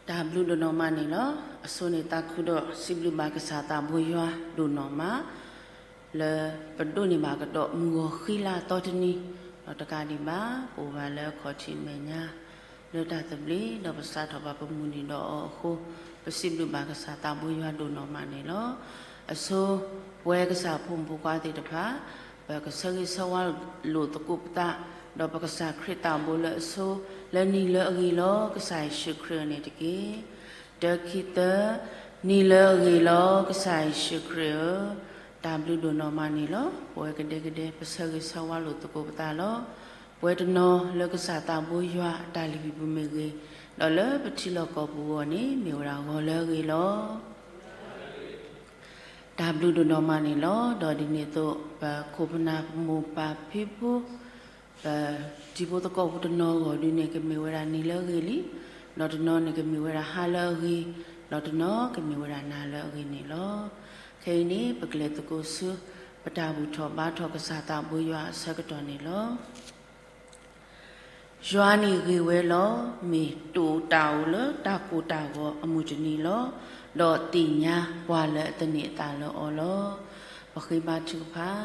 တၢ်ဘျုးဒိၣ်နီၢ်မးန့ၣ်လီၤ. အဆိန့ၣ်သးခုဒီးစံးဘျုးဘၣ်ကစၢ်သးဘိယွၤဒိၣ်နီၢ်မး လၢပဒိးန့ၢ်ဘၣ်ကဒီးမုၢ်ဂီၤဃံလၤသီတနံၤ, ဒီးတကးဒံးဘၣ် ပအိၣ်ဘၣ်လၢအခီၣ်ထံးမဲာ်ညါ လၢတၢ်သဘျ့ ဒီးပစးထီၣ်ဘၣ်ပမုၢ်နံၤဒီးအီၤအဃိ, ပစံးဘျုးဘၣ်ကစၢ်သးဘိယွၤဒိၣ်နီၢ်မးန့ၣ်လီၤ. အဆိ ပဝဲကစၢ်ဖိမုၣ်ဖိခွါသ့ၣ်တဖၣ် ပကဆၢဂ့ၤဆၢဝါလိာ်သကိးပသး, ဒီးပကစၢ်ခရံာ်သးဘိလၢအဆိ လၢနံၤလၢအဂ့ၤလီၤ ကစၢ်ယ့ၣ်ၡူးခရံာ်အံၤန့ၣ်တက့ၢ်. တၢ ခံ သၢ, နံၤလၢအဂ့ၤလီၤ ကစၢ်ယ့ၣ်ၡူးခရံာ်ဧၢ, တၢ်ဘျုးဒိၣ်နီၢ်မးန့ၣ်လီၤ. ပဝဲကဒဲကဒဲ ပဆၢဂ့ၤဆၢဝါလိာ်သကိးပသးလီၤ. ပဝဲတနီၤလၢကစၢ်သးဘိယွၤအတၢ်လုၢ်ဟံၣ်ပူၤမ့ၢ်ဂ့ၤ, ဒီးလၢပထံလီၢ်ကီၢ်ပူၤအဂီၢ်န့ၣ် မ့ၢ်ဝဲဒၣ်ဂီၤလၢအဂ့ၤလီၤ. တၢ်ဘျုးဒိၣ်နီၢ်မးန့ၣ်လီၤ. ဒီးဒ်န့ၣ်အသိး ပခိၣ်ပနၢ်ပမိၢ်ပၢ်ဖံဖု ပတံၤဖိသကိးဖိတနီၤအဂီၢ်ဒုန့ၣ် ကမ့ၢ်ဝဲဒၣ်နံၤလၢအဂ့ၤလံ, ဒီးတနီၤန့ၣ် ကမ့ၢ်ဝဲဒၣ်ဟါလၢအဂ့ၤ, ဒီးတနီၤကမ့ၢ်ဝဲဒၣ်နၤလၢအဂ့ၤန့ၣ်လီၤ. ခဲအံၤန့ၣ် ပကလဲၤသကိးဆူ ပတၢ်ဘူၣ်ထီၣ်ဘါထီၣ်ကစၢ်သးဘိယွၤအဆၢကတီၢ်န့ၣ်လီၤ. ယွၤန့ၣ်ဂ့ၤဝဲလီၤ. မ့ၢ်တအိၣ်တၢ်အိၣ်လၢတၢ်ကိၢ်တၢ်ဂီၤအမုၢ်တနံၤလီၤ. ဒီးသ့ၣ်ညါပှၤလၢအသန့ၤအသးလၢအီၤလီၤ. ပဃ့ဘါထုကဖၣ်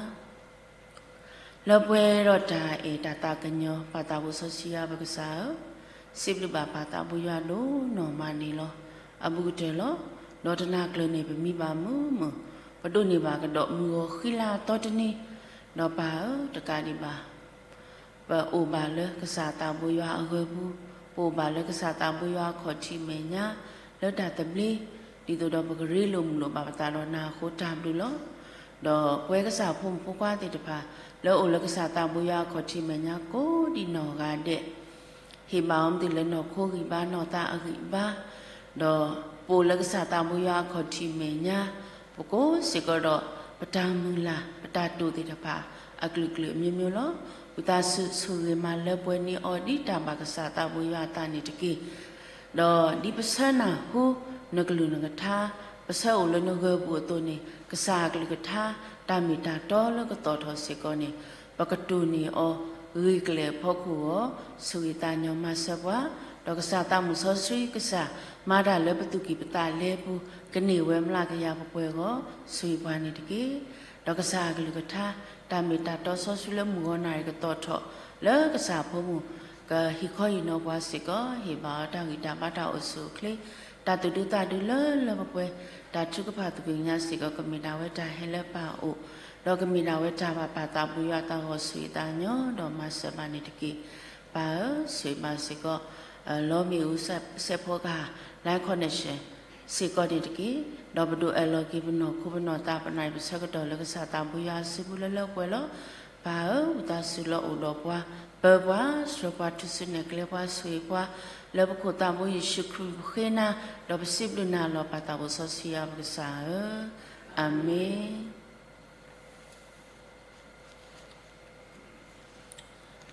လၢပှဲၤဒီးတၢ်အဲၣ်တၢ်သးကညီၤ ပၢ်သးဘိစီဆှံယွၤပကစၢ်ဧၢ, စံးဘျုးဘၣ်ပၢ်သးဘိယွၤဒိၣ်နီၢ်မးန့ၣ်လီၤ. အဘူးကတၢၢ်လီၤ. ဒီးတနၤကျၢၤန့ၣ် ပမံဘၣ်မုာ်မုာ်, ပဒိးန့ၢ်ဘၣ်ကဒီးမုၢ်ဂီၤဃံလၤသီတနံၤ, ဒီးပၢ်ဧၢ တကးဒံးဘၣ် ပအိၣ်ဘၣ်လၢကစၢ်သးဘိယွၤအဂၢၤပူၤ, ပအိၣ်ဘၣ်လၢကစၢ်သးဘိယွၤအခီၣ်ထံးမဲာ်ညါ လၢတၢ်သဘျ့, ဒ်သိးဒီးပကရ့လိာ်မုာ်လိာ်ဘၣ်ပသးဒီးနၤအဃိတၢ်ဘျုးလီၤ. ဒီးပဝဲကစၢ်ဖိမုၣ်ဖိခွါသ့ၣ်တဖၣ် လၢအိၣ်လၢကစၢ်သးဘိယွၤအခီၣ်ထံးမဲာ်ညါကိးဒံးနီၢ်ဂၤဒဲး ဟ့ၣ်ဘၣ်အီၤမ့ၢ်တုၤလၢနီၢ်ခိဂံၢ်ဘါနီၢ်သးအဂံၢ်ဘါ, ဒီးပအိၣ်လၢကစၢ်သးဘိယွၤအခီၣ်ထံးမဲာ်ညါ, ပကိးစ့ၢ်ကီးဒီး ပတၢ်မုၢ်လၢ် ပတၢ်တိာ်သ့ၣ်တဖၣ် အကလုာ်ကလုာ်အမျိုးမျိုးလီၤ. ဝံသးစူၤဆိၣ်ဂ့ၤမၤလၢပှဲၤန့ၢ်အီၤဒ်တၢ်ဘၣ်ကစၢ်သးဘိယွၤအသးန့ၣ်တက့ၢ်. ဒီးဒ်ပဆၢနၢ်ဟူနကလုၢ်နကထါ, ပဆၢအိၣ်လၢနဂၢၤပူၤအသိးန့ၣ် ကစၢ်အကလုၢ်ကထါ တၢ်မ့ၢ်တၢ်တီလၢကသီၣ်ထီၣ်စ့ၢ်ကီးန့ၣ် ပကတိၢ်န့ၢ်အီၤ ဂ့ၤကျဲၤအဖီခိၣ်အဂီၢ် ဆိၣ်ဂ့ၤသးညီမၤစၢၤပှၤ, ဒီးကစၢ်သးမုၣ်စီဆှံကစၢ် မၤတၢ်လၢပသူၣ်ကံၢ်ပသးလဲပူၤ ကန့ၢ်ဝဲမျးကယၤပှဲၤပှဲၤအဂီၢ် ဆိၣ်ဂ့ၤပှၤန့ၣ်တက့ၢ်. ဒီးကစၢ်အကလုၢ်ကထါ တၢ်မ့ၢ်တၢ်တီစီဆှံလၢမုၢ်ဂီၤနၣ်ရံၣ်ကသီၣ်ထီၣ် လၢကစၢ်ဖိမုၣ် ကဟ့ၣ်ခီဟ့ၣ်နီၤပှၤစ့ၢ်ကီး ဟ့ၣ်ဘၣ်အီၤတၢ်ဂံၢ်တၢ်ဘါတၢ်အိၣ်ဆူၣ်အိၣ်ချ့ တၢ်သူၣ်ဒူသးဒူလၢလၢပှဲၤပှဲၤ တၢ်ထုကဖၣ်သူၣ်ကံၢ်ညါစ့ၢ်ကီး ကမ့ၢ်ဒၣ်ဝဲတၢ်ဟဲလၢပၢ်အအိၣ်, ဒီးကမ့ၢ်ဒၣ်ဝဲတၢ်ဘၣ်ပၢ်သးဘိယွၤအသးအဂီၢ် ဆိၣ်ဂ့ၤသးညီ ဒီးမၤစၢၤဘၣ်န့ၣ်တက့ၢ်. ပၢ်ဧၢ, ဆိၣ်ဂ့ၤဘၣ်စ့ၢ်ကီး လီမ့ၣ်အူစဲးဖိကဟၣ် Live Connection စ့ၢ်ကီးန့ၣ်တက့ၢ်. ဒီးပဒိးအဲၣ်လီၤက့ၤပနီၢ်ခိပနီၢ်သး ပနၣ်ရံၣ်ပဆၢကတီၢ်လၢကစၢ်သးဘိယွၤအစုပူၤလၢလၢပှဲၤပှဲၤလီၤ. ပၢ်ဧၢ, ဝံသးစူၤလၢအိၣ်ဒီးပှၤ, ပၢပှၤ, ဆှၢပှၤ, ထုးစုနဲၣ်ကျဲပှၤ, ဆိၣ်ဂ့ၤပှၤ, လၢပခိၣ်သးဘိယ့ၣ်ၡူးခရံာ်ပဃ့နၤ, ဒီးပစံးဘျုးနၤလီၤ ပၢ်သးဘိစီဆှံယွၤပကစၢ်ဧၢ, အၤမ့ၣ်.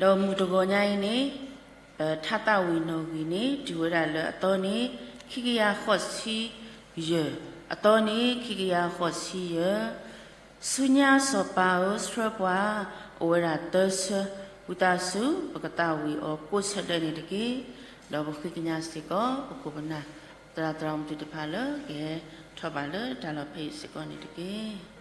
ဒီးမုၢ်တဂီၤညါအံၤန့ၣ် ပထါသးဝံၣ်နီၣ်ဂံၢ်န့ၣ် တုၤဝဲဒၣ်လၢအသီန့ၣ် ခံကယၤဃိးဆံယဲၢ်, အသီန့ၣ် ခံကယၤဃိးဆံယဲၢ်, ဆူညါစီၤပၤဧၢ ဆှၢပှၤ, အိၣ်ဝဲဒၣ်သၢဆၢ, ဝံသးစူၤ ပကသးဝံၣ်အီၤကိးဆၢဒဲးန့ၣ်တက့ၢ်. ဒီးပဃ့ကညးစ့ၢ်ကီး ပခိၣ်ပနၢ် သရၣ်သရၣ်မုၣ်သ့ၣ်တဖၣ်လၢ ကဟဲထီၣ်ဘၣ်လၢတၢ်လီၢ်ဖဲအံၤစ့ၢ်ကီးန့ၣ်တက့ၢ်.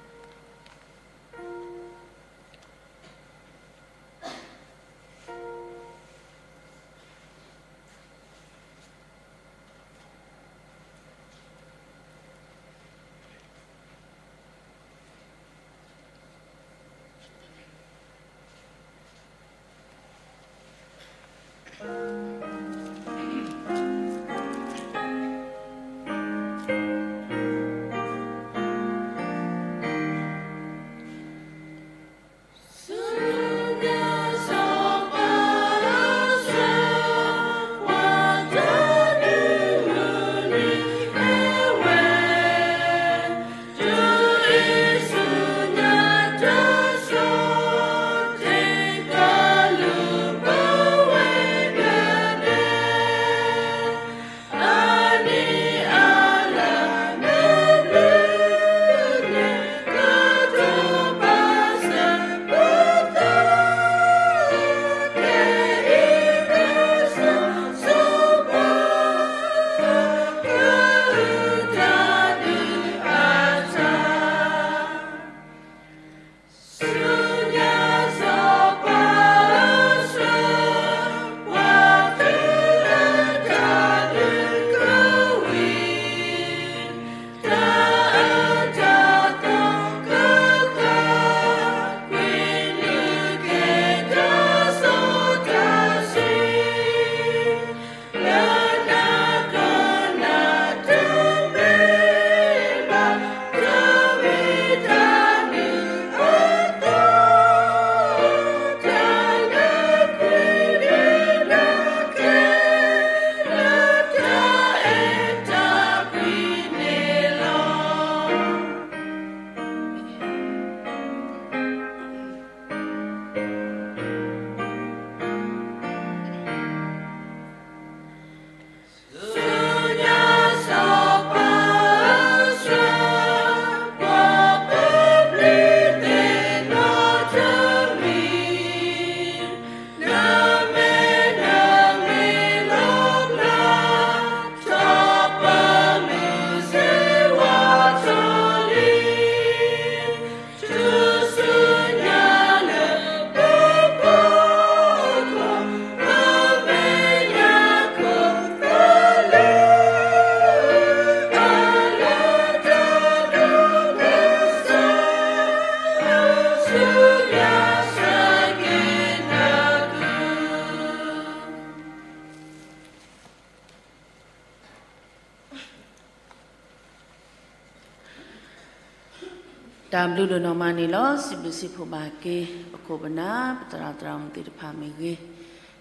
တၢ်ဘျုးဒိၣ်နီၢ်မးန့ၣ်လီၤ. စံးဘျုးစံးဖှိၣ်ဘၣ်က့ၤ ပခိၣ်ပနၢ် ပသရၣ်သရၣ်မုၣ်သ့ၣ်တဖၣ်မ့ၢ်ဂ့ၤ,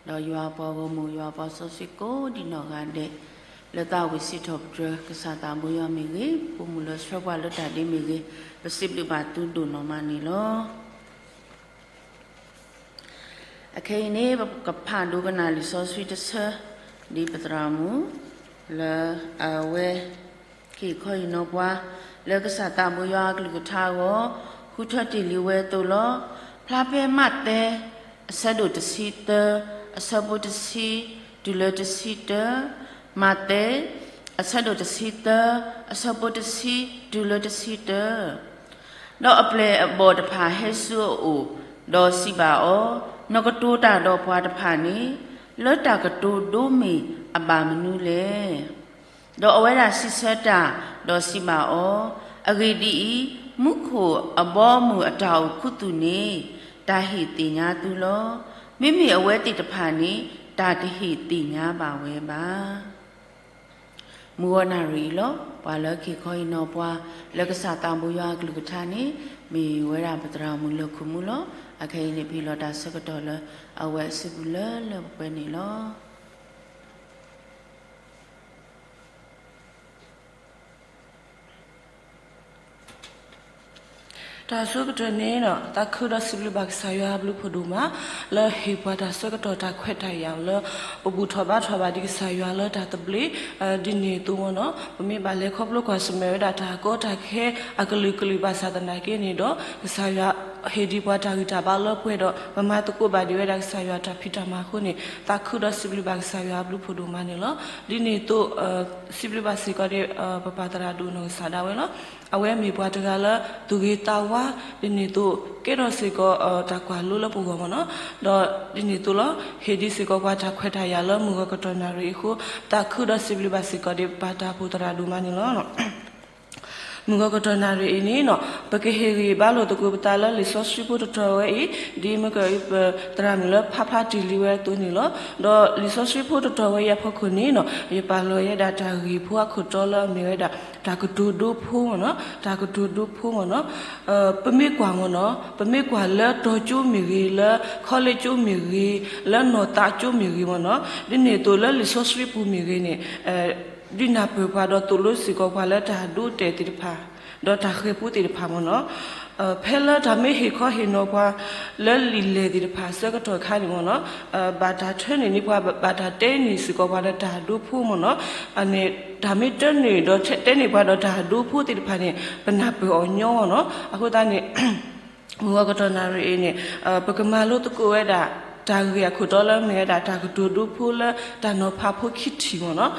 ဒီးယွၤပှၤဂီၢ်မုၢ် ယွၤပှၤစီဆှံကိးဒံနီၢ်ဂၤဒဲး လၢသးဝံၣ်စံးထီၣ်ပတြၢၤ ကစၢ်သးဘိယွၤမ့ၢ်ဂ့ၤ, ပမုၢ်လၢဆှၢပှၤလၢတၢ်ဒ့မ့ၢ်ဂ့ၤ, ပစံးဘျုးဘၣ်သုဒိၣ်နီၢ်မးန့ၣ်လီၤ. အခဲအံၤန့ၣ် ပကဖးဒိကနၣ်လံာ်စီဆှံတဆၢ ဒ်ပသရၣ်မုၣ် လၢအဝဲ က့ၤခီဟ့ၣ်နီၤပှၤ လၢကစၢ်သးဘိယွၤအကလုၢ်ကထါအဂီၢ် ဃုထၢတ့ၢ်လံဝဲအသိးလီၤ. ဖျါဖဲမးသဲ အဆၢဒိၣ်တဆံသၢ အဆၢဖိတဆံ တုၤလၢတဆံတၢ, မးသဲ အဆၢဒိၣ်တဆံသၢ အဆၢဖိတဆံ တုၤလၢတဆံတၢ. ဒီးအပျဲၢ်အဘီၣ်တဖၣ်ဟဲဆူအအိၣ်, ဒီးစံးဘၣ်အီၤ, နကတိၤတၢ်ဒီးပှၤတဖၣ်န့ၣ် လၢတၢ်ကတိၤဒိမ့ၢ်အဘၣ်မနုၤလဲၣ်. ဒီးအဝဲဒၣ်စံးဆၢတၢ်, ဒီးစံးဘၣ်အီၤ, အဂ့ၢ်ဒ်အံၤ, မူခိၣ်အဘီအမုၢ်အတၢ်အိၣ်ခူသူၣ်န့ၣ် တၢ်ဟ့ၣ်သ့ၣ်ညါသုလီၤ. မ့မ့ၢ်အဝဲသ့ၣ်တဖၣ်န့ၣ် တၢ်တဟ့ၣ်သ့ၣ်ညါဘၣ်ဝဲဘၣ်. မုၢ်ဂီၤနၣ်ရံၣ်အံၤလီၤ. ပှၤလၢက့ၤခီဟ့ၣ်နီၤပှၤ လၢကစၢ်သးဘိယွၤအကလုၢ်ကထါန့ၣ် မ့ၢ်ဝဲဒၣ်ပသရၣ်မုၣ်လၢၢ်ခိၣ်မူလီၤ. အခဲအံၤန့ၣ် ပဟ့ၣ်လီၤတၢ်ဆၢကတီၢ်လၢအဝဲအစုပူၤလၢလၢပှဲၤပှဲၤန့ၣ်လီၤ. တၢ်ဆၢကတီၢ်န့ၣ် သးခုဒီးစံးဘျုးဘၣ်ကစၢ်ယွၤအဘျုးဖးဒိၣ်မး လၢဟ့ၣ်ပှၤတၢ်ဆၢကတီၢ်တၢ်ခွဲးတၢ်ယာ်လၢ ပဘူၣ်ထီၣ်ဘါထီၣ်ဘၣ်ဒံးကစၢ်ယွၤလၢတၢ်သဘျ့ ဒ်န့ၣ်အသိးမ့ၢ်နီၤ ပမ့ၢ်ဘၣ်လဲၤခီဖျိကွၢ်ဆၢၣ်မဲာ်ဝဲဒၣ်တၢ်ကီတၢ်ခဲအကလုာ်ကလုာ်ဘၣ်ဆၣ်သနာ်က့န့ၣ်ဒီး ကစၢ်ယွၤဟ့ၣ်ဒံးပှၤတၢ်ဂံၢ်တၢ်ဘါလၢပှဲၤဒီး ပမၤသကိးဘၣ်ဒံးဝဲဒၣ်ကစၢ်ယွၤတၢ်ဖံးတၢ်မၤအဃိန့ၣ် သးခုဒီးစံးဘျုးဘၣ်ကစၢ်ယွၤအဘျုးဖးဒိၣ်မးန့ၣ်လီၤ. ဒ်န့ၣ်အသိး စံးဘျုးဘၣ်စ့ၢ်ကီးဒံး ပပၢ်သရၣ်ဒိၣ်နီၢ်ကစၢ်ဒၣ်ဝဲလီၤ. အဝဲမ့ၢ်ပှၤတဂၤလၢ သူၣ်ဂ့ၤသးဝါ ဒ်န့ၣ်အသိး ကဲထီၣ်စ့ၢ်ကီးတၢ်ကွၢ်လိလၢပဂီၢ်မ့ၢ်နီၤ. ဒီးဒ်န့ၣ်အသိးလီၤ ဟ့ၣ်ဒံးစ့ၢ်ကီးပှၤတၢ်ခွဲးတၢ်ယာ်လၢမုၢ်ဂီၤကတီၢ်နၣ်ရံၣ်အဃိ သးခုဒီးစံးဘျုးဘၣ်စ့ၢ်ကီးဒံးပၢ်တၢ်အိၣ်ဖှိၣ်သရၣ်ဒိၣ်မးန့ၣ်လီၤ. မုၢ်ဂီၤကတီၢ်နၣ်ရံၣ်အံၤန့ၣ်နီၤ ပကဟ့ၣ်ဂံၢ်ဘါလိာ်သကိးပသးလၢလံာ်စီဆှံဖိတတီၤဝဲအံၤ ဒ်မ့ၢ်ကပသရၣ်မုၣ်လၢဖးဖျါတ့ၢ်လံဝဲအသိးန့ၣ်လီၤ. ဒီးလံာ်စီဆှံဖိတတီၤဝဲအံၤအဖီခိၣ်န့ၣ်နီၤ ယပာ်လီၤဝဲဒၣ်တၢ်ဂ့ၢ်ဖိအခိၣ်တီလၢအမ့ၢ်ဝဲဒၣ် တၢ်ကတိၤဒိဖိမ့ၢ်နီၤ တၢ်ကတိၤဒိဖိမ့ၢ်နီၤ ပမ့ၢ်ကွၢ်မ့ၢ်နီၤ ပမ့ၢ်ကွၢ်လၢတီၤကၠိမ့ၢ်ဂ့ၤ လၢခီလ့ကၠိမ့ၢ်ဂ့ၤ လၢနီၢ်သးကၠိမ့ၢ်ဂ့ၤမ့ၢ်နီၤ ဒ်န့ၣ်အသိးလၢလံာ်စီဆှံပူၤမ့ၢ်ဂ့ၤန့ၣ် ဒုးနၢ်ပၢၢ်ပှၤဒီးသိၣ်လိစ့ၢ်ကီးပှၤလၢတၢ်ဒိတဲာ်သ့ၣ်တဖၣ် ဒီးတၢ်ဃဲၤပူသ့ၣ်တဖၣ်မ့ၢ်နီၤ ဖဲလၢတၢ်မ့ၢ်ဟ့ၣ်ခီဟ့ၣ်နီၤပှၤ လၢလံာ်လဲၢ်သ့ၣ်တဖၣ်အဆၢကတီၢ်အခါန့ၣ်မ့ၢ်နီၤ ဘၣ်တၢ်ထၢန့ၢ်န့ၢ်ပှၤ ဘၣ်တၢ်တဲန့ၢ်စ့ၢ်ကီးပှၤဒီးတၢ်ဒိဖိမ့ၢ်နီၤ န့ၣ် တၢ်မ့ၢ်တၢန့ၢ်ဒီးတဲန့ၢ်ပှၤဒီးတၢ်ဒိဖိသ့ၣ်တဖၣ်န့ၣ် ပနၢ်ပၢၢ်အီၤညီမ့ၢ်နီၤ အဃိသတးန့ၣ် မုၢ်ဂီၤကတီၢ်နၣ်ရံၣ်အံၤန့ၣ် ပကမၤလိသကိးဝဲဒၣ် တၢ်ဂ့ၢ်အခိၣ်တီလၢမ့ၢ်ဝဲဒၣ်တၢ်ကတိၤဒိဖိလၢတၢ်နီၤဖးဖိခံထံၣ်မ့ၢ်နီၤ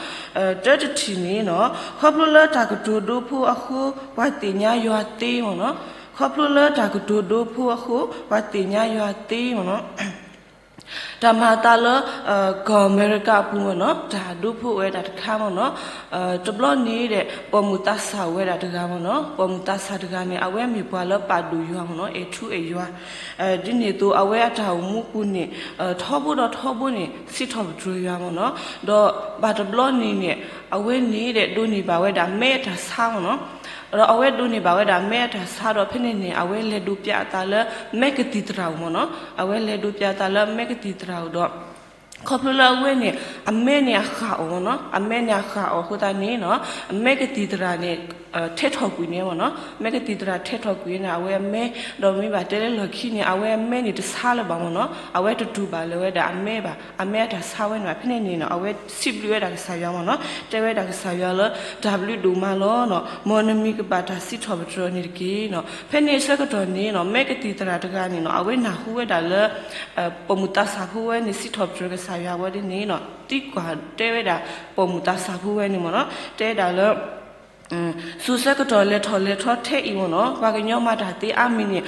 တၢတထံၣ်န့ၣ်နီၤ ခီဖျိလၢတၢ်ကတိၤဒိဖိအဃိ ပှၤသ့ၣ်ညါယွၤသ့မ့ၢ်နီၤ ခီဖျိလၢတၢ်ကတိၤဒိဖိအဃိ ပှၤသ့ၣ်ညါယွၤသ့မ့ၢ်နီၤ တၢ်မၤအသးလၢ ကီၢ်အမဲရကၤအပူၤမ့ၢ်နီၤ တၢ်ဒိဖိအိၣ်ဝဲဒၣ်တခါမ့ၢ်နီၤ တဘျီန့ၣ်ဒီး ပိာ်မုၣ်သးစၢ်အိၣ်ဝဲဒၣ်တဂၤမ့ၢ်နီၤ ပိာ်မုၣ်သးစၢ်တဂၤန့ၣ် အဝဲမ့ၢ်ပှၤလၢပာ်ဒိၣ်ယွၤမ့ၢ်နီၤ အဲၣ်ထူအဲၣ်ယွၤ ဒ်န့ၣ်အသိး အဝဲအတၢ်အိၣ်မူပူၤန့ၣ် ထီဘိဒီးထီဘိန့ၣ် စံးထီၣ်ပတြၢၤယွၤမ့ၢ်နီၤ ဒီးဘၣ်တဘျီန့ၣ်န့ၣ် အဝဲန့ၣ်ဒီးဒိးန့ၢ်ဘၣ်ဝဲဒၣ်မဲအတၢ်ဆါမ့ၢ်နီၤ ဒီးအဝဲဒိးန့ၢ်ဘၣ်ဝဲဒၣ်မဲအတၢ်ဆါဒီး ဖဲန့ၣ်န့ၣ် အဝဲလဲၤဒိးပျးအသးလၢမဲကသံၣ်သရၣ်အအိၣ်မ့ၢ်နီၤ အဝဲလဲၤဒိးပျးအသးလၢမဲကသံၣ်သရၣ်အအိၣ်ဒီး ခီဖျိလၢအဝဲန့ၣ် အမဲန့ၣ်အဃၣ်အီၤမ့ၢ်နီၤ အမဲန့ၣ်အဃၣ်အီၤအဃိသတးန့ၣ်နီၤ အမဲကသံၣ်သရၣ်န့ၣ် ထဲးထီၣ်ကွံာ်န့ၣ်မ့ၢ်နီၤ မဲကသံၣ်သရၣ်ထဲးထီၣ်ကွံာ်န့ၣ် အဝဲအမဲ ဒီးမ့ၢ်ဘၣ်တဲလၢလီၢ်ခံန့ၣ် အဝဲအမဲန့ၣ်တဆါလၢၤဘၣ်မ့ၢ်နီၤ အဝဲတတူၢ်ဘၣ်လၢၤဝဲဒၣ်အမဲဘၣ် အမဲအတၢ်ဆါဝဲန့ၣ်ဘၣ် ဖဲန့ၣ်န့ၣ်နီၤ အဝဲစံးဘျုးဝဲဒၣ်ကစၢ်ယွၤမ့ၢ်နီၤ တဲဝဲဒၣ်ကစၢ်ယွၤလၢ တၢ်ဘျုးဒိၣ်မးလီၤနီၤ မ်နမံၤကဘၣ်တၢ်စံးထီၣ်ပတြၢၤန့ၣ်တက့ၢ်နီၤ ဖဲန့ၣ်အဆၢကတီၢ်န့ၣ်နီၤ မဲကသံၣ်သရၣ်တဂၤန့ၣ်နီၤ အဝဲနၢ်ဟူဝဲဒၣ်လၢ ပိာ်မုၣ်သးစၢ်ဖိဝဲန့ၣ် စံးထီၣ်ပတြၢၤကစၢ်ယွၤဝဲဒ်န့ၣ်နီၤ သံကွၢ်တဲဝဲဒၣ် ပိာ်မုၣ်သးစၢ်ဖိဝဲန့ၣ်မ့ၢ်နီၤ တဲဒၣ်လၢ ဆူဆၢကတီၢ်လဲၤထီၣ်လဲၤထီထဲအံၤမ့ၢ်နီၤ ပှၤကညီမၤတၢ်သ့အါမံၤန့ၣ်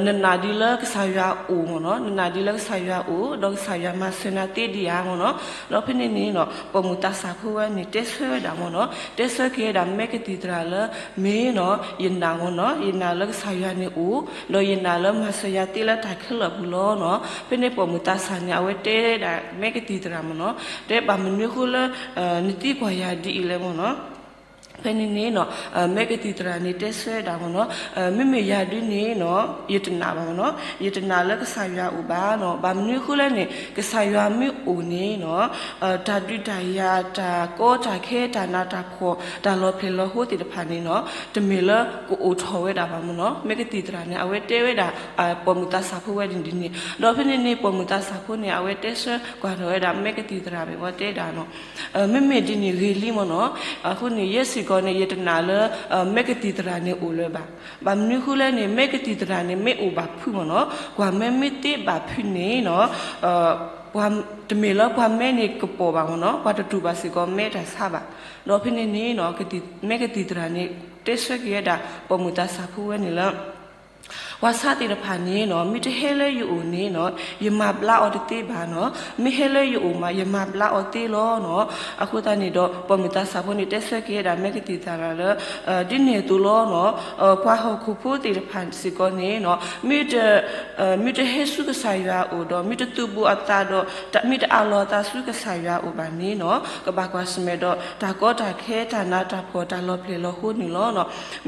နနာ်ဒ်လၢကစၢ်ယွၤအိၣ်မ့ၢ်နီၤ နနာ်ဒ်လၢကစၢ်ယွၤအိၣ် ဒီးကစၢ်ယွၤမၤစၢၤနၤသ့ဒံးဧါမ့ၢ်နီၤ ဒီးဖဲန့ၣ်န့ၣ်နီၤ ပိာ်မုၣ်သးစၢ်ဖိဝဲန့ၣ် တဲဆၢဝဲဒၣ်မ့ၢ်နီၤ တဲဆၢက့ၤဝဲဒၣ်မဲကသံၣ်သရၣ်လၢ မ့ၢ်နီၤ ယနာ်မ့ၢ်နီၤ ယနာ်လၢကစၢ်ယွၤန့ၣ်အိၣ် ဒီးယနာ်လၢမၤစၢၤယၤသ့လၢတၢ်ခဲလၢာ်အပူၤလီၤနီၤ ဖဲန့ၣ်ပိာ်မုၣ်သးစၢ်န့ၣ် အဝဲတဲဒၣ်မဲကသံၣ်သရၣ်မ့ၢ်နီၤ တဲဘၣ်မနုၤအဃိလၢ နသံကွၢ်ယၤဒ်အံၤလဲၣ်မ့ၢ်နီၤ ဖဲန့ၣ်န့ၣ်နီၤ မဲကသံၣ်သရၣ်န့ၣ်တဲဆၢဒၣ်မ့ၢ်နီၤ, မ့မ့ၢ်ယၤဒုန့ၣ်နီၤ ယတနာ်ဘၣ်မ့ၢ်နီၤ, ယတနာ်လၢကစၢ်ယွၤအိၣ်ဘၣ်နီၤ. ဘၣ်မနုၤအဃိလဲၣ်န့ၣ် ကစၢ်ယွၤမ့ၢ်အိၣ်န့ၣ်နီၤ တၢ်ဒုးတၢ်ယၤ တၢ်ကီတၢ်ခဲ တၢ်နးတၢ်ဖှီၣ် တၢ်လီၤဖျဲၣ်လီၤဟိသ့ၣ်တဖၣ်န့ၣ်နီၤ တမ့ၢ်လၢကအိၣ်ထီၣ်ဝဲဒၣ်ဘၣ်မ့ၢ်နီၤ. မဲကသံၣ်သရၣ်န့ၣ် အဝဲတဲဝဲဒၣ် ပိာ်မုၣ်သးစၢ်ဖိဝဲဒ်န့ၣ်, ဒီးဖဲန့ၣ်န့ၣ် ပိာ်မုၣ်သးစၢ်ဖိန့ၣ် အဝဲတဲဆၢကွၢ်ထီၣ်ဝဲဒၣ် မဲကသံၣ်သရၣ်မ့ၢ်ဝဲတဲဒၣ်နီၤ မ့မ့ၢ်ဒ်န့ၣ်ဂ့ၤလံမ့ၢ်နီၤ. အဃိန့ၣ် ယဲစ့ၢ်ကီးန့ၣ် ယတနာ်လၢ မဲကသံၣ်သရၣ်န့ၣ်အိၣ်လၢၤဘၣ်. ဘၣ်မနုၤဃိလဲၣ်န့ၣ် မဲကသံၣ်သရၣ်န့ၣ် မ့ၢ်အိၣ်ဘၣ်ဖုးမ့ၢ်နီၤ, ကွၢ်မဲမ့ၢ်တ့ဘၣ်ဖုးန့ၣ်နီၤ တမ့ၢ်လၢပှၤမဲန့ၣ်ကပီၤဘၣ်မ့ၢ်နီၤ, ပှၤတတူၢ်ဘၣ်စ့ၢ်ကီးမဲတၢ်ဆါဘၣ်. ဒီးဖဲန့ၣ်န့ၣ်နီၤ မဲကသံၣ်သရၣ်န့ၣ် တဲဆၢက့ၤဝဲဒၣ် ပိာ်မုၣ်သးစၢ်ဖိဝဲန့ၣ်လၢ ပှၤဆါသ့ၣ်တဖၣ်န့ၣ်နီၤ မ့ၢ်တဟဲလၢယအိၣ်န့ၣ်နီၤ ယမၤဘျါအီၤတသ့ဘၣ်နီၤ, မ့ၢ်ဟဲလၢယအိၣ်မး ယမၤဘျါအီၤသ့လီၤနီၤ. အဃိသတးန့ၣ်ဒီး ပိာ်မုၣ်သးစၢ်ဖိန့ၣ်တဲဆၢက့ၤဝဲဒၣ် မဲကသံၣ်သရၣ်လၢ ဒ်န့ၣ်အသိးလီၤနီၤ, ပှၤဟီၣ်ခိၣ်ဖိသ့ၣ်တဖၣ်စ့ၢ်ကီးန့ၣ်နီၤ မ့ၢ်တဟဲဆူကစၢ်ယွၤအအိၣ်ဒီး မ့ၢ်တသုးဘူးအသးဒီး မ့ၢ်တအးလီၤအသးဆူကစၢ်ယွၤအအိၣ်ဘၣ်န့ၣ်နီၤ ကဘၣ်ကွၢ်ဆၢၣ်မဲာ်ဒီး တၢ်ကီတၢ်ခဲ တၢ်နးတၢ်ဖှီၣ် တၢ်လီၤဖျဲၣ်လီၤဟိန့ၣ်လီၤ.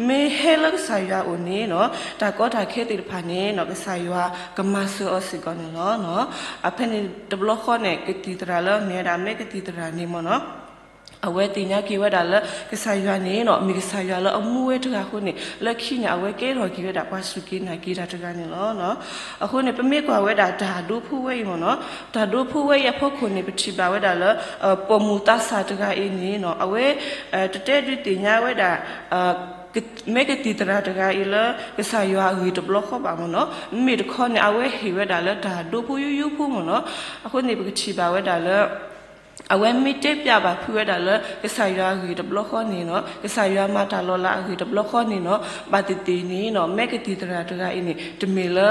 မ့ၢ်ဟဲလၢကစၢ်ယွၤအအိၣ်န့ၣ်နီၤ တၢ်ကီတၢ်ခဲသ့ၣ်တဖၣ်န့ၣ်နီၤ ကစၢ်ယွၤကမၤစၢၤအီၤစ့ၢ်ကီးန့ၣ်လီၤ. ဖဲန့ၣ်တဘျီဃီန့ၣ် ကသံၣ်သရၣ်လၢမ့ၢ်ဝဲဒၣ် မဲကသံၣ်သရၣ်န့ၣ်မ့ၢ်နီၤ အဝဲသ့ၣ်ညါက့ၤဝဲဒၣ်လၢ ကစၢ်ယွၤန့ၣ်နီၤ မ့ၢ်ကစၢ်ယွၤလၢအမူဝဲတဂၤအဃိန့ၣ် လၢခံန့ၣ် အဝဲကဲထီၣ်က့ၤဝဲဒၣ် ပှၤစူၢ်က့ၤနာ်က့ၤတၢ်တဂၤန့ၣ်လီၤ. အဃိန့ၣ် ပမ့ၢ်ကွၢ်ဝဲဒၣ်တၢ်ဒိဖိဝဲအံၤမ့ၢ်နီၤ, တၢ်ဒိဖိဝဲအံၤအဖီခိၣ်န့ၣ် ပထံၣ်ဘၣ်ဝဲဒၣ်လၢ ပိာ်မုၣ်သးစၢ်တဂၤအံၤန့ၣ်နီၤ အဝဲ တတဲဒုးသ့ၣ်ညါဝဲဒၣ် မဲကသံၣ်သရၣ်တဂၤအံၤလၢ ကစၢ်ယွၤအဂ့ၢ်တဘျီဃီဘၣ်မ့ၢ်နီၤ, မ့မ့ၢ်တခီန့ၣ် အဝဲဟ့ၣ်ဝဲဒၣ်လၢတၢ်ဒိဖိယိယိဖိမ့ၢ်နီၤ. အဃိန့ၣ် ပကထံၣ်ဘၣ်ဝဲဒၣ်လၢ အဝဲမ့ၢ်တဲပျးဘၣ်ဖုးဝဲဒၣ်လၢ ကစၢ်ယွၤအဂ့ၢ်တဘျီဃီန့ၣ်နီၤ, ကစၢ်ယွၤမၤတၢ်လီၤလးအဂ့ၢ်တဘျီဃီန့ၣ်နီၤ, ဘၣ်သ့ၣ်သ့ၣ်န့ၣ်နီၤ မဲကသံၣ်သရၣ်တဂၤအံၤန့ၣ် တမ့ၢ်လၢ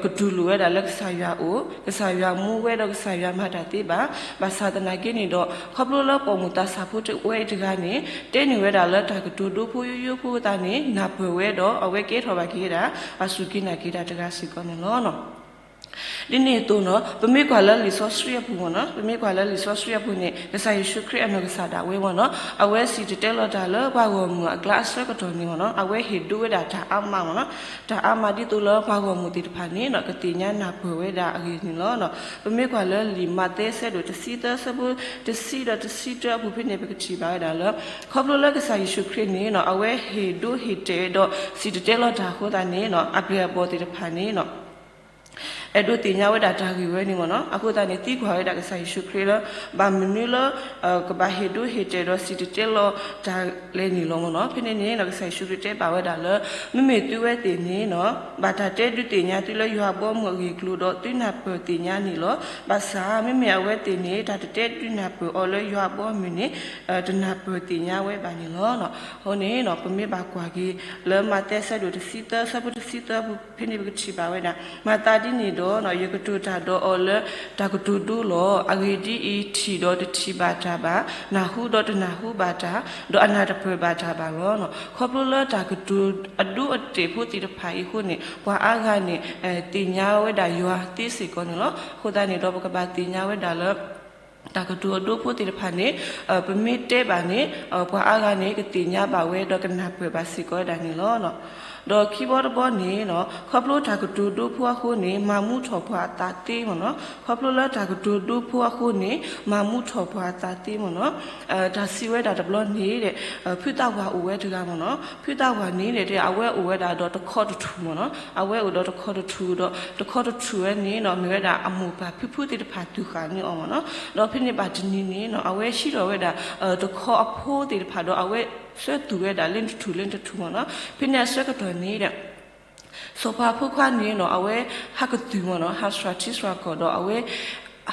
ကတူၢ်လိာ်ဝဲဒၣ်လၢကစၢ်ယွၤအိၣ်, ကစၢ်ယွၤမူဝဲဒီးကစၢ်ယွၤမၤတၢ်သ့ဘၣ်. ဘၣ်ဆၣ်သနာ်က့န့ၣ်ဒီး ခီဖျိလၢပိာ်မုၣ်သးစၢ်ဖိဝဲအံၤတဂၤန့ၣ် တဲန့ၢ်ဝဲဒၣ်လၢတၢ်ကတိၤဒိဖိယိယိဖိသတးန့ၣ် နၢ်ပၢၢ်ဝဲဒီး အဝဲကဲထီၣ်ဘၣ်က့ၤဝဲဒၣ် ပှၤစူၢ်က့ၤနာ်က့ၤတၢ်တဂၤစ့ၢ်ကီးန့ၣ်လီၤ. ဒ်န့ၣ်အသိးနီၤ ပမ့ၢ်ကွၢ်လၢလံာ်စီဆှံအပူၤမ့ၢ်နီၤ, ပမ့ၢ်ကွၢ်လၢလံာ်စီဆှံအပူၤန့ၣ် ကစၢ်ယ့ၣ်ၡူးခရံာ်အနီၢ်ကစၢ်ဒၣ်ဝဲမ့ၢ်နီၤ, အဝဲစံၣ်တဲၤတဲလီၤတၢ်လၢပှၤဂီၢ်မုၢ်အကျါအဆၢကတီၢ်န့ၣ်မ့ၢ်နီၤ, အဝဲဟ့ၣ်ဒိဝဲဒၣ်တၢ်အါမးမ့ၢ်နီၤ, တၢ်အါမးဒ်သိးလၢပှၤဂီၢ်မုၢ်သ့ၣ်တဖၣ်န့ၣ်နီၤ ကသ့ၣ်ညါနၢ်ပၢၢ်ဝဲဒၣ်အဂ့ၢ်န့ၣ်လီၤ. ပမ့ၢ်ကွၢ်လၢလံာ်မးသဲဆၢဒိၣ်တဆံသၢဆၢဖိတဆံဒီးတဆံတၢအပူၤဖဲန့ၣ် ပကထံၣ်ဘၣ်ဝဲဒၣ်လၢ ခီဖျိလၢကစၢ်ယ့ၣ်ၡူးခရံာ်န့ၣ်နီၤ အဝဲဟ့ၣ်ဒိဟ့ၣ်တဲာ်ဒီးစံၣ်တဲၤတဲလီၤတၢ်အဃိသတးန့ၣ်နီၤ အပျဲၢ်အဘီၣ်သ့ၣ်တဖၣ်န့ၣ်နီၤ အဲၣ်ဒိးသ့ၣ်ညါဝဲဒၣ်တၢ်ဂ့ၢ်ဝဲန့ၣ်မ့ၢ်နီၤ, အဃိသတးန့ၣ် သံကွၢ်ဝဲဒၣ်ကစၢ်ယ့ၣ်ၡူးခရံာ်လၢ ဘၣ်မနုၤလၢ ကဘၣ်ဟ့ၣ်ဒိဟ့ၣ်တဲာ်ဒီးစံၣ်တဲၤတဲလီၤတၢ်လဲၣ်န့ၣ်လီၤမ့ၢ်နီၤ. ဖဲန့ၣ်န့ၣ်နီၤ ကစၢ်ယ့ၣ်ၡူးခရံာ်တဲဘၣ်ဝဲဒၣ်လၢ မ့မ့ၢ်သုဝဲသ့ၣ်န့ၣ်နီၤ ဘၣ်တၢ်တဲဒုးသ့ၣ်ညါသုလၢယွၤအဘီအမုၢ်အဂ့ၢ်အကျိၤဒီး သုနၢ်ပၢၢ်သ့ၣ်ညါန့ၣ်လီၤ. ဘၣ်ဆၣ်မ့မ့ၢ်အဝဲသ့ၣ်န့ၣ် တၢ်တတဲဒုးနၢ်ပၢၢ်အီၤလၢယွၤအဘီအမုၢ်န့ၣ် တနၢ်ပၢၢ်သ့ၣ်ညါဝဲဘၣ်န့ၣ်လီၤ. အဃိန့ၣ်နီၤ ပမ့ၢ်ဘၣ်ကွၢ်က့ၤလၢမးသဲဆၢဒိၣ်တဆံသၢဆၢဖိတဆံသၢအပူၤ ဖဲန့ၣ်ပကထံၣ်ဘၣ်ဝဲဒၣ် မၤသးဒ်န့ၣ်ဒီး ယကတိၤတၢ်ဒီးအီၤလၢတၢ်ကတိၤဒိလီၤ. အဂ့ၢ်ဒ်အံၤ, ထံၣ်ဒီးတထံၣ်ဘၣ်တၢ်ဘၣ်, နၢ်ဟူဒီးတနၢ်ဟူဘၣ်တၢ်, ဒီးအနၢ်တပၢၢ်ဘၣ်တၢ်ဘၣ်လီၤ. ခီဖျိလၢတၢ်ကတိၤအဒိအတဲာ်ဖိသ့ၣ်တဖၣ်အံၤအဃိန့ၣ် ပှၤအါဂၤန့ၣ် သ့ၣ်ညါဝဲဒၣ်ယွၤသ့စ့ၢ်ကီးန့ၣ်လီၤ. အဃိသတးန့ၣ်ဒီး ပကဘၣ်သ့ၣ်ညါဝဲဒၣ်လၢ တၢ်ကတိၤအဒိဖိသ့ၣ်တဖၣ်န့ၣ် ပမ့ၢ်တဲဘၣ်န့ၣ် ပှၤအါဂၤန့ၣ် ကသ့ၣ်ညါဘၣ်ဝဲဒီးကနၢ်ပၢၢ်ဘၣ်စ့ၢ်ကီးဝဲဒၣ်န့ၣ်လီၤ. ဒီးခံဘီတဘီန့ၣ် ခီဖျိတၢ်ကတိၤဒိဖိအဃိန့ၣ် မၤမူထီၣ်ပှၤအသးသ့မ့ၢ်နီၤ. ခီဖျိလၢတၢ်ကတိၤဒိဖိအဃိန့ၣ် မၤမူထီၣ်ပှၤအသးသ့မ့ၢ်နီၤ. တၢ်စံးဝဲဒၣ်တဘျီန့ၣ် ဖုသးဝၢ်အိၣ်ဝဲတဂၤမ့ၢ်နီၤ. ဖုသးဝၢ်န့ၣ် အဝဲအိၣ်ဝဲဒၣ်ဒီးတခီတထူၣ်မ့ၢ်နီၤ. အဝဲအိၣ်ဒီးတခီတထူၣ်ဒီး တခီတထူၣ်ဝဲန့ၣ်နီၤ မ့ၢ်ဝဲဒၣ်အမိၢ်ပၢ်ဖံဖုသ့ၣ်တဖၣ်သူၣ်ဃာ်န့ၢ်အီၤမ့ၢ်နီၤ. ဒီးဖဲန့ၣ်ဘၣ်တနံၤန့ၣ်နီၤ အဝဲဟံးထီၣ်ဝဲဒၣ် တခီအဖိသ့ၣ်တဖၣ်ဒီး အဝဲဆှၢသူၣ်ဝဲဒၣ်လၢတထူၣ်လၢတထူၣ်မ့ၢ်နီၤ. ဖဲန့ၣ်အဆၢကတီၢ်န့ၣ် စီၤပၤဖိခွါန့ၣ်နီၤ အဝဲဟးကသုၣ်မ့ၢ်နီၤ ဟးစှၤထံစှၤကီၢ်ဒီး အဝဲ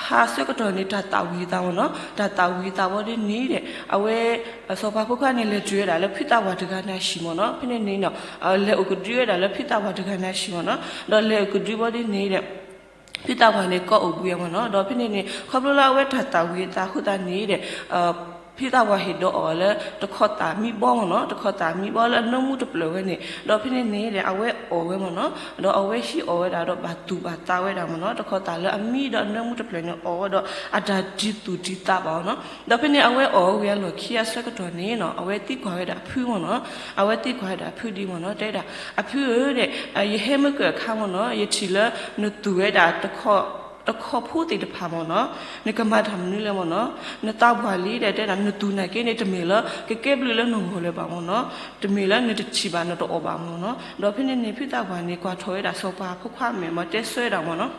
ဟးအဆၢကတီၢ်န့ၣ် တၢ်သၣ်ဝံၤသးမ့ၢ်နီၤ. တၢ်သၣ်ဝံၤသးဝီဒ်န့ၣ်ဒီး အဝဲ စီၤပၤဖိခွါန့ၣ် လဲၤတုၤဝဲဒၣ်လၢဖုသးဝၢ်တဂၤန့ၣ်အဟံၣ်မ့ၢ်နီၤ. ဖဲန့ၣ်န့ၣ်နီၤ လဲၤအိၣ်ကဒုဝဲဒၣ်လၢဖုသးဝၢ်တဂၤန့ၣ်အဟံၣ်မ့ၢ်နီၤ. ဒီးလဲၤအိၣ်ကဒုဝံၤဒ်န့ၣ်ဒီး ဖုသးဝၢ်န့ၣ် ကိးအိၣ်ဘှံးအီၤမ့ၢ်နီၤ. ဒီးဖဲန့ၣ်န့ၣ် ခီဖျိလၢအဝဲတၢ်သၣ်ဝံၤအသးအဃိသတးန့ၣ်ဒီး ဖုသၣ်ဝါဟ့ၣ်ဒီးအီၤလၢတခီသၣ်မံဘီမ့ၢ်နီၤ, တခီသၣ်မံဘီလၢအနၢမူတဖျၢၣ်ဝဲန့ၣ်, ဒီးဖဲန့ၣ်န့ၣ်ဒီး အဝဲအီၣ်ဝဲမ့ၢ်နီၤ, ဒီးအဝဲဟံးအီၣ်ဝဲဒၣ်ဒီးဘၣ်သူၣ်ဘၣ်သးဝဲဒၣ်မ့ၢ်နီၤ, တခီသၣ်လၢအမံဒီးအနၢမူတဖျၢၣ်န့ၣ်အီၣ်ဝဲဒီး အတၢ်တံၤသူၣ်တံၤသးဘၣ်အီၤနီၤ, ဒီးဖဲန့ၣ်အဝဲအီၣ်ဝဲအလီၢ်ခံအဆၢကတီၢ်န့ၣ်နီၤ, အဝဲသံကွၢ်ဝဲဒၣ်အဖုမ့ၢ်နီၤ, အဝဲသံကွၢ်ဝဲဒၣ်အဖုဒ်မ့ၢ်နီၤ, တဲဒၣ် အဖုဧၢဒီး ယဟဲမုၢ်ကၢၢ်အခါမ့ၢ်နီၤ, ယထံၣ်လၢနသူၣ်ဝဲဒၣ် တခီဖိသ့ၣ်တဖၣ်မ့ၢ်နီၤ, နကမၤတၢ်မနုၤလဲၣ်မ့ၢ်နီၤ, နသးပှၢ်လံဒီးတဲဒၣ် နသူၣ်နာ်က့န့ၣ် တမ့ၢ်လၢကကဲဘျုးလၢနဂီၢ်လၢၤဘၣ်မ့ၢ်နီၤ, တမ့ၢ်လၢနတထံၣ်ဘၣ်နတအီၣ်ဘၣ်မ့ၢ်နီၤ, ဒီးဖဲန့ၣ်န့ၣ် ဖုသၣ်ပှၢ်န့ၣ် ကွၢ်ထီၣ်ဝဲဒၣ်စီၤပၤဖိခွါမဲာ်မ့ၢ်တဲဆၢဝဲဒၣ်မ့ၢ်နီၤ,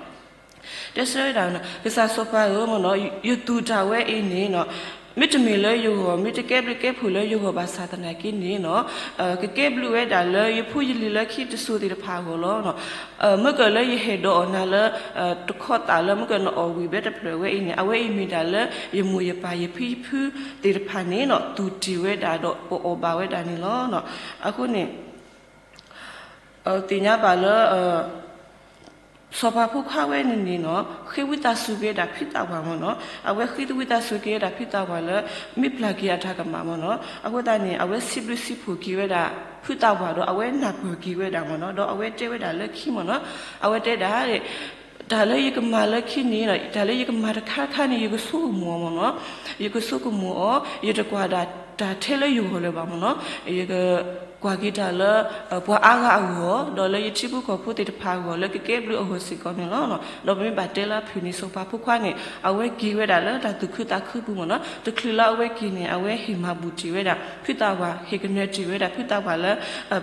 တဲဆၢဝဲဒၣ် ကစၢ်စီၤပၤဧၢမ့ၢ်နီၤ, ယသူၣ်တၢ်ဝဲအံၤန့ၣ်နီၤ, မ့တမ့ၢ်လၢယဂီၢ် မ့တကဲဘျုးကဲဖှိၣ်လၢယဂီၢ်ဘၣ်ဆၣ်သနာ်က့န့ၣ်နီၤ, ကကဲဘျုးဝဲဒၣ်လၢယဖိယလံၤလၢခံတစိၤသ့ၣ်တဖၣ်အဂီၢ်လီၤ. မ့ၢ်ကၢၢ်လၢယဟ့ၣ်ဒီးအီၤနၤလၢ တခီသၣ်လၢမ့ၢ်ကၢၢ်နအီၣ်ဝံၤဘဲတဖျၢၣ်ဝဲအံၤန့ၣ် အဝဲအံၤမ့ၢ်ဒၣ်လၢယမိၢ်ယပၢ်ယဖံယဖုသ့ၣ်တဖၣ်န့ၣ်နီၤ သူၣ်တ့ၢ်ဝဲဒၣ်ဒီးပအီၣ်ဘၣ်ဝဲဒၣ်န့ၣ်လီၤ. အဃိန့ၣ် သ့ၣ်ညါဘၣ်လၢ စီၤပၤဖိခွါဝဲန့ၣ်န့ၣ်နီၤ ဃ့ဝံသးစူၤက့ၤဝဲဒၣ်ဖုသၣ်ပှၢ်မ့ၢ်နီၤ, အဝဲဃ့ဝံသးစူၤက့ၤဝဲဒၣ်ဖုသၣ်ပှၢ်လၢ မ့ၢ်ပျၢ်က့ၤအတၢ်ကမၣ်မ့ၢ်နီၤ, အဃိသတးန့ၣ် အဝဲစံးဘျုးစံးဖှိၣ်က့ၤဝဲဒၣ်ဖုသၣ်ပှၢ်ဒီး အဝဲနၢ်ပၢၢ်က့ၤဝဲဒၣ်မ့ၢ်နီၤ, ဒီးအဝဲတဲဝဲဒၣ်လၢခံမ့ၢ်နီၤ, အဝဲတဲဒၣ် တၢ်လၢယကမၤလၢခံန့ၣ် တၢ်လၢယကမၤတခါတခါန့ၣ် ယကဆိကမိၣ်အီၤမ့ၢ်နီၤ, ယကဆိကမိၣ်အီၤ ယတကွၢ်ဒၣ်တၢ်ထဲလၢယဂီၢ်လၢၤဘၣ်မ့ၢ်နီၤ, ယက ကွၢ်က့ၤတၢ်လၢ ပှၤအါဂၤအဂီၢ် ဒီးလၢယထံဖိကီၢ်ဖိသ့ၣ်တဖၣ်အဂီၢ် လၢကကဲဘျုးအဂီၢ်စ့ၢ်ကီးန့ၣ်လီၤ. ဒီးပမ့ၢ်ဘၣ်တဲလၢအဖုၣ်န့ၣ် စီၤပၤဖိခွါန့ၣ် အဝဲက့ၤဝဲဒၣ်လၢတၢ်သူၣ်ခုသးခုပူၤမ့ၢ်နီၤ, တချုးလၢအဝဲက့ၤန့ၣ် အဝဲဟ့ၣ်မၤဘူၣ်တ့ၢ်ဝဲဒၣ် ဖုသၣ်ပှၢ် ဟ့ၣ်ကနၢၤတ့ၢ်ဝဲဒၣ်ဖုသၣ်ပှၢ်လၢ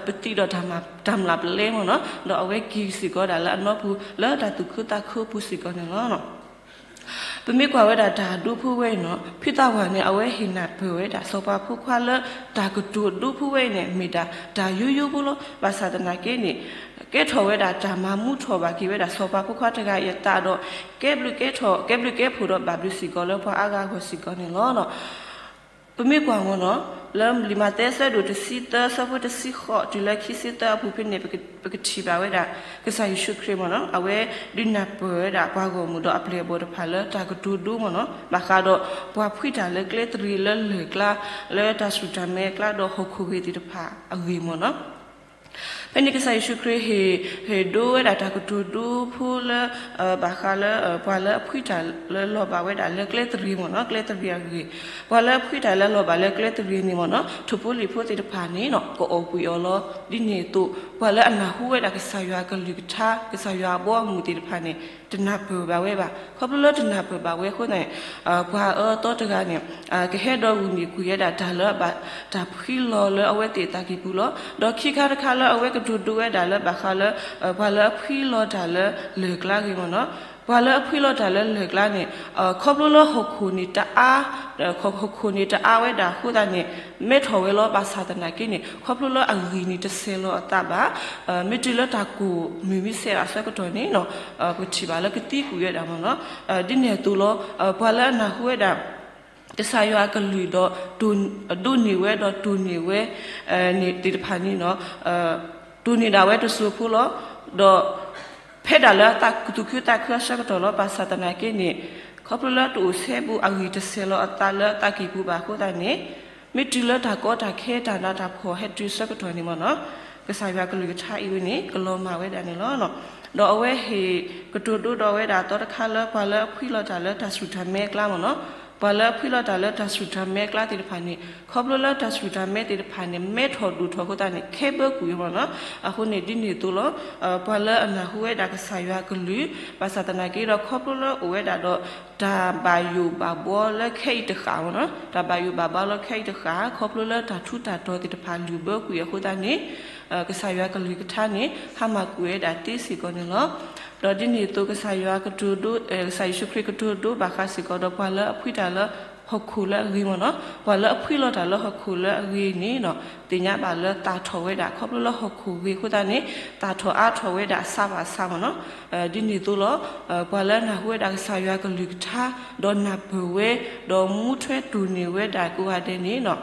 ပသံးဒီးတၢ်မျၢ်ပလဲမ့ၢ်နီၤ, ဒီးအဝဲက့ၤစ့ၢ်ကီးဒၣ်လၢအနီပူၤ လၢတၢ်သူၣ်ခုသးခုပူၤစ့ၢ်ကီးန့ၣ်လီၤ. ပမ့ၢ်ကွၢ်ဝဲဒၣ်တၢ်ဒိဖိဝဲအံၤနီၤ, ဖုသၣ်ပှၢ်န့ၣ် အဝဲဟ့ၣ်နၢ်ပၢၢ်ဝဲဒၣ် စီၤပၤဖိခွါလၢ တၢ်ကတိၤဒိဖိဝဲအံၤန့ၣ် မ့ၢ်ဒၣ်တၢ်ယိယိဖိလီၤ. ဘၣ်ဆၣ်သနာ်က့န့ၣ် ကဲထီၣ်ဝဲဒၣ်တၢ်မၤမူထီၣ်ဘၣ်က့ၤဝဲဒၣ်စီၤပၤဖိခွါတဂၤအံၤအသးဒီး ကဲဘျုးကဲထီၣ် ကဲဘျုးကဲဖှိၣ်ဒီးဘၣ်ဘျုးစ့ၢ်ကီးလၢပှၤအါဂၤအဂီၢ်စ့ၢ်ကီးန့ၣ်လီၤ. ပမ့ၢ်ကွၢ်မ့ၢ်နီၤ, လၢလံာ်မးသဲအဆၢဒိၣ်တဆံသၢ အဆၢဖိတဆံဃိးတုၤလၢခံဆံသၢအပူၤဖဲန့ၣ် ပကထံၣ်ဘၣ်ဝဲဒၣ် ကစၢ်ယ့ၣ်ၡူးခရံာ်မ့ၢ်နီၤ, အဝဲဒုးနၢ်ပၢၢ်ဝဲဒၣ်ပှၤဂီၢ်မုၢ်ဒီးအပျဲၢ်အဘီၣ်တဖၣ်လၢတၢ်ကတိၤဒိမ့ၢ်နီၤ, ဘၣ်ဃးဒီးပှၤဖှံတၢ်လၢကျဲသရံးလၢလၢၢ်ကျါ လၢတၢ်စူၢ်တၢ်မဲအကျါဒီးဟီၣ်ခိၣ်ဂ့ၤသ့ၣ်တဖၣ်အဂ့ၢ်မ့ၢ်နီၤ. ဖဲန့ၣ်ကစၢ်ယ့ၣ်ၡူးခရံာ်ဟ့ၣ် ဟ့ၣ်ဒိဝဲဒၣ်တၢ်ကတိၤဒိဖိလၢ ဘၣ်ဃးလၢ ပှၤလၢအဖှံတၢ်လၢလီၤဘၣ်ဝဲဒၣ်လၢကျဲသရံးမ့ၢ်နီၤ, ကျဲသရံးအဂ့ၢ်, ပှၤလၢအဖှံတၢ်လၢလီၤဘၣ်လၢကျဲသရံးန့ၣ်မ့ၢ်နီၤ, ထိၣ်ဖိလံၣ်ဖိသ့ၣ်တဖၣ်န့ၣ်နီၤ ကအီၣ်ကွံာ်အီၤလီၤ. ဒ်န့ၣ်အသိး ပှၤလၢအနၢ်ဟူဝဲဒၣ်ကစၢ်ယွၤအကလုၢ်ကထါ ကစၢ်ယွၤအဘီအမုၢ်သ့ၣ်တဖၣ်န့ၣ် တနၢ်ပၢၢ်ဘၣ်ဝဲဘၣ်. ခီဖျိလၢတနၢ်ပၢၢ်ဘၣ်ဝဲအဃိသတးန့ၣ် ပှၤအၢအသီတဂၤန့ၣ် ကဟဲဒီးဂုာ်န့ၢ်ကွံာ်ဝဲဒၣ်တၢ်လၢ တၢ်ဖှံလီၤလၢအဝဲသ့ၣ်အသးကံၢ်ပူၤလီၤ. ဒီးခံခါတခါလၢအဝဲကတိၤဒိဝဲဒၣ်လၢဘၣ်ဃးလၢ ပှၤလၢအဖှံလီၤတၢ်လၢလၢၢ်ကျါအဂ့ၢ်မ့ၢ်နီၤ, ပှၤလၢအဖှံလီၤတၢ်လၢလၢၢ်ကျါန့ၣ် ခီဖျိလၢဟီၣ်ခိၣ်န့ၣ်တအါ ဟီၣ်ခိၣ်န့ၣ်တအါဝဲဒၣ်အဃိသတးန့ၣ် မဲထီၣ်ဝဲလီၤ. ဘၣ်ဆၣ်သနာ်က့န့ၣ် ခီဖျိလၢအဂံၢ်န့ၣ်တစဲးလီၤအသးဘၣ်. မ့ၢ်တုၤလၢတၢ်ကိၢ်မုၢ်မ့ၢ်ဆဲးအဆၢကတီၢ်န့ၣ်နီၤ ပထံၣ်ဘၣ်လၢကသံကွံာ်ဝဲဒၣ်မ့ၢ်နီၤ. ဒ်န့ၣ်အသိးလီၤ ပှၤလၢအနၢ်ဟူဝဲဒၣ် ကစၢ်ယွၤအကလုၢ်ဒီး ဒိးန့ၢ်ဝဲဒီးတိၢ်န့ၢ်ဝဲ န့ၣ်သ့ၣ်တဖၣ်န့ၣ်နီၤ တိၢ်န့ၢ်ဒၣ်ဝဲတစိၢ်ဖိလီၤ. ဒီး ဖဲဒၣ်လၢအသးသူၣ်ခုသးခုအဆၢကတီၢ်လီၤ. ဘၣ်ဆၣ်သနာ်က့န့ၣ် ခီဖျိလၢတအိၣ်ဆဲးဘူးအဂံၢ်တစဲးလီၤအသးလၢအသးကံၢ်ပူၤဘၣ်အဃိသတးန့ၣ် မ့ၢ်တုၤလၢတၢ်ကီတၢ်ခဲတၢ်နးတၢ်ဖှီၣ်ဟဲတုၤဆၢကတီၢ်န့ၣ်မ့ၢ်နီၤ ကစၢ်ယွၤကလုၢ်ကထါအံၤဝဲန့ၣ် ကလီၤမၢ်ဝဲဒၣ်န့ၣ်လီၤ. ဒီးအဝဲဟ့ၣ်ကတိၤဒိဒီးဝဲဒၣ်အသီတခါလၢပှၤလၢအဖှံလီၤတၢ်လၢတၢ်စူၢ်တၢ်မဲအကျါမ့ၢ်နီၤ ပှၤလၢအဖှံလီၤတၢ်လၢတၢ်စူၢ်တၢ်မဲအကျါသ့ၣ်တဖၣ်န့ၣ် ခီဖျိလၢတၢ်စူၢ်တၢ်မဲသ့ၣ်တဖၣ်န့ၣ် မဲထီၣ်ဒိၣ်ထီၣ်အဃိသတးန့ၣ် ခဲဘၢကွံာ်မ့ၢ်နီၤ အဃိန့ၣ်ဒ်န့ၣ်အသိးလီၤ ပှၤလၢအနၢ်ဟူဝဲဒၣ်ကစၢ်ယွၤကလုၢ် ဘၣ်ဆၣ်သနာ်က့ဒီး ခီဖျိလၢအိၣ်ဝဲဒၣ်ဒီး တၢ်ဘၣ်ယိၣ်ဘၣ်ဘှီလၢခဲအံၤတဃၣ်မ့ၢ်နီၤ တၢ်ဘၣ်ယိၣ်ဘၣ်ဘှီလၢခဲအံၤတဃၣ် ခီဖျိလၢတၢ်ထူးတၢ်တီၤသ့ၣ်တဖၣ်လုၢ်ဘၢကွံာ်အဃိသတးန့ၣ် ကစၢ်ယွၤကလုၢ်ကထါန့ၣ် ဟါမၢ်ကွံာ်ဝဲဒၣ်သ့စ့ၢ်ကီးန့ၣ်လီၤ. ဒီးဒ်န့ၣ်အသိး ကစၢ်ယွၤကတိၤဒိ ကစၢ်ယ့ၣ်ၡူးခရံာ်ကတိၤဒိဘၣ်ဃးစ့ၢ်ကီးဒီး ပှၤလၢအဖှံတၢ်လၢဟီၣ်ခိၣ်လၢအဂ့ၤမ့ၢ်နီၤ ပှၤလၢအဖှံလီၤတၢ်လၢဟီၣ်ခိၣ်လၢအဂ့ၤန့ၣ်နီၤ သ့ၣ်ညါဘၣ်လၢသၣ်ထီၣ်ဝဲဒၣ် ခီဖျိလၢဟီၣ်ခိၣ်ဂ့ၤအဃိသတးန့ၣ် သၣ်ထီၣ်အါထီၣ်ဝဲဒၣ်အစးဘၣ်အစးမ့ၢ်နီၤ ဒ်န့ၣ်အသိးလီၤ ပှၤလၢအနၢ်ဟူဝဲဒၣ်ကစၢ်ယွၤကလုၢ်ကထါ ဒီးနၢ်ပၢၢ်ဝဲ ဒီးမူထွဲတိၢ်န့ၢ်ဝဲဒၣ်ကိးဂၤဒဲးန့ၣ်နီၤ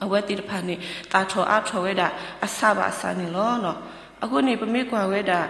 အဝဲသ့ၣ်တဖၣ်န့ၣ် သၣ်ထီၣ်အါထီၣ်ဝဲဒၣ်အစးဘၣ်အစးန့ၣ်လီၤ. အဃိန့ၣ် ပမ့ၢ်ကွၢ်ဝဲဒၣ်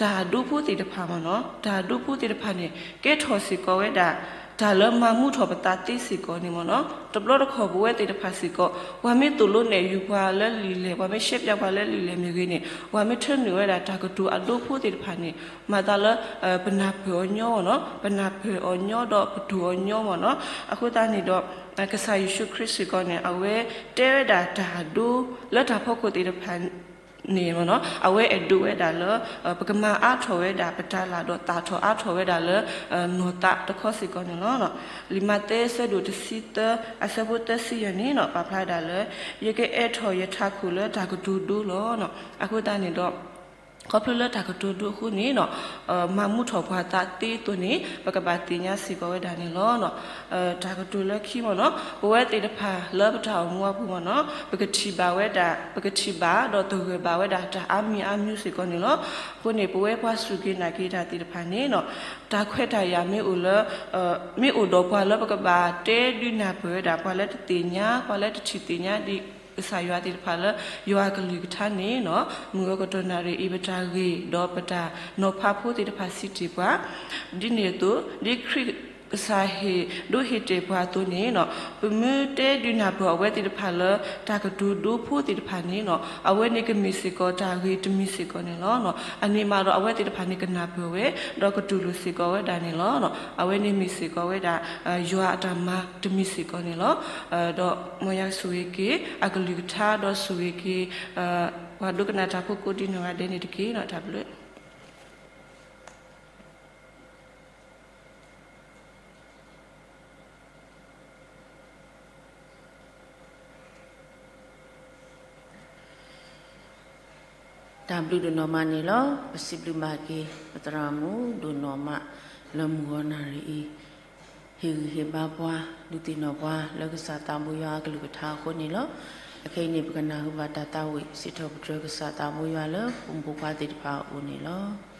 တၢ်ဒိဖိသ့ၣ်တဖၣ်မ့ၢ်နီၤ တၢ်ဒိဖိသ့ၣ်တဖၣ်န့ၣ် ကဲထီၣ်စ့ၢ်ကီးဝဲဒၣ် တၢ်လၢမၤမူထီၣ်ပသးသ့စ့ၢ်ကီးန့ၣ်မ့ၢ်နီၤ, တဘျီတခီၣ်ပဝဲသ့ၣ်တဖၣ်စ့ၢ်ကီး ပှၤမ့ၢ်သိၣ်လိနဲၣ်ယုာ်ပှၤလၢလံာ်လဲၢ်, ပှၤမ့ၢ်ရှဲပၠးပှၤလၢလံာ်လဲၢ်မ့ၢ်ဂ့ၤန့ၣ် ပှၤမ့ၢ်ထၢနုာ်ဝဲဒၣ်တၢ်ကတိၤအဒိဖိသ့ၣ်တဖၣ်န့ၣ် မၤသးလၢ ပနၢ်ပၢၢ်အီၤညီမ့ၢ်နီၤ, ပနၢ်ပၢၢ်အီၤညီဒီးပတိၢ်အီၤညီမ့ၢ်နီၤ. အဃိသတးန့ၣ်ဒီး ကစၢ်ယ့ၣ်ၡူးခရံာ်စ့ၢ်ကီးန့ၣ် အဝဲတဲဝဲဒၣ်တၢ်အဒိလၢတၢ်ဖီခိၣ်သ့ၣ်တဖၣ်န့ၣ်မ့ၢ်နီၤ, အဝဲအဲၣ်ဒိးဝဲဒၣ်လၢ ပကမၤအါထီၣ်ဝဲဒၣ်ပတၢ်လၢ်ဒီးသၣ်ထီၣ်အါထီၣ်ဝဲဒၣ်လၢ နီၢ်သးတခီစ့ၢ်ကီးန့ၣ်လီၤ. လံာ်မးသဲအဆၢဒိၣ်တဆံသၢ အဆၢဖိသၢဆံယဲၢ်န့ၣ်နီၤ ပာ်ဖျါဒၣ်လၢ ယကအဲၣ်ထီၣ်ယထးခိၣ်လၢတၢ်ကတိၤဒိလီၤ. အဃိသတးန့ၣ်ဒီး ခီဖျိလၢတၢ်ကတိၤဒိအဃိန့ၣ်နီၤ မၤမူထီၣ်ပှၤသးသ့အသိးန့ၣ် ပကဘၣ်သ့ၣ်ညါစ့ၢ်ကီးဝဲဒၣ်န့ၣ်လီၤ. တၢ်ကတိၤလၢခံမ့ၢ်နီၤ ပဝဲသ့ၣ်တဖၣ်လၢပတၢ်အိၣ်မူအပူၤမ့ၢ်နီၤ ပကထံၣ်ဘၣ်ဝဲဒၣ် ပကထံၣ်ဘၣ်ဒီးသဂၢၢ်ဘၣ်ဝဲဒၣ်တၢ်အါမံၤအါမံၤစ့ၢ်ကီးန့ၣ်လီၤ. အဃိန့ၣ် ပဝဲပှၤစူၢ်က့ၤနာ်က့ၤတၢ်သ့ၣ်တဖၣ်န့ၣ်နီၤ တၢ်ခွဲးတၢ်ယာ်မ့ၢ်အိၣ်လၢ မ့ၢ်အိၣ်ဒီးပှၤလၢပကဘၣ်တဲဒုးနၢ်ပၢၢ်ဝဲဒၣ် ပှၤလၢတသ့ၣ်ညါ ပှၤလၢတထံၣ်သ့ၣ်ညါဒ်ကစၢ်ယွၤသ့ၣ်တဖၣ်လၢ ယွၤအကလုၢ်ကထါန့ၣ်နီၤ မုၢ်ဂီၤကတီၢ်နၣ်ရံၣ်အံၤ ပတၢ်ဂ့ၢ်ဒီးပတၢ်နီၤဖးဖိသ့ၣ်တဖၣ်စံးတ့ၢ်ပှၤ ဒ်န့ၣ်အသိး ဒ်ခရံာ်ကစၢ်ဟ့ၣ်ဒိဟ့ၣ်တဲာ်ပှၤအသိးန့ၣ်နီၤ ပမ့ၢ်တဲဒုးနၢ်ပၢၢ်အဝဲသ့ၣ်တဖၣ်လၢ တၢ်ကတိၤဒိဖိသ့ၣ်တဖၣ်န့ၣ်နီၤ အဝဲန့ၣ်ကမ့ၢ်စ့ၢ်ကီးတၢ်ဂ့ၤတမံၤစ့ၢ်ကီးန့ၣ်လီၤ. အန့ၣ်မးဒီးအဝဲသ့ၣ်တဖၣ်န့ၣ်ကနၢ်ပၢၢ်ဝဲ ဒီးကတူၢ်လိာ်စ့ၢ်ကီးဝဲဒၣ်န့ၣ်လီၤ. အဝဲန့ၣ်မ့ၢ်စ့ၢ်ကီးဝဲဒၣ် ယွၤအတၢ်မၤတမံၤစ့ၢ်ကီးန့ၣ်လီၤ. ဒီးမ်ယွၤဆိၣ်ဂ့ၤက့ၤ အကလုၢ်ကထါဒီးဆိၣ်ဂ့ၤက့ၤ ပှၤဒိကနၣ်တၢ်ဖိကိးဒံနီၢ်ဂၤဒဲးန့ၣ်တက့ၢ်. တၢ်ဘျုး တၢ်ဘျုးဒိၣ်နီၢ်မးန့ၣ်လီၤ. ပစံးဘျုးဘၣ်က့ၤ ပသရၣ်မုၣ်ဒိၣ်နီၢ်မး လၢမုၢ်ဂီၤနၣ်ရံၣ်အံၤ ဟ့ၣ်ဂံၢ်ဟ့ၣ်ဘါပှၤ ဒုးသ့ၣ်နီၣ်ပှၤလၢကစၢ်သးဘိယွၤအကလုၢ်ကထါအဃိန့ၣ်လီၤ. အခဲအံၤန့ၣ် ပကနၢ်ဟူဘၣ်တၢ်သးဝံၣ် စံးထီၣ်ပတြၢၤကစၢ်သးဘိယွၤလၢပိာ်မုၣ်ဖိခွါသ့ၣ်တဖၣ်အအိၣ်န့ၣ်လီၤ.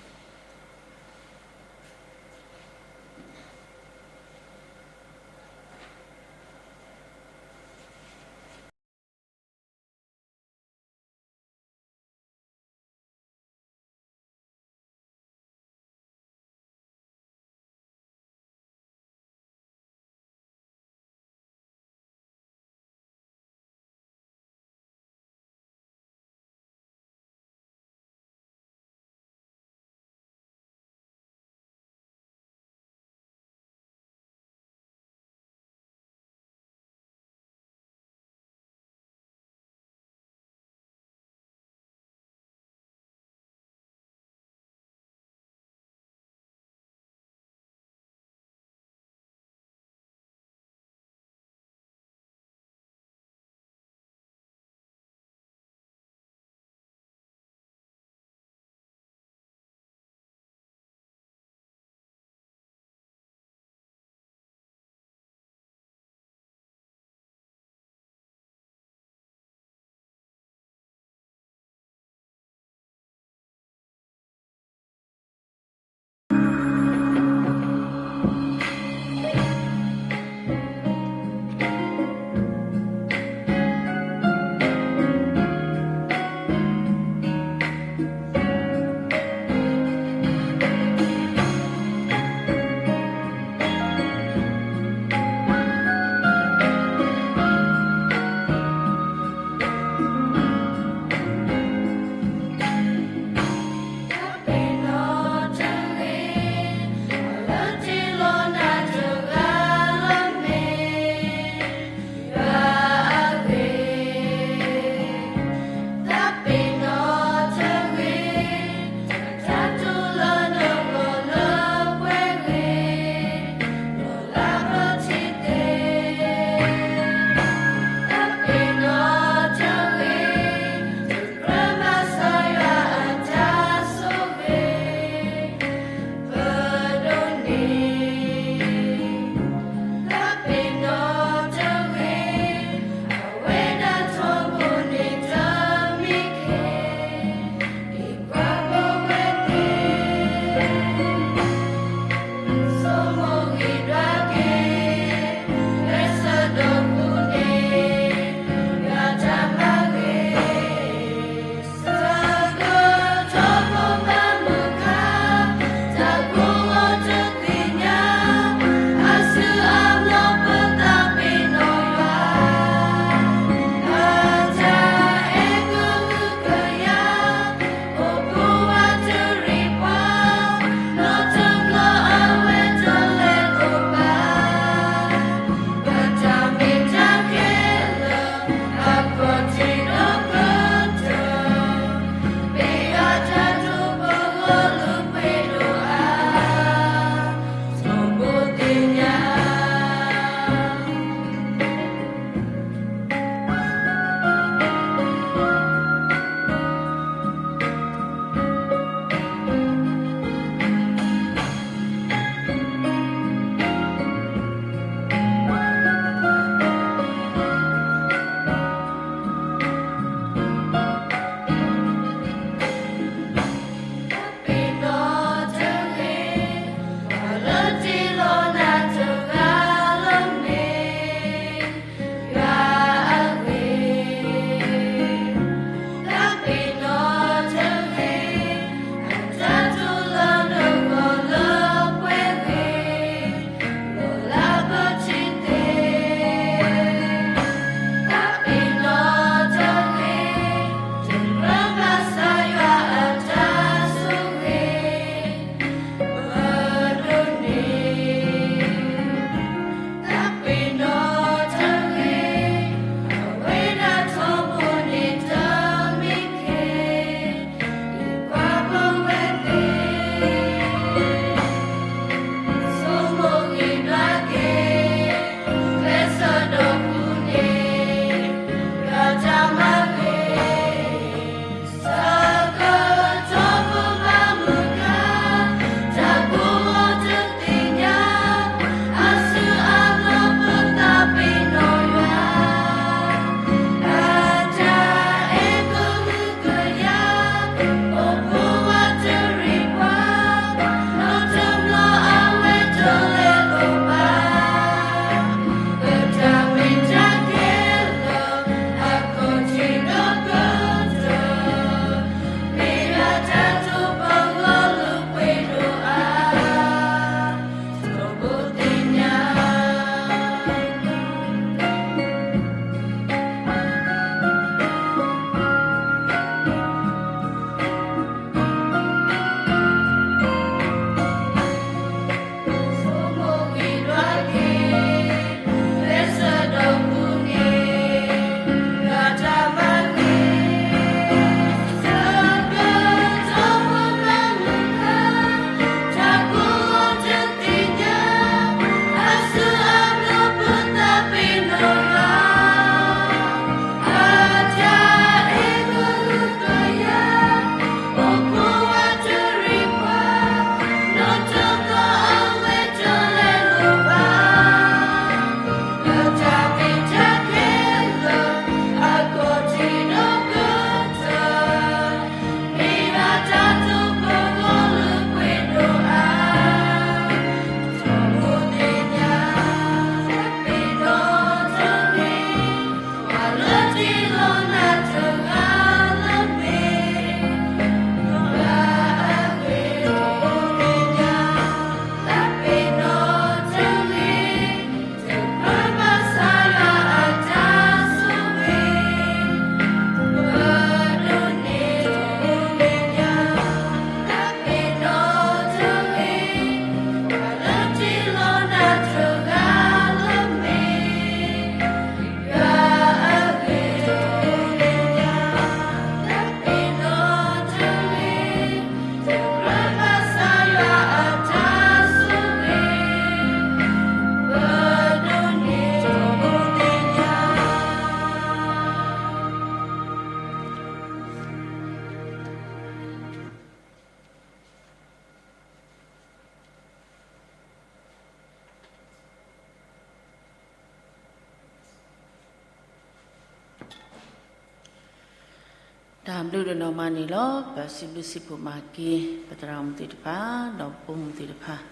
တၢ်ဘျုးဒိၣ်နီၢ်မးန့ၣ်လီၤ. ပစံးဘျုးစံးဖှိၣ်ဘၣ်က့ၤ ပသရၣ်မုၣ်သ့ၣ်တဖၣ် ဒီးပဖိမုၣ်သ့ၣ်တဖၣ်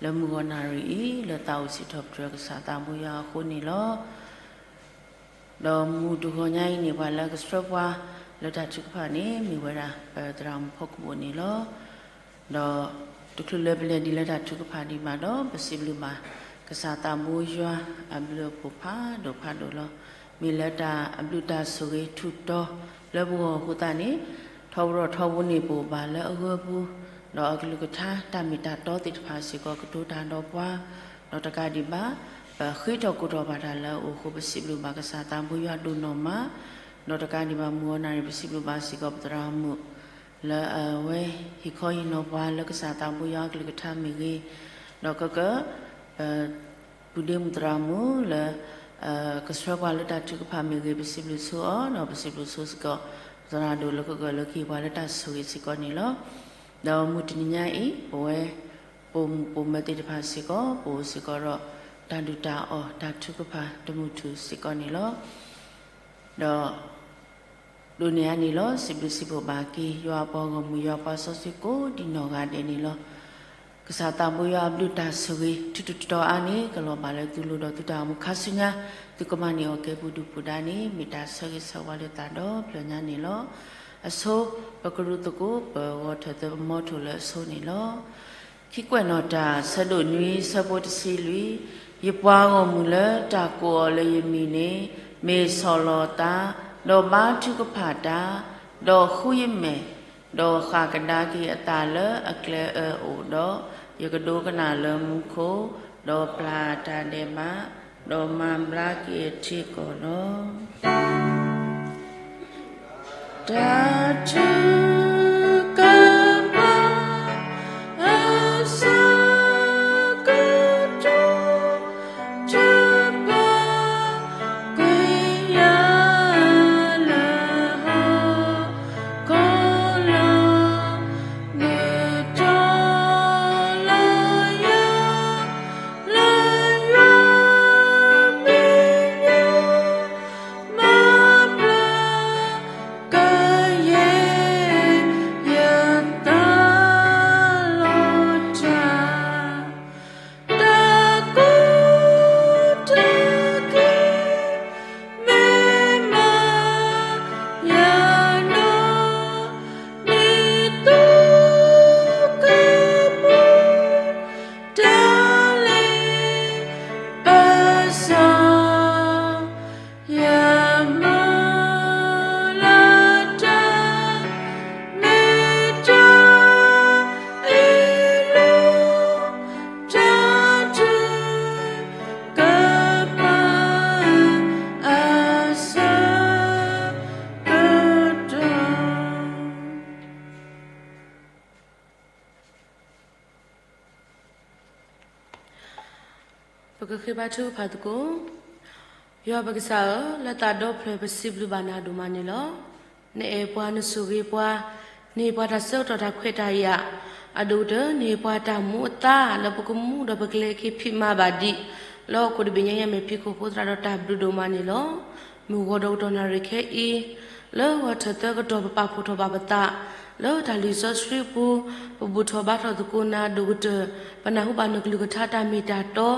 လၢမုၢ်ဂီၤနၣ်ရံၣ်အံၤ လၢသးအိၣ်စံးထီၣ်ပတြၢၤကစၢ်သးဘိယွၤအဃိန့ၣ်လီၤ. ဒီးမုၢ်တဂီၤညါအံၤန့ၣ် ပှၤလၢကဆှၢပှၤလၢတၢ်ထုကဖၣ်န့ၣ် မ့ၢ်ဝဲဒၣ် ပသရၣ်မုၣ်ဖီကဘိၣ်န့ၣ်လီၤ. ဒီးတချုးလၢပလဲၤဒ်လၢတၢ်ထုကဖၣ်ဒံးဘၣ်ဒီး ပစံးဘျုးဘၣ် ကစၢ်သးဘိယွၤအဘျုးအဖှိၣ်ဖးဒိၣ်ဖးဒိၣ်လီၤ. မ့ၢ်လၢတၢ်အဘျုးတၢ်ဆိၣ်ဂ့ၤထူးတီၤလၢပဂီၢ်အဃိသတးန့ၣ် ထီဘိထီဘိန့ၣ် ပအိၣ်ဘၣ်လၢအဂၢၢ်ပူၤ, ဒီးအကလုၢ်ကထါတၢ်မ့ၢ်တၢ်တီသ့ၣ်တဖၣ်စ့ၢ်ကီးကတိၤတၢ်ဒီးပှၤ, ဒီးတကးဒံးဘၣ် ပဃ့ထီၣ်ကိးထီၣ်ဘၣ်တၢ်လၢအအိၣ်အဃိ ပစံးဘျုးဘၣ်ကစၢ်သးဘိယွၤဒိၣ်နီၢ်မး, ဒီးတကးဒံးဘၣ်မုၢ်ဂီၤနၣ်ရံၣ် ပစံးဘျုးဘၣ်စ့ၢ်ကီးပသရၣ်မုၣ် လၢအဝဲဟ့ၣ်ခီဟ့ၣ်နီၤပှၤလၢကစၢ်သးဘိယွၤအကလုၢ်ကထါမ့ၢ်ဂ့ၤ, ဒီးကက ပပုၢ်ဒ့မုၣ်သရၣ်မုၣ်လၢ ကဆှၢပှၤလၢတၢ်ထုကဖၣ်မ့ၢ်ဂ့ၤ ပစံးဘျုးဆိအီၤ ဒီးပစံးဘျုးဆိစ့ၢ်ကီး ပသရၣ်ဒိၣ်လၢကဂၢၢ်လၢကဟ့ၣ်ပှၤလၢတၢ်ဆိၣ်ဂ့ၤစ့ၢ်ကီးန့ၣ်လီၤ. ဒီးမုၢ်တနံၤညါအံၤ ပဝဲ ပိာ်မုၣ်ပိာ်မၢၤသ့ၣ်တဖၣ်စ့ၢ်ကီး ပအိၣ်စ့ၢ်ကီးဒီး တၢ်ဒုၣ်တၢ်အီၣ်တၢ်ထုကဖၣ်တမုာ်ထူၣ်စ့ၢ်ကီးန့ၣ်လီၤ. ဒီး ဒိးန့ၢ်အါန့ၣ်လီၤ. စံးဘျုးစံးဖှိၣ်ဘၣ်က့ၤ ယွၤအပှၤဂီၢ်မုၢ် ယွၤပှၤစီဆှံကိးဒံနီၢ်ဂၤဒဲးန့ၣ်လီၤ. ကစၢ်သးဘိယွၤအဘျုးတၢ်ဆိၣ်ဂ့ၤ ထူးထူးတီၤတီၤအါန့ၣ် ကလီၤဘၣ်လၢသုလိၤဒီးသုတၢ်အိၣ်မူခါဆူညါ, သုကမၤန့ၢ်အီၣ်ကဲပူၤဒုၣ်ပူၤဒါန့ၣ် မ့ၢ်တၢ်ဆၢဂ့ၤဆၢဝါလၢသးဒီဖျၢၣ်ညါန့ၣ်လီၤ. အဆိ ပကရူၢ်သကိး ပဂီၤထၢၣ်သၢပမီထိၣ်လၢအဆိန့ၣ်လီၤ. ခံကွဲးနီၣ်တၢ် ဆၢဒိၣ်နွံ ဆၢဖိတဆံလွံၢ်, ယပှၤဂီၢ်မုၢ်လၢတၢ်ကိးအီၤလၢယမံၤန့ၣ် မ့ၢ်ဆီၣ်လီၤသး, ဒီးဘါထုကဖၣ်တၢ်, ဒီးဃုယမဲာ်, ဒီးဃၣ်ကဒါက့ၤအသးလၢအကျဲအၢအိၣ်ဒီး, ယကဒိကနၣ်လၢမူခိၣ်, ဒီးပျၢ်တၢ်ဒဲးဘး, ဒီးမၤဘျါက့ၤအထံအကီၢ်လီၤ. တၢ်ထုကဖၣ် အဆၢကတီၢ် ထုကဖၣ်ကွံာ်ယၤလၢဟီၣ်ခိၣ်လီၤ. နုာ်ထီၣ်လီၤယၤ လၢယွၤမဲာ်ညါ မၤဘျါ ကယဲၢ်ယသးလီၤတၢ်, တၢ်ကူၣ်တၢ်က့ၤ မ့ၢ်မၤယၤနီၢ် မ့ၢ်သုကပူၤ တၢ်လ့ပစီ ယမၤလၢတၢ် မ့ၢ်တၢ်အ့ၣ်လိာ် တၢ်ထုကဖၣ်အဆၢကတီၢ် ပကဃ့ဘါထုကဖၣ်သကိး. ယွၤပကစၢ်ဧၢ, လၢသးဒီဖျၢၣ်ပစံးဘျုးဘၣ်နၤဒိၣ်မးန့ၣ်လီၤ. နအဲၣ်ပှၤ နဆိၣ်ဂ့ၤပှၤ, နဟ့ၣ်ပှၤတၢ်ဆၢကတီၢ်တၢ်ခွဲးတၢ်ယာ်, အဒိၣ်ကတၢၢ် နဟ့ၣ်ပှၤတၢ်မူအသါ လၢပကမူဒီးပကလဲၤက့ၤဖံးမၤဘၣ်ဒံး လၢဟီၣ်ခိၣ်တဘ့ၣ်ညါညါမဲာ်ဖံးခိၣ်အဃိသတးဒီး တၢ်ဘျုးဒိၣ်မးန့ၣ်လီၤ. မုၢ်ဂီၤဒီးကတီၢ်နၣ်ရံၣ်ခဲအံၤ လၢဂီၤထၢၣ်သၢကတီၢ် ပပာ်ဖှိၣ်ထီၣ်ဘၣ်ပသး လၢတၢ်လံာ်စီဆှံပူၤ, ပဘူၣ်ထီၣ်ဘါထီၣ်သကိးနၤဒိၣ်ကတၢၢ်, ပနၢ်ဟူဘၣ်နကလုၢ်ကထါတၢ်မ့ၢ်တၢ်တီ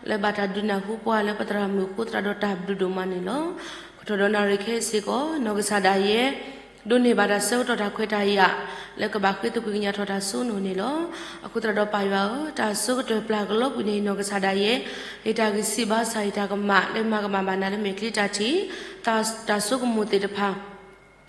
လၢဘၣ်တၢ်ဒုးနၢ်ဟူပှၤလၢပသရၣ်မုၣ်အဃိသတးဒီး တၢ်ဘျုးဒိၣ်မးန့ၣ်လီၤ. ကထီၣ်ဒီးနၣ်ရံၣ်ခဲအံၤစ့ၢ်ကီး နီၢ်ကစၢ်ဒၣ်ယဲ ဒိးန့ၢ်ဘၣ်တၢ်ဆၢကတီၢ်တၢ်ခွဲးတၢ်ယာ် လၢကဘၣ်ဃ့သကွံာ်ကညးထီၣ်တၢ်စိနၢ်န့ၣ်လီၤ. အဃိသတးဒီးပၢ်ယွၤဧၢ, တၢ်စိကတၢၢ်ပျၢ်ကလီကွံာ်န့ၣ် နီၢ်ကစၢ်ဒၣ်ယဲ ယတၢ်ဂံၢ်စၢ်ဘါစၢ် ယတၢ်ကမၣ် လၢမၤကမၣ်ဘၣ်နၤလၢမဲာ်ချံတၢ်ထံၣ် တၢ်စိကမီၤသ့ၣ်တဖၣ်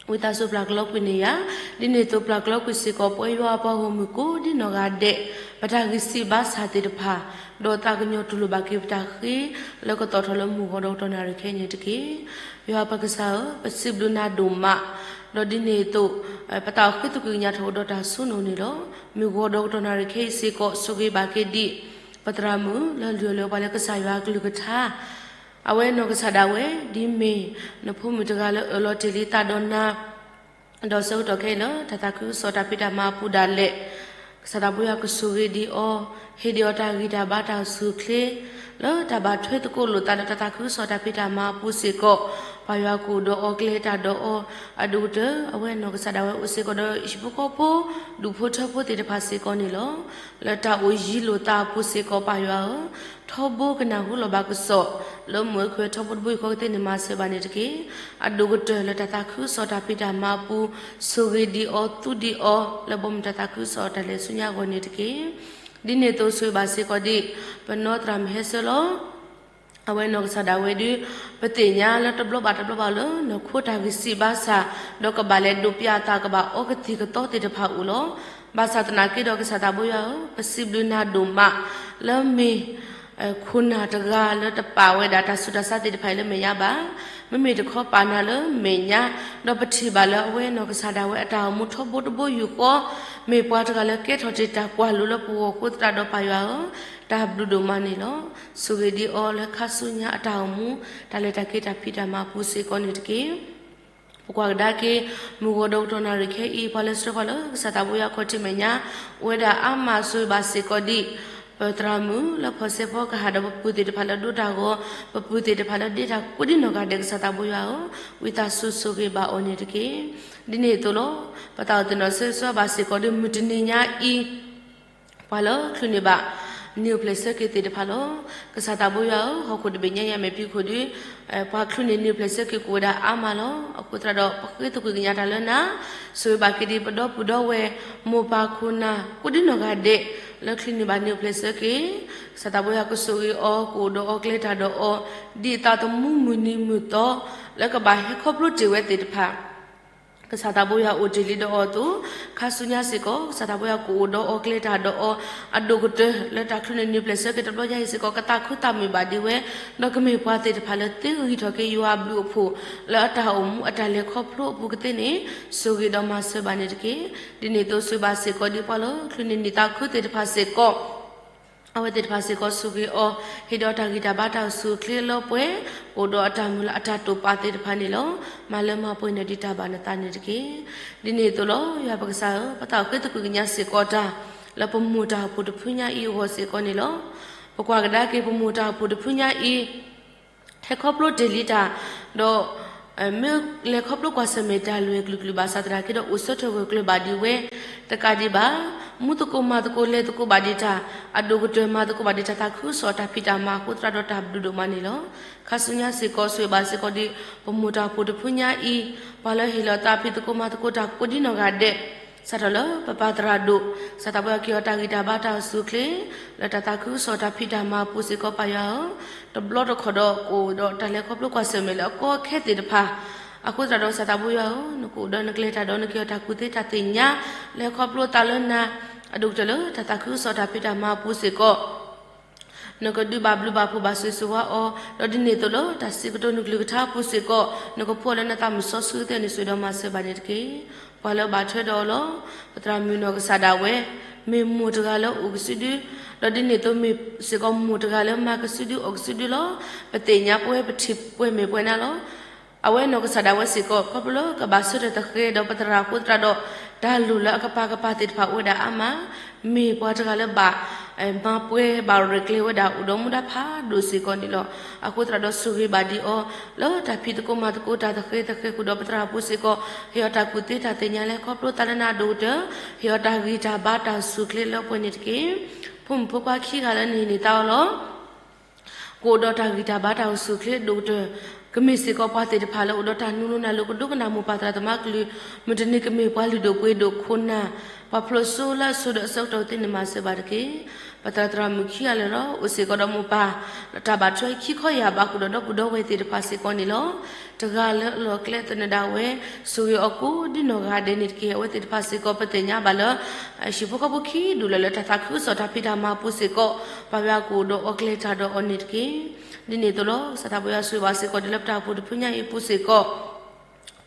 ဝံသးစူၤပျၢ်ကလီကွံာ်န့ၢ်ယၤ, ဒ်န့ၣ်အသိးပျၢ်ကလီကွံာ်စ့ၢ်ကီး ပဝဲယွၤအပှၤဂီၢ်မုၢ်ကိးဒ်နီၢ်ဂၤဒဲး ပတၢ်ဂံၢ်စၢ်ဘါစၢ်သ့ၣ်တဖၣ်, ဒီးသးကညီၤတူၢ်လိာ်ဘၣ်က့ၤပတၢ်ဃ့ လၢကသီၣ်ထီၣ်လၢမုၢ်ဂီၤဒီးကတီၢ်နၣ်ရံၣ်ခဲအံၤန့ၣ်တက့ၢ်. ယွၤပကစၢ်ဧၢ, ပစံးဘျုးနၤဒိၣ်မး, ဒီးဒ်န့ၣ်အသိး ပသးအိၣ်ဃ့သကွံာ်ကညးထီၣ်ကဒီးတၢ်စိနၢ်န့ၣ်လီၤ. မုၢ်ဂီၤဒီးကတီၢ်နၣ်ရံၣ်ခဲအံၤစ့ၢ်ကီး ဆိၣ်ဂ့ၤဘၣ်က့ၤဒံး ပသရၣ်မုၣ် လၢလုၢ်အီၣ်လုၢ်အီပှၤလၢကစၢ်ယွၤအကလုၢ်ကထါ အဝဲနီၢ်ကစၢ်ဒၣ်ဝဲ ဒ်မ့ၢ်နဖိမုၣ်တဂၤလၢအၢၣ်လီၤတ့ၢ်လံသးဒီးနၤ, ဒီးဆၢကတီၢ်ခဲအံၤလၢ တၢ်သးခုကစီၣ်တၢ်ဖံးတၢ်မၤအပူၤဒၣ်လဲာ်, ကစၢ်သးဘိယွၤကဆိၣ်ဂ့ၤဒံးအီၤ, ဟ့ၣ်ဒံးအီၤတၢ်ဂံၢ်တၢ်ဘါတၢ်စူၢ်ချ့, လၢတၢ်ဘၣ်ထွဲသကိးလိာ်သးလၢတၢ်သးခုကစီၣ်တၢ်ဖံးတၢ်မၤအပူၤစ့ၢ်ကီး, ပၢ်ယွၤကအိၣ်ဒီးအီၤ ကျဲၤတၢ်ဒီးအီၤ, အဒိၣ်ကတၢၢ် အဝဲနီၢ်ကစၢ်ဒၣ်ဝဲအိၣ်စ့ၢ်ကီးဒီး ဟံၣ်ဖိဃီဖိ ဒူၣ်ဖိထၢဖိသ့ၣ်တဖၣ်စ့ၢ်ကီးန့ၣ်လီၤ. လၢတၢ်အိၣ်ယံၤလိာ်သးအပူၤစ့ၢ်ကီး ပၢ်ယွၤဧၢ, ထီဘိကနၢ်ဟူလီၤဘၣ်ကစီၣ် လၢမုၢ်အခွဲးထီဘိတဘိယူၢ်ဃီကသ့န့ၣ် မၤစၢၤဘၣ်န့ၣ်တက့ၢ်. အဒိၣ်ကတၢၢ်လၢတၢ်သးခုကစီၣ်တၢ်ဖံးတၢ်မၤအပူၤ ဆိၣ်ဂ့ၤဒံးအီၤ သူဒံးအီၤ လၢဘီမုၢ်တၢ်သးခုကစီၣ်တၢ်လဲၤဆူညါအဂီၢ်န့ၣ်တက့ၢ်. ဒ်န့ၣ်အသိးဆိၣ်ဂ့ၤဘၣ်စ့ၢ်ကီးဒံး ပနီၢ်သရၣ်မုၣ်ဟဲဆၢလီၤ အဝဲနီၢ်ကစၢ်ဒၣ်ဝဲဒုး ပသ့ၣ်ညါလၢတဘျီဘၣ်တဘျီဘၣ်လၢ နီၢ်ခိတၢ်ဂံၢ်စၢ်ဘါစၢ် ဒီးကဘၣ်လဲၤဒိးပျးအသး ကဘၣ်အီကသံၣ်ကသီသ့ၣ်တဖၣ်အိၣ်လီၤ. ဘၣ်ဆၣ်သနာ်က့ဒီး ကစၢ်သးဘိယွၤဧၢ, ပစံးဘျုးနၤဒိၣ်မး လၢမ့ၢ် ခိၣ်နၢ်တဂၤလၢတပာ်ဝဲဒၣ်တၢ်ဆူးတၢ်ဆါသ့ၣ်တဖၣ်အံၤလၢမဲာ်ညါဘၣ်. မ့မ့ၢ်တခီပာ်နၤလၢမဲာ်ညါ, ဒီးပထံၣ်ဘၣ်လၢအဝဲနီၢ်ကစၢ်ဒၣ်ဝဲအတၢ်အိၣ်မူထီဘိတဘိယူၢ်ဃီ, မ့ၢ်ပှၤတဂၤလၢကဲထီၣ်တ့ၢ်တၢ်ကွၢ်လိလၢပဂီၢ်အဃိသတးဒီး ပၢ်ယွၤဧၢ, တၢ်ဘျုးဒိၣ်မးန့ၣ်လီၤ. ဆိၣ်ဂ့ၤဒံးအီၤလၢခါဆူညါအတၢ်အိၣ်မူ တၢ်လဲၤတၢ်က့ၤတၢ်ဖံးတၢ်မၤအပူၤစ့ၢ်ကီးန့ၣ်တက့ၢ်. ပကွၢ်ကဒါက့ၤ မုၢ်ဂီၤဒီးကတီၢ်နၣ်ရံၣ်ခဲအံၤ ပှၤလၢဆှၢပှၤလၢကစၢ်သးဘိယွၤအခီၣ်ထံးမဲာ်ညါ အိၣ်ဝဲဒၣ်အါမး ဆိၣ်ဂ့ၤဘၣ်စ့ၢ်ကီးဒံး ပသရၣ်မုၣ်လၢဖီၣ်စဲးဖီကဟၣ်ဒီး ပပုၢ်သ့ၣ်တဖၣ်လၢဒိတၢ်ဂီၤ, ပပုၢ်သ့ၣ်တဖၣ်လၢဒ့တၢ်ကိးဒံနီၢ်ဂၤဒဲး ကစၢ်သးဘိယွၤဧၢ, ဝံသးစူၤဆိၣ်ဂ့ၤဘၣ်အီၤန့ၣ်တက့ၢ်. ဒ်န့ၣ်အသိးလီၤ. ပသးအိၣ်သ့ၣ်နီၣ်ဆၢဂ့ၤဆၢဝါဘၣ်စ့ၢ်ကီးဒံး မုၢ်တနံၤညါအံၤ ပှၤလၢချုးန့ၢ်ဘၣ် နံၣ်အိၣ်ဖျဲၣ်ဆၢက့ၤသ့ၣ်တဖၣ်လီၤ. ကစၢ်သးဘိယွၤဧၢ, ဟီၣ်ခိၣ်တဘ့ၣ်ညါယၤမဲာ်ဖံးခိၣ်ဒီး ပှၤချုးန့ၢ်နံၣ်အိၣ်ဖျဲၣ်ဆၢက့ၤကအိၣ်ဝဲဒၣ်အါမးလီၤ. အဃိသတးဒီး ပဃ့သကွံၢ်ကညးတၢ်လၢနၤ, ဆိၣ်ဂ့ၤဘၣ်က့ၤဒံးပဒီပုၢ်ဒီဝဲၢ် မိၢ်ပၢ်ခိၣ်နၢ် ကိးဒံနီၢ်ဂၤဒဲး လၢချုးန့ၢ်ဘၣ်နံၣ်အိၣ်ဖျဲၣ်ဆၢက့ၤ, ကစၢ်သးဘိယွၤကဆိၣ်ဂ့ၤအီၤ ကအိၣ်ဒီးအီၤကျဲၤတၢ်ဒီးအီၤ ဒ်အသးသမူမုၢ်နံၤမုၢ်သီ လၢကဘၣ်ဟဲခီဖျိတ့ၢ်ဝဲသ့ၣ်တဖၣ် ကစၢ်သးဘိယွၤအိၣ်တ့ၢ်လံဒီးအီၤအသိး, ခါဆူညါစ့ၢ်ကီး ကစၢ်သးဘိယွၤကအိၣ်ဒီးအီၤကျဲၤတၢ်ဒီးအီၤ, အဒိၣ်ကတၢၢ်လၢတၢ်ချုးန့ၢ်နံၣ်အိၣ်ဖျဲၣ်ဆၢက့ၤတဘျီညါအံၤစ့ၢ်ကီး ကသးခုသးမုာ်ဘၣ်ဒံးဝဲ, ဒီးကမ့ၢ်ပှၤသ့ၣ်တဖၣ်လၢသ့ဂံၢ်ထီၣ်က့ၤယွၤအဘျုးအဖှိၣ် လၢအတၢ်အိၣ်မူအတၢ်လဲၤခီဖျိအပူၤကသ့န့ၣ် ဆိၣ်ဂ့ၤဒီးမၤစၢၤဘၣ်န့ၣ်တက့ၢ်. ဒ်န့ၣ်အသိးဆိၣ်ဂ့ၤဘၣ်စ့ၢ်ကီးဒံးပှၤလၢချုးန့ၢ်နံၣ်သးခုသ့ၣ်တဖၣ်စ့ၢ်ကီး အဝဲသ့ၣ်တဖၣ်စ့ၢ်ကီးဆိၣ်ဂ့ၤအီၤ, ဟ့ၣ်ဒီးတၢ်ဂံၢ်တၢ်ဘါတၢ်အိၣ်ဆူၣ်အိၣ်ချ့လၢပှဲၤ, ကအိၣ်ဒီးအတၢ်မုၢ်လၢအတၢ်တိာ်ပာ်သ့ၣ်တဖၣ်န့ၣ်လီၤ. မၤလၢမၤပှဲၤန့ၣ်ဒံးတၢ်ဘၣ်နသးန့ၣ်တက့ၢ်. ဒ်န့ၣ်အသိးလီၤ. ယွၤပကစၢ်ဧၢ, ပသးအိၣ်ဃ့သကွံၢ်ကညးစ့ၢ်ကီးတၢ် လၢပမိၢ်တၢ်အိၣ်ဖှိၣ်တဖုညါအံၤအဂီၢ်စ့ၢ်ကီးန့ၣ်လီၤ. ပကွၢ်ကဒါက့ၤပမိၢ်တၢ်အိၣ်ဖှိၣ်တဖုညါအံၤ ဟဲခီဖျိတ့ၢ်လံတၢ်, ဒီး မ့ၢ်လဲၤခီဖျိကွၢ်ဆၢၣ်မဲာ်တၢ်လွဲၢ်ကလုာ်ကလုာ်ဘၣ်ဆၣ်သနာ်က့ဒီး အိၣ်ဆၢထၢၣ်ဂၢၢ်ကျၢၤဘၣ်ဒံးဝဲ, တကးဒံးဘၣ်, မူသကိးမၤသကိးလဲၤသကိးဘၣ်ဒံးတၢ်, အဒိၣ်ကတၢၢ်မၤသကိးဘၣ်ဒံးတၢ်သးခုကစီၣ်တၢ်ဖံးတၢ်မၤအဃိသတးဒီးတၢ်ဘျုးဒိၣ်မးန့ၣ်လီၤ. ခါဆူညါစ့ၢ်ကီးဆိၣ်ဂ့ၤဘၣ်စ့ၢ်ကီးဒံး ပမိၢ်တၢ်အိၣ်ဖှိၣ်တဖုညါအံၤ, ပှၤလၢဟ့ၣ်လီၤသးဖံးသကိးမၤသကိးတၢ်ကိးဒံနီၢ်ဂၤဒဲး စးထီၣ်လၢပပၢ်သရၣ်ဒိၣ်, ကစၢ်သးဘိယွၤက့ၤအီၤတၢ်ဂံၢ်တၢ်ဘါတၢ်အိၣ်ဆူၣ်အိၣ်ချ့, လၢတၢ်သးခုကစီၣ်တၢ်ဖံးတၢ်မၤအပူၤစ့ၢ်ကီးပၢ်ယွၤဧၢ, တဘျီတခီၣ်ဒီးကအိၣ်ဒီးတၢ်လဲၤခီဖျိကွၢ်ဆၢၣ်မဲာ်လၢအကီအခဲသ့ၣ်တဖၣ်, အဃိသတးဒီးကစၢ်သးဘိယွၤဧၢ, နကအိၣ်ဒီးနကျဲၤတၢ်ဒီးနက့ၤအီၤတၢ်ကူၣ်သ့တၢ်သ့ၣ်ညါ, လဲၤခီဖျိသးလၢနၤ, အဒိၣ်ကတၢၢ်လၢတၢ်သးခုကစီၣ်တၢ်ဖံးတၢ်မၤအပူၤစ့ၢ်ကီး နကဒုးဘၣ်ဘျုးဘၣ်ဖှိၣ်ဘၣ်ဆိၣ်ဂ့ၤဆိၣ်ဝါအီၤ, ဒီးဒ်န့ၣ်အသိးလၢတၢ်စံးကတိၤနကလုၢ်ကထါအပူၤစ့ၢ်ကီး, နကဖှူအီၤလၢနသးမုၢ်စီဆှံကသ့ၣ်န့ၣ် ဆိၣ်ဂ့ၤဒီးမၤစၢၤဘၣ်န့ၣ်တက့ၢ်. ပှၤလၢအဘၣ်ထွဲဒီးအီၤလီၤ. ပသရၣ်မုၣ်နီၢ်ကစၢ်ဒၣ်ဝဲ, မ့ၢ်မိၢ်တဂၤလၢအိၣ်ကစုဒု, ဒီးဒ်န့ၣ်အသိးမ့ၢ်စ့ၢ်ကီးမိၢ်တဂၤလၢမၤကစုဒုအီၣ်ကစုဒုလီၤ. ပသ့ၣ်ညါပဝဲပထံၣ်ပှဲၤမဲာ်ပှဲၤနါလီၤ. အဝဲနီၢ်ကစၢ်ဒၣ်ဝဲစ့ၢ်ကီး ခီဖျိလၢကဘၣ်ဆၢထၢၣ်သဃဲၤဒီးပသရၣ်အဃိသတးဒီး တၢ်လိၣ်လၢအကပၤကပၤသ့ၣ်တဖၣ်အိၣ်ဝဲဒၣ်အါမး, မ့ၢ်ပှၤတဂၤလၢဘၣ် မၤပှဲၤဘၣ်ရဲၣ်ကျဲၤဝဲဒၣ် အိၣ်ဒီးမူဒါဖးဒိၣ်စ့ၢ်ကီးန့ၣ်လီၤ. အဃိသတးဒီးဆိၣ်ဂ့ၤဘၣ်ဒံးအီၤ လၢတၢ်ဖံးသကိးမၤသကိးတၢ်သဃဲၤသဃဲၤဃုာ်ဒီးပသရၣ်အပူၤစ့ၢ်ကီး, ဟ့ၣ်အီၤတၢ်ကူၣ်သ့တၢ်သ့ၣ်ညါ လဲၤခီဖျိသးလၢနၤအဒိၣ်ကတၢၢ်, ဟ့ၣ်အီၤတၢ်ဂံၢ်တၢ်ဘါတၢ်အိၣ်ဆူၣ်အိၣ်ချ့လၢပှဲၤန့ၣ်တက့ၢ်. ဖိမုၣ်ဖိခွါခံဂၤလၢနဟ့ၣ်န့ၢ်သးအီၤလီၤ. ကအိၣ်ဒီးတၢ်ဂံၢ်တၢ်ဘါတၢ်အိၣ်ဆူၣ်အိၣ်ချ့ဒိၣ်ကတၢၢ်, ကမ့ၢ်စ့ၢ်ကီးပှၤသ့ၣ်တဖၣ်လၢအိၣ်ဒီးတၢ်နူၤလိၤနၢ်လိၤကဒိကနၣ်မိၢ်ပၢ်သရၣ်သမါကလုၢ်, မုၢ်တနံၤကမ့ၢ်ပှၤလုၢ်ဒိၣ်ပှ့ၤဒိၣ်ခိၣ်နၢ်, ပှၤဖျိးစိလၢအဆိဒီးအဆၢကတီၢ်သ့န့ၣ်မၤစၢၤဘၣ်တက့ၢ်. ပသရၣ်သရၣ်မုၣ်ခံဂၤလၢာ်ဒီး အိၣ်စ့ၢ်ကီးဒီးမိၢ်ပၢ် လၢတၢ်ဘၣ်ထွဲခံခီယာ်ဘၣ်ဃုာ်ဒီးဒီပုၢ်ဒီဝဲၢ်သ့ၣ်တဖၣ်စ့ၢ်ကီးန့ၣ်လီၤ. တဂၤလၢအလီၢ်ကျဲသနၢၣ်ဒၣ်ဝဲ, ဆိၣ်ဂ့ၤအီၤကိးဒ်နီၢ်ဂၤဒဲးန့ၣ်တက့ၢ်. အဝဲသ့ၣ်တဖၣ်စ့ၢ်ကီးပသ့ၣ်ညါဘၣ်လၢ ဟံၣ်ဖိဃီဖိခံဒူၣ်လၢာ်လၢတၢ်သးခုကစီၣ်တၢ်ဖံးတၢ်မၤအပူၤစ့ၢ်ကီး, ပၢ်ယွၤကအိၣ်ဒီးအီၤကျဲၤတၢ်ဒီးအီၤန့ၣ်တက့ၢ်. ဒ်န့ၣ်အသိးလီၤ. ကစၢ်သးဘိယွၤဆိၣ်ဂ့ၤဘၣ်စ့ၢ်ကီးဒ်လၢပတၢ်အိၣ်ဖှိၣ်တဖုညါအံၤအပူၤစ့ၢ်ကီး,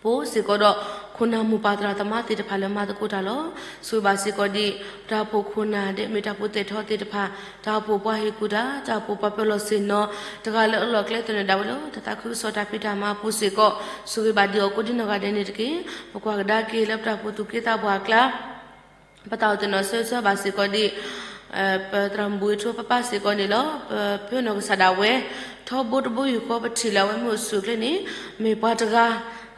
ပအိၣ်စ့ၢ်ကီးဒီး ခိၣ်နၢ်မိၢ်ပၢ်သရၣ်သမါသ့ၣ်တဖၣ်လၢမၤသကိးတၢ်လီၤ. ဆိၣ်ဂ့ၤဘၣ်စ့ၢ်ကီးဒ် ပတၢ်အိၣ်ဖှိၣ်ခိၣ်နၢ်ဒဲး မ့ၢ်တၢ်အိၣ်ဖှိၣ်သဲးထီၣ်သ့ၣ်တဖၣ်, တၢ်အိၣ်ဖှိၣ်ပှၤဟ့ၣ်ကူၣ်တၢ်, တၢ်အိၣ်ဖှိၣ်ပှၤပၢၤလီၢ်ဆ့ၣ်နီၤ, တဂၤလၢအလီၢ်ကျဲသနၢၣ်ဒၣ်ဝဲလၢ တၢ်သးခုကစီၣ်တၢ်ဖံးတၢ်မၤအပူၤစ့ၢ်ကီး, ဆိၣ်ဂ့ၤဘၣ်ဒံးအီၤကိးဒ်နီၢ်ဂၤဒဲးန့ၣ်တက့ၢ်. ပကွၢ်ကဒါက့ၤလၢပတၢ်အိၣ်ဖှိၣ်သူၣ်က့သးပှၢ်အကျါ ပသးအိၣ်သ့ၣ်နီၣ်ဆၢဂ့ၤဆၢဝါဘၣ်စ့ၢ်ကီးဒ် ပသရၣ်မုၣ်ဘူၣ်အ့ထိပၢ်ပၢ်စ့ၢ်ကီးန့ၣ်လီၤ. ပဖုအနီၢ်ကစၢ်ဒၣ်ဝဲ ထီဘိတဘိယူၢ်ဃီ ပထံၣ်လၢအဝဲမ့ၢ်အိၣ်ဆူၣ်အိၣ်ချ့န့ၣ် မ့ၢ်ပှၤတဂၤ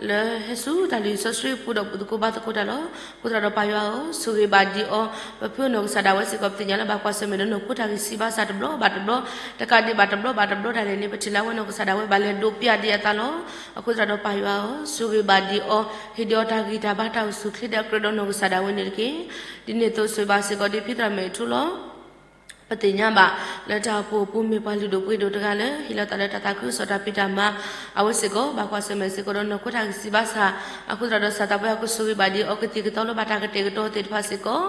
လၢဟဲဆူတၢ်လုၢ်ဟံၣ်စီဆှံပူၤဒီး ဘူၣ်သကိးဘါသကိးတၢ်လီၤ. အဃိသတးဒီးပၢ်ယွၤဧၢ, ဆိၣ်ဂ့ၤဘၣ်ဒံးအီၤ. ပဖုအနီၢ်ကစၢ်ဒၣ်ဝဲစ့ၢ်ကီး ပသ့ၣ်ညါလၢဘၣ်ကွၢ်ဆၢၣ်မဲာ်ဒီးနီၢ်ခိတၢ်ဂံၢ်စၢ်ဘါစၢ်တဘျီဘၣ်တဘျီ, တကးဒံးဘၣ်တဘျီဘၣ်တဘျီဒၣ်လဲာ်န့ၣ် ပထံၣ်လၢအဝဲနီၢ်ကစၢ်ဒၣ်ဝဲဘၣ်လဲၤဒိးပျၢ်ဒံးအသးလီၤ. အဃိသတးဒီးပၢ်ယွၤဧၢ, ဆိၣ်ဂ့ၤဘၣ်ဒံးအီၤ, ဟ့ၣ်ဒံးအီၤတၢ်ဂံၢ်တၢ်ဘါတၢ်အိၣ်ဆူၣ်အိၣ်ချ့ဒီးအကြၢးဒီးနီၢ်ကစၢ်ဒၣ်ဝဲန့ၣ်တက့ၢ်. ဒ်န့ၣ်အသိးဆိၣ်ဂ့ၤဘၣ်စ့ၢ်ကီး ဒ်ဖံသရၣ်မုၣ်အ့ထိလီၤ. ပသ့ၣ်ညါဘၣ်လၢတၢ်အိၣ်ဖှိၣ်အပူၤမ့ၢ်ပှၤလုၢ်ဒိၣ်ပှ့ၤဒိၣ်တဂၤလၢ ဟ့ၣ်လီၤသးလၢတၢ်သးခုကစီၣ်တၢ်ဖံးတၢ်မၤ, အဝဲစ့ၢ်ကီး ဘၣ်ကွၢ်ဆၢၣ်မဲာ်စ့ၢ်ကီးဒီးနီၢ်ခိတၢ်ဂံၢ်စၢ်ဘါစၢ်, အဃိသတးဒီး ကစၢ်သးပှၢ်ကဆိၣ်ဂ့ၤဘၣ်ဒံးအီၤကသံၣ်ကသီလၢဘၣ်တၢ်ကတဲာ်ကတီၤသ့ၣ်တဖၣ်စ့ၢ်ကီး,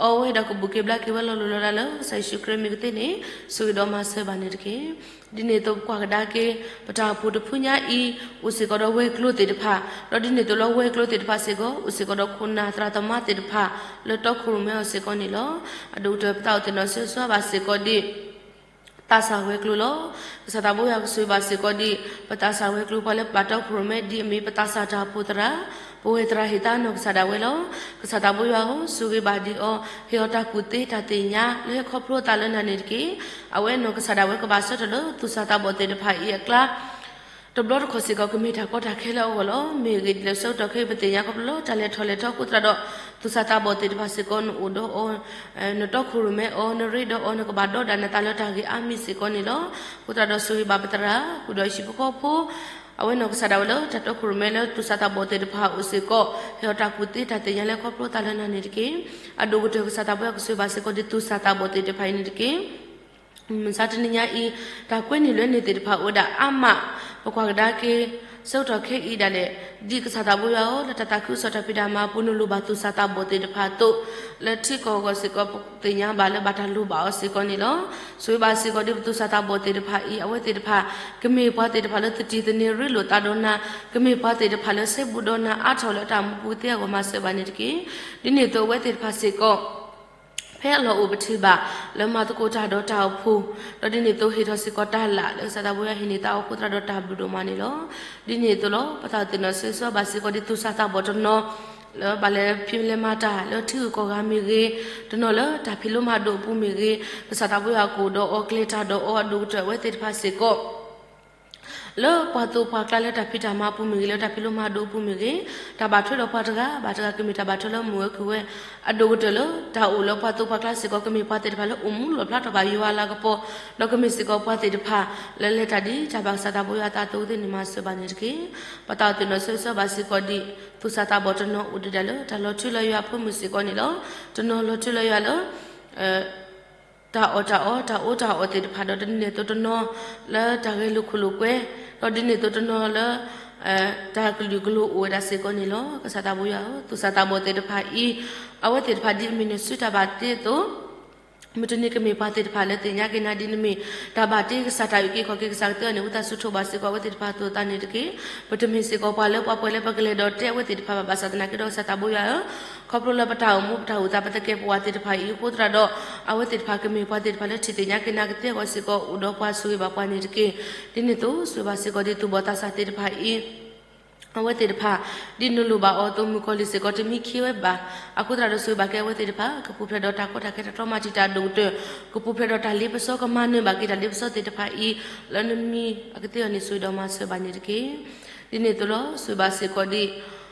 အီၣ်ဝဲဒီးကဘူၣ်က့ၤဘျါက့ၤဝဲလီၤလိၤလီၤလးလၢ ကစၢ်ယ့ၣ်ၡူးခရံာ်မံၤကသ့န့ၣ် ဆိၣ်ဂ့ၤဒီးမၤစၢၤဘၣ်န့ၣ်တက့ၢ်. ဒ်န့ၣ်အသိးပကွၢ်ကဒါက့ၤ ပတၢ်အိၣ်ဖှိၣ်တဖုညါအံၤ အိၣ်စ့ၢ်ကီးဒီးဝဲၤကျိၤသ့ၣ်တဖၣ်, ဒီးဒ်န့ၣ်အသိးလၢဝဲၤကျိၤသ့ၣ်တဖၣ်စ့ၢ်ကီး အိၣ်စ့ၢ်ကီးဒီးခိၣ်နၢ်သရၣ်သမါသ့ၣ်တဖၣ် လၢတီခိၣ်ရိၣ်မဲအီၤစ့ၢ်ကီးန့ၣ်လီၤ. အဒိၣ်ကတၢၢ်ပသးအိၣ်သ့ၣ်နီၣ်ဆၢဂ့ၤဆၢဝါဘၣ်စ့ၢ်ကီးဒ် သးစၢ်ဝဲၤကျိၤလီၤ. ကစၢ်သးဘိယွၤကဆိၣ်ဂ့ၤဘၣ်စ့ၢ်ကီးဒ် ပသးစၢ်ဝဲၤကျိၤ ပှၤလၢပာ်တီခိၣ်ရိၣ်မဲဒ်အမ့ၢ် ပသးစၢ်တၢ်အိၣ်ဖှိၣ်သရၣ်, ပဝဲၢ်သရၣ်ဟ့ၣ်သးနီၢ်ကစၢ်ဒၣ်ဝဲလီၤ. ကစၢ်သးဘိယွၤဧၢ, ဆိၣ်ဂ့ၤဘၣ်ဒံးအီၤ, ဟ့ၣ်အီၤတၢ်ကူၣ်သ့တၢ်သ့ၣ်ညါ လၢဟဲခီဖျိအသးလၢနၤန့ၣ်တက့ၢ်. အဝဲနီၢ်ကစၢ်ဒၣ်ဝဲကဘၣ်ဆၢထၢၣ်လၢသူၣ်စၢ်သးဘီၣ်သ့ၣ်တဖၣ်အံၤအကျါ တဘျီတခီၣ်စ့ၢ်ကီး ကမ့ၢ်တၢ်ကီတၢ်ခဲလၢအဂီၢ်လီၤ. မ့ၢ်ဂ့ၢ်ဒ်လဲၣ်ဆၢကတီၢ်ခဲအံၤ ပသ့ၣ်ညါခီဖျိလၢတၢ်လဲၤထီၣ်လဲၤထီအဃိသတးဒီး သူၣ်စၢ်သးဘီၣ်သ့ၣ်တဖၣ်စ့ၢ်ကီး နအိၣ်ဒီးအီၤ, နတီခိၣ်ရိၣ်မဲအီၤ, နရ့ဒီးအီၤ, နကဘၣ်ဒီးဒၣ်နသးလၢတၢ်ဂ့ၢ်အါမံၤစ့ၢ်ကီးန့ၣ်လီၤ. အဃိသတးဒီးဆိၣ်ဂ့ၤဘၣ်ပသရၣ် ဃုာ်ဒီးဟံၣ်ဖိဃီဖိ အဝဲနီၢ်ကစၢ်ဒၣ်ဝဲလၢတၢ်တီခိၣ်ရိၣ်မဲလၢသူၣ်စၢ်သးဘီၣ်သ့ၣ်တဖၣ်အိၣ်စ့ၢ်ကီး ဟ့ၣ်အီၤတၢ်ကူၣ်သ့တၢ်သ့ၣ်ညါလၢခီဖျိသးလၢနၤန့ၣ်တက့ၢ်. အဒိၣ်ကတၢၢ်ကစၢ်သးဘိယွၤကဆိၣ်ဂ့ၤဘၣ်စ့ၢ်ကီးဒ်သူၣ်စၢ်သးဘီၣ်သ့ၣ်တဖၣ်အံၤန့ၣ်တက့ၢ်. မုၢ်မဆါတနံၤညါအံၤ တၢ်ကွဲနုာ်လွဲနုာ်သ့ၣ်တဖၣ်အိၣ်ဝဲဒၣ်အါမး, ပကွၢ်ကဒါက့ၤ ဆၢကတီၢ်ခဲအံၤဒၣ်လဲာ် ဒ်ကစၢ်သးဘိယွၤဧၢ လၢတၢ်သးခုကစီၣ်တၢ်ဖံးတၢ်မၤအပူၤ နလိၣ်ဘၣ်သူၣ်စၢ်သးဘီၣ်သ့ၣ်တဖၣ်အသိး လၢထံကီၢ်အဂီၢ်စ့ၢ်ကီး ပသ့ၣ်ညါဘၣ်လၢဘၣ်တၢ်လိၣ်ဘၣ်အီၤစ့ၢ်ကီးန့ၣ်လီၤ. ဆိၣ်ဂ့ၤဘၣ်စ့ၢ်ကီးဒ်ပသူၣ်စၢ်သးဘီၣ်သ့ၣ်တဖၣ်အံၤ အဝဲသ့ၣ်တဖၣ် ကမ့ၢ်ပှၤသ့ၣ်တဖၣ်လၢသတံၢ်သန့ၤရ့လိာ်သးဒီးနၤ, ကမ့ၢ်ပှၤသ့ၣ်တဖၣ်လၢစဲဘူးဒီးနၤအါထီၣ်လၢတၢ်မူပူၤသ့အဂီၢ် မၤစၢၤဘၣ်န့ၣ်တက့ၢ်. ဒ်န့ၣ်အသိးအဝဲသ့ၣ်တဖၣ်စ့ၢ်ကီး ဖဲအလီၢ်အိၣ်ပထံၣ်ဘၣ် လၢမၤသကိးတၢ်ဒီးတၢ်အိၣ်ဖှိၣ်, ဒီးဒ်န့ၣ်အသိးဟ့ၣ်ထီၣ်စ့ၢ်ကီးတၢ်လၢ် လၢကစၢ်သးဘိယွၤဟ့ၣ်န့ၢ်သးအီၤအဃိသတးဒီးတၢ်ဘျုးဒိၣ်မးန့ၣ်လီၤ. ဒ်န့ၣ်အသိးလီၤ ပသးအိၣ်သ့ၣ်နီၣ်ဆၢဂ့ၤဆၢဝါဘၣ်စ့ၢ်ကီးဒ်သူၣ်စၢ်သးဘီၣ်တနီၤ လၢဘၣ်လဲၤဖံးလဲၤမၤတၢ်လၢထံဂုၤကီၢ်ဂၤမ့ၢ်ဂ့ၤ, တနီၤလၢတၢ်ဖံးလိမၤဒိးအပူၤမ့ၢ်ဂ့ၤ, ကစၢ်သးဘိယွၤကအိၣ်ဒီးအီၤကျဲၤတၢ်ဒီးအီၤအဒိၣ်ကတၢၢ်အဝဲသ့ၣ်တဖၣ်စ့ၢ်ကီး လၢပှၤသိးပှၤကျါလၢတၢ်ဖံးတၢ်မၤအပူၤမ့ၢ်ဂ့ၤ, လၢတၢ်ဖံးလိမၤဒိးအပူၤမ့ၢ်ဂ့ၤ, တၢ်ဘၣ်ထွဲဒီးပှၤတဂၤဘၣ်တဂၤ ကမ့ၢ်တၢ်ဘၣ်ထွဲလၢမုာ်ဝဲခုၣ်ဝဲ, အဒိၣ်ကတၢၢ်လၢတၢ်အိၣ်လၢပှၤသိးပှၤကျါစ့ၢ်ကီး ကမ့ၢ်ပှၤသ့ၣ်တဖၣ်လၢအိၣ်မူလီၣ်ဖျါထီၣ်ဘၣ်ယွၤအလၤကပီၤ, ဒီးကမ့ၢ်စ့ၢ်ကီးပှၤသ့ၣ်တဖၣ် လၢလဲၤတၢ်ဒ်တၢ်ဘၣ်ကစၢ်သးဘိယွၤအသးအသိးသ့ၣ်န့ၣ် မၤစၢၤဘၣ်န့ၣ်တက့ၢ်. ပသးအိၣ်သ့ၣ်နီၣ်ဆၢဂ့ၤဆၢဝါဘၣ်စ့ၢ်ကီးဒ် သူၣ်စၢ်သးဘီၣ်တနီၤအိၣ်ဒံးဒၣ်လၢတၢ်လီၤထူလီၤယွၤအဖၢမုၢ်စ့ၢ်ကီးန့ၣ်လီၤ. တနီၤလီၤထူလီၤယွၤလၢ တၢ်အီၣ်တၢ်အီ တၢ်အီတၢ်အီသ့ၣ်တဖၣ်ဒီး ဒ်န့ၣ်အသိးတနီၤလၢတၢ်ဂဲၤလိာ်ခိၣ်လိာ်ကွဲ, ဒီးဒ်န့ၣ်အသိးတနီၤလၢ တၢ်ကလုာ်ကလိာ်အိၣ်ဝဲဒၣ်စ့ၢ်ကီးန့ၣ်လီၤ. ကစၢ်သးဘိယွၤဧၢ, သူၣ်စၢ်သးဘီၣ်သ့ၣ်တဖၣ်အံၤ အဝဲသ့ၣ်တဖၣ်ဒ်အမ့ၢ်နစုတၢ်ဘၣ်တ့အသိး မုၢ်တနံၤကမ့ၢ်ပှၤသ့ၣ်တဖၣ်လၢသ့ၣ်ညါက့ၤနၤဒ်နမ့ၢ် တၢ်ဘၣ်တ့ကစၢ် တၢ်အုၣ်က့ၤခီၣ်က့ၤကစၢ်ကသ့အီၤန့ၣ် ဝံသးစူၤထိးဘၣ်စ့ၢ်ကီးအဝဲသ့ၣ်တဖၣ်အသိးအသးန့ၣ်တက့ၢ်. ပတမ့ၢ်စ့ၢ်ကီးပှၤလၢပှၤပှဲၤလၢပကလဲၤဒီးတဲအဝဲသ့ၣ်တဖၣ်ဘၣ် ဘၣ်ဆၣ်သနာ်က့ဒီးကစၢ်သးဘိယွၤဧၢ, ခီဖျိလၢပတၢ်အိၣ်မူပတၢ်အိၣ်သးပသကဲာ်ပဝးသ့ၣ်တဖၣ်အံၤအဃိသတးဒီး အဝဲသ့ၣ်တဖၣ်ကမ့ၢ်ပှၤသ့ၣ်တဖၣ်လၢထံၣ်သ့ၣ်ညါက့ၤနၤကသ့အဂီၢ်စ့ၢ်ကီး အိၣ်ဒီးပှၤဆိၣ်ဂ့ၤဘၣ်ပှၤန့ၣ်တက့ၢ်. ဒ်န့ၣ်အသိးဆိၣ်ဂ့ၤဘၣ်စ့ၢ်ကီးဒ်သူၣ်ဘီၣ်သးစၢ်သ့ၣ်တဖၣ်အံၤ အဝဲသ့ၣ်တဖၣ် ဒ်နလိၣ်ဘၣ်အီၤအသိးမုၣ်ကီၤလံၢ်စ့ၢ်ကီးတမံခ့ဝဲဘၣ်. အဃိသတးဒီးဆိၣ်ဂ့ၤဘၣ်က့ၤအဝဲသ့ၣ်တဖၣ် ကပူၤဖျဲးဒီးတၢ်ကီတၢ်ခဲတၢ်ချီမၤတံာ်တာ်အဒိၣ်ကတၢၢ်, ကပူၤဖျဲးဒီးတၢ်လ့ပစီကမၤနၢၤဘၣ်က့ၤတၢ်လ့ပစီသ့ၣ်တဖၣ်အံၤ လၢနမံၤအကသ့အီၤန့ၣ် ဆိၣ်ဂ့ၤဒီးမၤစၢၤဘၣ်န့ၣ်တက့ၢ်. ဒ်န့ၣ်အသိးလီၤ ဆိၣ်ဂ့ၤဘၣ်စ့ၢ်ကီးဒ်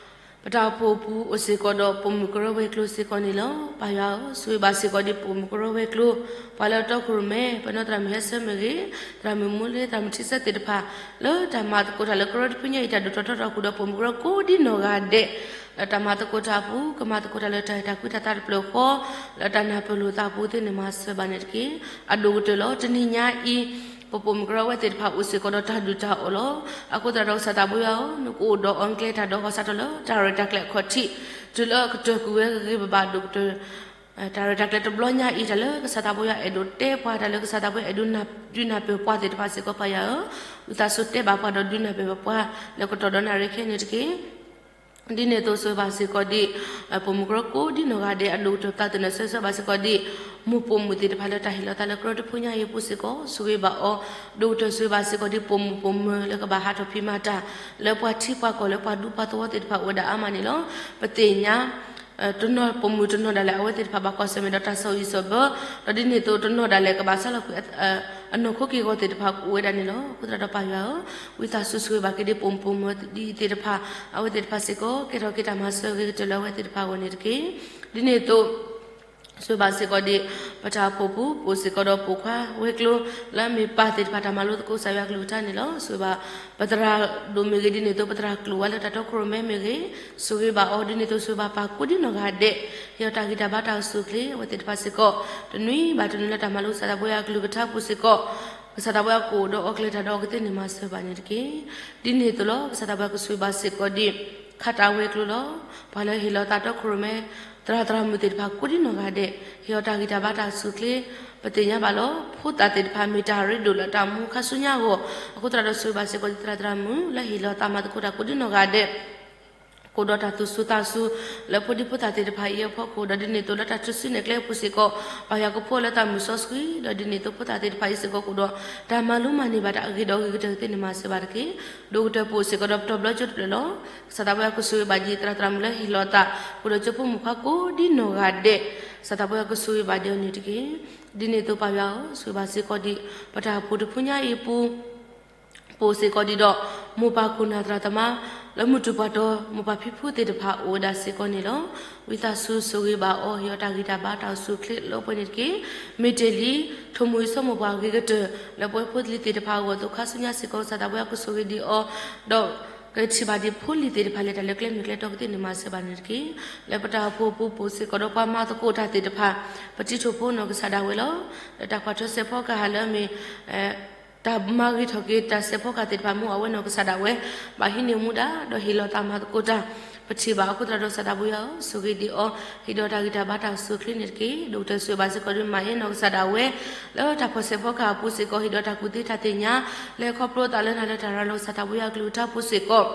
ပတၢ်အိၣ်ဖှိၣ်အပူၤအိၣ်စ့ၢ်ကီးဒီးပိာ်မုၣ်ကရၢဝဲၤကျိၤစ့ၢ်ကီးန့ၣ်လီၤ. ပၢ်ယွၤဧၢ, ဆိၣ်ဂ့ၤဘၣ်စ့ၢ်ကီးဒ်ပိာ်မုၣ်ကရၢဝဲၤကျိၤ, ပှၤလၢအတီခိၣ်ရိၣ်မဲ, ပနီၢ်သရၣ်မုၣ်ဟဲဆၢမ့ၢ်ဂ့ၤ, သရၣ်မုၣ်မူလ့, သရၣ်မုၣ်ထံဆၢသ့ၣ်တဖၣ် လၢတၢ်မၤသကိးတၢ်လၢကရၢတဖုညါအံၤ တၢ်ဒိၣ်ထီၣ်ထီထီၣ်ဃုာ်ဒီးပိာ်မုၣ်ကရၢကိးဒ်နီၢ်ဂၤဒဲး လၢတၢ်မၤသကိးတၢ်အပူၤ ကမၤသကိးတၢ်လၢတၢ်အဲၣ်တၢ်ကွံတၢ်သးတဖျၢၣ်ဃီ လၢတၢ်နၢ်ပၢၢ်လိာ်သးအပူၤသ့ၣ်န့ၣ် မၤစၢၤဘၣ်န့ၣ်တက့ၢ်. အဒိၣ်ကတၢၢ်လီၤ တနံၤညါအံၤ ပပိာ်မုၣ်ကရၢဝဲသ့ၣ်တဖၣ်အိၣ်စ့ၢ်ကီးဒီးတၢ်ဒုၣ်တၢ်အီၣ်လီၤ. အဃိသတးဒီးကစၢ်သးဘိယွၤဧၢ, နကအိၣ်ဒီးအီၤကျဲတၢ်ဒီးဂီၤစးထီၣ်လၢတၢ်ရဲၣ်တၢ်ကျဲၤအခီၣ်ထံး တုၤလၢကတၢၢ်ကွံာ်ဝဲဂ့ၤဂ့ၤဘၣ်ဘၣ်အဒိၣ်ကတၢၢ် တၢ်ရဲၣ်တၢ်ကျဲၤတဘျီညါအံၤ တၢ်လၢကစၢ်သးဘိယွၤအဲၣ်ဒိးတဲပှၤ တၢ်လၢကစၢ်သးဘိယွၤအဲၣ်ဒိးဒုးနၢ်ပၢၢ်ပှၤသ့ၣ်တဖၣ်စ့ၢ်ကီး ပၢ်ယွၤဧၢ, ဝံသးစူၤတဲဘၣ်ပှၤဒီးဒုးနၢ်ပၢၢ်ဘၣ်ပှၤ လၢကတီၢ်ဒီးနၣ်ရံၣ်ခဲအံၤန့ၣ်တက့ၢ်. ဒ်န့ၣ်အသိးဆိၣ်ဂ့ၤဘၣ်စ့ၢ်ကီးဒ် ပိာ်မုၣ်ကရၢကိးဒ်နီၢ်ဂၤဒဲး အဒိၣ်ကတၢၢ်ပသးသ့ၣ်နီၣ်ဆၢဂ့ၤဆၢဝါဘၣ်စ့ၢ်ကီးဒ် မိၢ်ပိာ်မုၣ်သ့ၣ်တဖၣ်လၢတၢ်ဟ့ၣ်လီၤသးလၢကရၢတဖုညါအံၤအပူၤစ့ၢ်ကီး ဆိၣ်ဂ့ၤဘၣ်အီၤ, ဒိၣ်ကတၢၢ်ဆိၣ်ဂ့ၤဘၣ်စ့ၢ်ကီးဒ်ပိာ်မုၣ်ပိာ်မၢၤလၢကဘၣ်ဟးထီၣ်ဖံးမၤတၢ် လၢပှၤထံပှၤကီၢ်လၢပှၤဒူပှၤသဝီသ့ၣ်တဖၣ်အိၣ်ဝဲဒၣ်အါမးန့ၣ်လီၤ. ပသ့ၣ်ညါ တနီၤပိာ်မုၣ်တနီၤဒၣ်လဲာ် အဝဲသ့ၣ်တဖၣ်ဘၣ်ကွၢ်ဆၢၣ်မဲာ်ဒီးတၢ်ဆီၣ်အံၣ်ဆီၣ်ဘၢ, ဒီးဒ်န့ၣ်အသိးတနီၤဒၣ်လဲာ်ကဘၣ်ဆါလီၤကွံာ် အနီၢ်ခိက့ၢ်ဂီၤသ့ၣ်တဖၣ်အိၣ်ဝဲဒၣ်န့ၣ်လီၤ. အဃိသတးဒီးပၢ်ယွၤဧၢ, ဝံသးစူၤဆိၣ်ဂ့ၤဘၣ်က့ၤဒံးပိာ်မုၣ်ပိာ်မၢၤဒ်အံၤသ့ၣ်တဖၣ်, အဝဲသ့ၣ်တဖၣ်စ့ၢ်ကီး ကဲထီၣ်က့ၤတၢ်မၤစၢၤဂ့ၤကတၢၢ်လၢအဝဲသ့ၣ်တဖၣ်အဂီၢ်န့ၣ်တက့ၢ်. ဒ်န့ၣ်အသိး ဆိၣ်ဂ့ၤဘၣ်စ့ၢ်ကီးဒံး ပတၢ်အိၣ်ဖှိၣ်ပူၤ ပိာ်စ့ၢ်ကီးဒီးပိာ်ခွါဝဲၤကျိၤ လၢအမ့ၢ်ပၢ်သ့ၣ်တဖၣ်တၢ်မၤလိသကိးကစၢ်ယွၤအကလုၢ်ကထါန့ၣ်လီၤ. ဆိၣ်ဂ့ၤဘၣ် ပသရၣ်ဒိၣ်မ့ၢ်ဂ့ၤ, ဒ်န့ၣ်အသိးပသရၣ်ကျိၤဝဲလၢတၢ်တီခိၣ်ရိၣ်မဲမ့ၢ်ဂ့ၤ, ဆိၣ်ဂ့ၤဘၣ်အီၤ, ဒ်န့ၣ်အသိးဆိၣ်ဂ့ၤဘၣ်ပၢ်ကိးဒ်နီၢ်ဂၤဒဲး, ဟ့ၣ်အီၤတၢ်ဂံၢ်တၢ်ဘါတၢ်အိၣ်ဆူၣ်အိၣ်ချ့, အဝဲသ့ၣ်တဖၣ်စ့ၢ်ကီး တနွံဘၣ်တနွံလၢတၢ်မၤလိကစၢ်သးဘိယွၤအကလုၢ်ကထါပူၤစ့ၢ်ကီး ကစၢ်သးဘိယွၤကအိၣ်ဒီးအီၤ ကလဲၤတၢ်ဒီးအီၤကသ့န့ၣ်မၤစၢၤဘၣ်န့ၣ်တက့ၢ်. ဒ်န့ၣ်အသိးလီၤ ကစၢ်သးဘိယွၤကဆိၣ်ဂ့ၤဘၣ်စ့ၢ်ကီးဒံး ခးတၢ်ဝဲၤကျိၤလီၤ. ပှၤလၢဟ့ၣ်လီၤသးတီခိၣ်ရိၣ်မဲ သရၣ်သရၣ်မုၣ်သ့ၣ်တဖၣ်ကိးဒ်နီၢ်ဂၤဒဲး, ဟ့ၣ်အီၤတၢ်ဂံၢ်တၢ်ဘါတၢ်အိၣ်ဆူၣ်အိၣ်ချ့, ပသ့ၣ်ညါဘၣ်လီၤ. ဖိသၣ်သ့ၣ်တဖၣ်မ့ၢ်တၢ်ရ့ဒိၣ်လၢတၢ်မူခါဆူညါအဂီၢ်, အဃိသတးဒီးဆိၣ်ဂ့ၤဘၣ်စ့ၢ်ကီးဒံးသရၣ်သရၣ်မုၣ် လၢဟ့ၣ်လီၤသးမၤသကိးတၢ်ကိးဒ်နီၢ်ဂၤဒဲး ကအိၣ်ဒီးတၢ်သူၣ်စူၤသးစူၤ လၢဖိဒံဖိသၣ်သ့ၣ်တဖၣ်အံၤအဖီခိၣ်, ဒီးဒ်န့ၣ်အသိးလၢတၢ်ထုးစုနဲၣ်ကျဲအပူၤစ့ၢ်ကီး ပၢ်ယွၤကဖှိၣ်လၢသးမုာ်စီဆှံ, ဒီးဒ်န့ၣ်အသိးဖိသၣ်သ့ၣ်တဖၣ်အံၤစ့ၢ်ကီးကအိၣ်ဒီး တၢ်မၤလိမၤန့ၢ်ဘၣ်တၢ်အဂ့ၤဒီးအဂ့ၤကတၢၢ်ကသ့န့ၣ်မၤစၢၤဘၣ်တက့ၢ်. ဒိၣ်ကတၢၢ်ပအိၣ်စ့ၢ်ကီးဒီးပတီၢ်ဘျီကၠိတဖျၢၣ်လီၤ. ကစၢ်သးဘိယွၤကဆိၣ်ဂ့ၤဘၣ်ဒံးသရၣ်သရၣ်မုၣ်လၢဟ့ၣ်လီၤသး ကအိၣ်ဒီးကၠိဖိမုၣ်ခွါကိးဒ်နီၢ်ဂၤဒဲး, ကစၢ်သးဘိယွၤကဆိၣ်ဂ့ၤဘၣ်ဒံးအီၤန့ၣ်တက့ၢ်. ဒ်န့ၣ်အသိးပၢ်ယွၤဧၢ, ဆိၣ်ဂ့ၤဘၣ်စ့ၢ်ကီးဒံး ပတၢ်အိၣ်ဖှိၣ်တဖုညါအံၤအပူၤ ပအိၣ်စ့ၢ်ကီးဒံးဒီး မိၢ်ပၢ်ခိၣ်နၢ်သရၣ်သမါ လၢမုၢ်တူၢ်ပှၢ်တီၤ မိၢ်ပၢ်ဖံဖုသ့ၣ်တဖၣ်အိၣ်ဝဲဒၣ်စ့ၢ်ကီးန့ၣ်လီၤ. ဝံသးစူၤဆိၣ်ဂ့ၤဘၣ်အီၤ ဟ့ၣ်အီၤတၢ်ဂံၢ်တၢ်ဘါတၢ်အိၣ်ဆူၣ်အိၣ်ချ့လၢပှဲၤန့ၣ်တက့ၢ်. မ့ၢ်တ့ၢ်လံ ထိၣ်မူၤအံၤဆီမိၢ်ပှၢ်အဂ့ၤကတၢၢ် လၢပဝဲဖိလံၤသ့ၣ်တဖၣ်အဂီၢ်အသိးခါဆူညါစ့ၢ်ကီး ကစၢ်သးဘိယွၤကဆိၣ်ဂ့ၤဒံးအီၤ ဒီး ကထံၣ်ဘၣ်ဒံးဖိလံၤသ့ၣ်တဖၣ်လဲၤတၢ်လၢကျဲမုၢ်ကျဲတီကသ့န့ၣ်မၤစၢၤဘၣ်န့ၣ်တက့ၢ်. လၢပတၢ်အိၣ်ဖှိၣ်အပူၤပအိၣ်စ့ၢ်ကီးဒီးပှၤမၤသကိးတၢ်သ့ၣ်တဖၣ် ပတံထီၣ်ဖိနီၢ်ကစၢ်ဒၣ်ဝဲလီၤ. လၢတၢ်ကွၢ်ထွဲစဲးဖီကဟၣ်လၢအမ့ၢ် တၢ်မၤဂ့ၤထီၣ်က့ၤတၢ်စဲးဖီကဟၣ်သ့ၣ်တဖၣ်မူအဝဲနီၢ်ကစၢ်ဒၣ်ဝဲ ဘၣ်ဟံးန့ၢ်မူဒါ ဒီးဟ့ၣ်လီၤသးမၤသကိးတၢ် ပထံၣ်ဘၣ်အဃိသတးဒီးကစၢ်သးဘိယွၤဧၢ, ဆိၣ်ဂ့ၤဒံးအီၤ ဟ့ၣ်ဒီးတၢ်ဂံၢ်တၢ်ဘါတၢ်အိၣ်ဆူၣ်အိၣ်ချ့န့ၣ်တက့ၢ်. ဒိၣ်ကတၢၢ်ဆိၣ်ဂ့ၤဘၣ်စ့ၢ်ကီးဒံးမၤအ့နီၢ်ကစၢ်ဒၣ်ဝဲ လၢတၢ်ဖီၣ်စဲးဖီကဟၣ်အပူၤစ့ၢ်ကီး ဟ့ၣ်ဒီးတၢ်ကူၣ်သ့တၢ်သ့ၣ်ညါ လၢခီဖျိသးလၢနၤလၢတၢ်ရၤလီၤကစၢ်သးဘိယွၤအကလုၢ်ကထါပူၤစ့ၢ်ကီး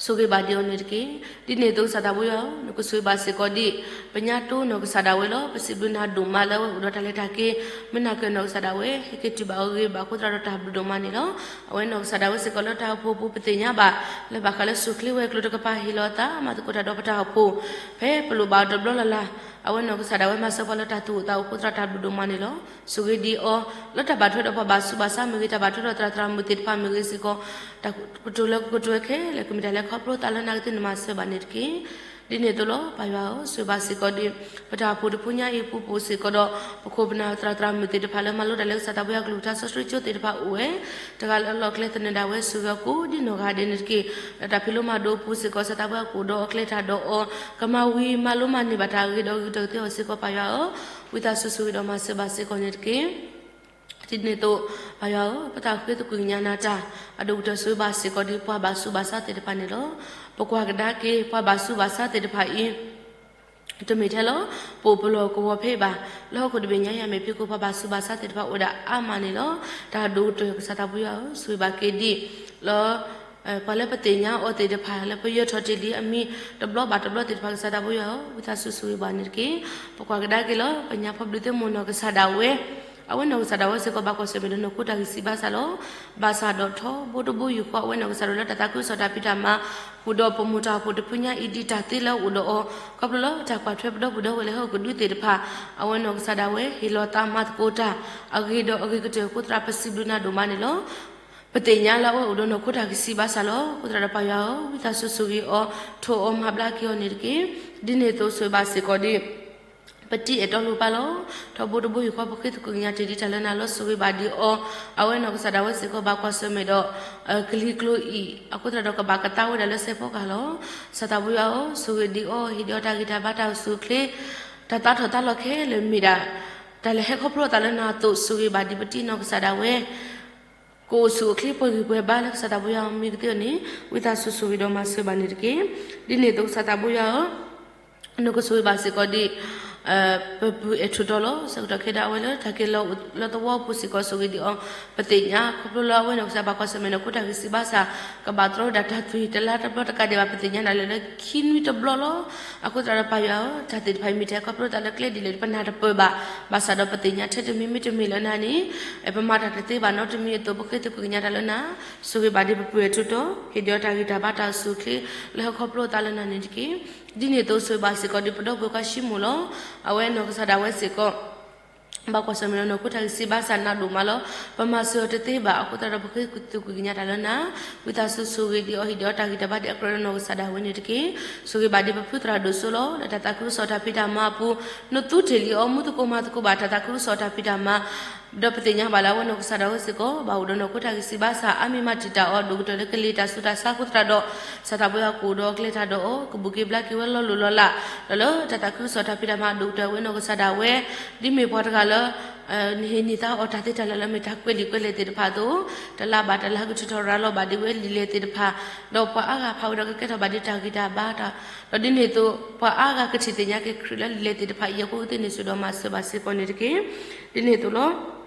ဆိၣ်ဂ့ၤဘၣ်ဒံးအီၤန့ၣ်တက့ၢ်. ဒ်န့ၣ်အသိးကစၢ်သးဘိယွၤဧၢ, နကဆိၣ်ဂ့ၤဘၣ်စ့ၢ်ကီးဒံး ပညါတိၢ်နီၢ်ကစၢ်ဒၣ်ဝဲလီၤ. ပစံးဘျုးနၤဒိၣ်မးလၢအဝဲအိၣ်ဒီးတၢ်လဲၤတၢ်က့ၤ မုၢ်နၤကၢၢ်နီၢ်ကစၢ်ဒၣ်ဝဲ ဟဲက့ၤတုၤဘၣ်အဂ့ၤဘၣ်အဃိသတးဒီးတၢ်ဘျုးဒိၣ်မးန့ၣ်လီၤ. အဝဲနီၢ်ကစၢ်ဒၣ်ဝဲစ့ၢ်ကီးလၢတၢ်အိၣ်ဖှိၣ်အပူၤပသ့ၣ်ညါဘၣ် လၢဘၣ်ဃးလၢဆူၣ်ချ့ဝဲၤကျိၤတကပၤ ဟ့ၣ်လီၤသးမၤသကိးတၢ်ဒီးပတၢ်အိၣ်ဖှိၣ် ဖဲပလိၣ်ဘၣ်အီၤတဘျီလၢ်လၢ် အဝဲနီၢ်ကစၢ်ဒၣ်ဝဲမၤစၢၤပှၤလၢတၢ်သူၣ်အိၣ်သးအိၣ်အဃိသတးဒီးတၢ်ဘျုးဒိၣ်မးန့ၣ်လီၤ. ဆိၣ်ဂ့ၤဒံးအီၤ လၢတၢ်ဘၣ်ထွဲဒီးပှၤဘၣ်ဆူးဘၣ်ဆါမ့ၢ်ဂ့ၤ တၢ်ဘၣ်ထွဲဒီးသရၣ်သရၣ်မုၣ်သ့ၣ်တဖၣ်မ့ၢ်ဂ့ၤစ့ၢ်ကီး တၢ်ကတိၤလၢကကတိၤဝဲခဲလၢာ် ကမ့ၢ်တၢ်လၢခီဖျိသးလၢနၤကသ့ၣ်န့ၣ်မၤစၢၤဘၣ်န့ၣ်တက့ၢ်. ဒ်န့ၣ်အသိးလီၤ ပၢ်ယွၤဧၢ, ဆိၣ်ဂ့ၤဘၣ်စ့ၢ်ကီးဒံး ပတၢ်အိၣ်ဖှိၣ်တဖုညါအံၤအပူၤပအိၣ်စ့ၢ်ကီးဒီး ပခိၣ်ပနၢ်သရၣ်သရၣ်မုၣ်သ့ၣ်တဖၣ်လၢမၤလိတၢ်လၢကစၢ်သးဘိယွၤကလုၢ်ကထါစီဆှံကၠိသ့ၣ်တဖၣ်အိၣ်ဝဲ တဂၤလၢ်လၢ်ကျဲသနၢၣ်ဒၣ်ဝဲ ဆိၣ်ဂ့ၤအီၤကိးဒ်နီၢ်ဂၤဒဲးန့ၣ်တက့ၢ်. လၢတၢ်ဖံးလိမၤဒိးအပူၤစ့ၢ်ကီး ကစၢ်သးဘိယွၤကအိၣ်ဒီးအီၤ ကျဲတၢ်ဒီးအီၤ ကမၤဝံၤမၤလိမၤန့ၢ်ဘၣ်တၢ်အဂ့ၤဒီးအဂ့ၤကတၢၢ်ကသ့အီၤစ့ၢ်ကီး ပၢ်ယွၤဧၢ, ဝံသးစူၤဆိၣ်ဂ့ၤဒီးမၤစၢၤဘၣ်စ့ၢ်ကီးန့ၣ်တက့ၢ်. ဒ်န့ၣ်အသိး ပၢ်ယွၤဧၢ, ပသးဃ့သကွံာ်ကညးနၤတၢ် အဒိၣ်ကတၢၢ်ဆိၣ်ဂ့ၤဘၣ်စ့ၢ်ကီးဒံးပှၤဘၣ်ဆူးဘၣ်ဆါသ့ၣ်တဖၣ်န့ၣ်လီၤ. ပကွၢ်ကဒါက့ၤ ပှၤဘၣ်ဆူးဘၣ်ဆါသ့ၣ်တဖၣ်အံၤ တမ့ၢ်ထဲလၢ ပအိၣ်ပလီၢ်ကဝီၤဖဲဘၣ်, လၢဟီၣ်ခိၣ်တဘ့ၣ်ညါယၤမ့ၢ်ဖံးခိၣ် ပှၤဘၣ်ဆူးဘၣ်ဆါသ့ၣ်တဖၣ်အိၣ်ဝဲဒၣ်အါမးန့ၣ်လီၤ. တၢ်ဒိၣ်ကတၢၢ်ကစၢ်သးဘိယွၤဧၢ, ဆိၣ်ဂ့ၤဘၣ်က့ၤဒံး လၢ ပှၤလၢပသ့ၣ်ညါအီၤသ့ၣ်တဖၣ် လၢပယၢၤထီၣ်တ့ၢ်လံအမံၤတဘျီဘၣ်တဘျီသ့ၣ်တဖၣ် ကစၢ်သးဘိယွၤဧၢ, ဝံသးစူၤဆိၣ်ဂ့ၤဘၣ်န့ၣ်တက့ၢ်. ပကွၢ်ကဒါက့ၤလၢ ပညါဖီဘျုးသ့ၣ်မိၢ်နီၢ်ကစၢ်ဒၣ်ဝဲ အဝဲနီၢ်ကစၢ်ဒၣ်ဝဲစ့ၢ်ကီးဘၣ်ကွၢ်ဆၢၣ်မဲာ်ဒီးနီၢ်ခိတၢ်ဂံၢ်စၢ်ဘါစၢ်လီၤ. ဘၣ်ဆၣ်ဒီးထီဘိတဘိယူၢ်ဃီ အဝဲနီၢ်ကစၢ်ဒၣ်ဝဲလၢတၢ်သးခုကစီၣ်တၢ်ဖံးတၢ်မၤ ဃုာ်ဒီးပမိၢ်တၢ်အိၣ်ဖှိၣ်တဖုညါအံၤဒ်တၢ်သ့လၢအအိၣ်ဒီးအီၤ ခီဖျိလၢတၢ်ကွၢ်ထွဲပဒီပုၢ်ဒီဝဲၢ်လၢဟီၣ်ခိၣ်ကဒုသ့ၣ်တဖၣ် အဝဲနီၢ်ကစၢ်ဒၣ်ဝဲ ဟ့ၣ်လီၤသးမၤသကိးတၢ် အဂ့ၤဒီးအဂ့ၤကတၢၢ်အဃိသတး ပစံးဘျုးနၤဒိၣ်မးန့ၣ်လီၤ. ပသ့ၣ်ညါလၢအဝဲအိၣ်ဒီးနီၢ်ခိတၢ်ဂံၢ်စၢ်ဘါစၢ်လီၤ. အဃိသတးဒီးပၢ်ယွၤဧၢ, ဝံသးစူၤဆိၣ်ဂ့ၤအီၤ, ထိၣ်အီၤမၤဘျါက့ၤအီၤန့ၣ်တက့ၢ်. ဒ်န့ၣ်အသိးဆိၣ်ဂ့ၤဘၣ်စ့ၢ်ကီးဒံး ပတံၤအဲၣ်တီလိၤပၢ်လီၤ. ထီဘိတဘိယူၢ်ဃီ ပဃ့သကွံာ်ကညးတ့ၢ်ဒံးတၢ်လၢနၤလီၤ. ဆိၣ်ဂ့ၤဘၣ်ဒံးအီၤ, အဝဲနီၢ်ကစၢ်ဒၣ်ဝဲစ့ၢ်ကီးဘၣ်ကွၢ်ဆၢၣ်မဲာ်ဒီး ကလံၤကျိၤအံၤ အဃိသတးဒီးကဘၣ်ကသါဝဲဒၣ်လၢစဲးဖီကဟၣ်လီၤ. ကစၢ်သးဘိယွၤဧၢ, ဆိၣ်ဂ့ၤဒံးအီၤ, ဟ့ၣ်ဒံးအီၤတၢ်ဂံၢ်တၢ်ဘါတၢ်အိၣ်ဆူၣ်အိၣ်ချ့, တၢ်သးထီၣ်သးလီၤခဲလၢာ်မ့ၢ်ဒၣ် တၢ်လဲၤဟဲခီဖျိအသးလၢနၤအသိး ဆိၣ်ဂ့ၤဘၣ်ဒံးပတံၤနီၢ်ကစၢ်ဒၣ်ဝဲ ကအိၣ်ဆူၣ်အိၣ်ချ့ပှဲၤဂံၢ်ပှဲၤဘါလၢကစၢ်သးဘိယွၤအမံၤကသ့အီၤန့ၣ် ဝံသးစူၤဆိၣ်ဂ့ၤဒီးမၤစၢၤဘၣ်န့ၣ်တက့ၢ်. ဒ်န့ၣ်အသိးကစၢ်သးဘိယွၤဧၢ, နကဆိၣ်ဂ့ၤဘၣ်စ့ၢ်ကီးဒံး ပပုၢ်အဲၣ်ထူၣ်တီၤလီၤ. ဆၢကတီၢ်ခဲဒၣ်အဝဲလၢတၢ်က့ၤလီၤလၢသဝီပူၤစ့ၢ်ကီးဆိၣ်ဂ့ၤဒံးအီၤ, ပသ့ၣ်ညါခီဖျိလၢအဝဲနီၢ်ကစၢ်ဘၣ်ကွၢ်ဆၢၣ်မဲာ် နီၢ်ခိတၢ်ဂံၢ်စၢ်ဘါစၢ် ကဘၣ်တြီဝဲဒၣ်တၢ်သွံၣ်တလါတဘျီတကးဒံးဘၣ် ပသ့ၣ်ညါဒၣ်လဲာ်လၢခံနွံတဘျီလီၤ. အဃိသတးဒီးပၢ်ယွၤဧၢ, တၢ်သ့ၣ်တဖၣ်အံၤမ့ၢ်ထဲခီဖျိသးလၢကျဲဒ်လဲၣ် ပနၢ်တပၢၢ်ဘၣ်, ဘၣ်ဆၣ်ဒီးပသ့ၣ်ညါထဲတမံၤမ့တမ့ၢ်လၢနၤန့ၣ် ပမၤတၢ်တသ့ဘၣ်နီတမံၤအသိး ပဃ့သကွံာ်ကညးတၢ်လၢနၤ, ဆိၣ်ဂ့ၤဘၣ်ဒံးပပုၢ်အဲၣ်ထူၣ်တီၤ, ဟ့ၣ်ဒံးအီၤတၢ်ဂံၢ်တၢ်ဘါတၢ်အိၣ်ဆူၣ်အိၣ်ချ့ လၢဟဲခီဖျိအသးလၢနၤန့ၣ်တက့ၢ်. ဒ်န့ၣ်အသိးဆိၣ်ဂ့ၤဘၣ်စ့ၢ်ကီးဒ်ပဒီပုၢ်ဝဲၢ်ခွါၡံမိၣ်လီၤ. အဝဲနီၢ်ကစၢ်ဒၣ်ဝဲစ့ၢ်ကီး ဘၣ်ကွၢ်ဆၢၣ်မဲာ်ဒီးနီၢ်ခိတၢ်ဂံၢ်စၢ်ဘါစၢ်နးဒိၣ်မးလီၤ. ပမၤစၢၤအီၤတသ့ဘၣ်အဃိသတးဒီး ပဃ့ကသူၣ်ကွံာ်ကညးတၢ်လၢနၤ, ဝံသးစူၤဆိၣ်ဂ့ၤဒံးအီၤ ဟ့ၣ်ဒံးအီၤတၢ်ဂံၢ်တၢ်ဘါဒ်အကြၢးဒီးနီၢ်ကစၢ်ဒၣ်ဝဲန့ၣ်တက့ၢ်. ဆိၣ်ဂ့ၤဘၣ်ဒံးပဖုသရၣ်ဒိၣ်စိလီၤ. လၢတၢ်သးခုကစီၣ်တၢ်ဖံးတၢ်မၤအပူၤ နသူတ့ၢ်လံအီၤ မူသကိးမၤသကိးဘၣ်တၢ်သးခုကစီၣ်တၢ်ဖံးတၢ်မၤ ဒီးပသ့ၣ်ညါဘၣ်လၢအဝဲနီၢ်ကစၢ်ဒၣ်ဝဲစ့ၢ်ကီး ဘၣ်အိၣ်ဒီးနီၢ်ခိတၢ်ဂံၢ်စၢ်ဘါစၢ် အါမံၤမၤတံာ်တာ်အီၤ ဒိၣ်ကတၢၢ်လၢကလံၤတၢ်ဆူးတၢ်ဆါအဃိသတးဒီး ကစၢ်သးပှဲၤယွၤကအိၣ်ဒီးအကျဲတၢ်ဒီးအီၤ ကဘူၣ်က့ၤဘျါက့ၤဝဲလီၤလိၢ်လီၤလး, ဒီးလၢတၢ်သးခုကစီၣ်တၢ်ဖံးတၢ်မၤအဒိၣ်ကတၢၢ်အဝဲနီၢ်ကစၢ်ဒၣ်ဝဲ ဒ်မ့ၢ်ပှၤတဂၤလၢ နဟ့ၣ်န့ၢ်သါအီၤတၢ်သ့တၢ်လၢ်လၢမ့ၢ်တၢ်ကွဲးလံာ်ကွဲးလဲၢ်သ့ၣ်တဖၣ်အသိး တလါဘၣ်တလါကထုးထီၣ်ရၤလီၤဘၣ်ဒံးဝဲလံာ်လဲၢ်သ့ၣ်တဖၣ်, ဒီးပှၤအါဂၤဖးဝဲဒီးကကဲထီၣ်ဘၣ်ဒံးတၢ်ဂံၢ်တၢ်ဘါတၢ်, ဒီးဒ်န့ၣ်အသိး ပှၤအါဂၤကထံၣ်သ့ၣ်ညါက့ၤခရံာ်လၢလံာ်လဲၢ်သ့ၣ်တဖၣ်အံၤအဃိ ကသ့ၣ်န့ၢ်ဆူၣ်ဒီးမၤစၢၤဘၣ်စ့ၢ်ကီးန့ၣ်တက့ၢ်. ဒ်န့ၣ်အသိးလီၤ.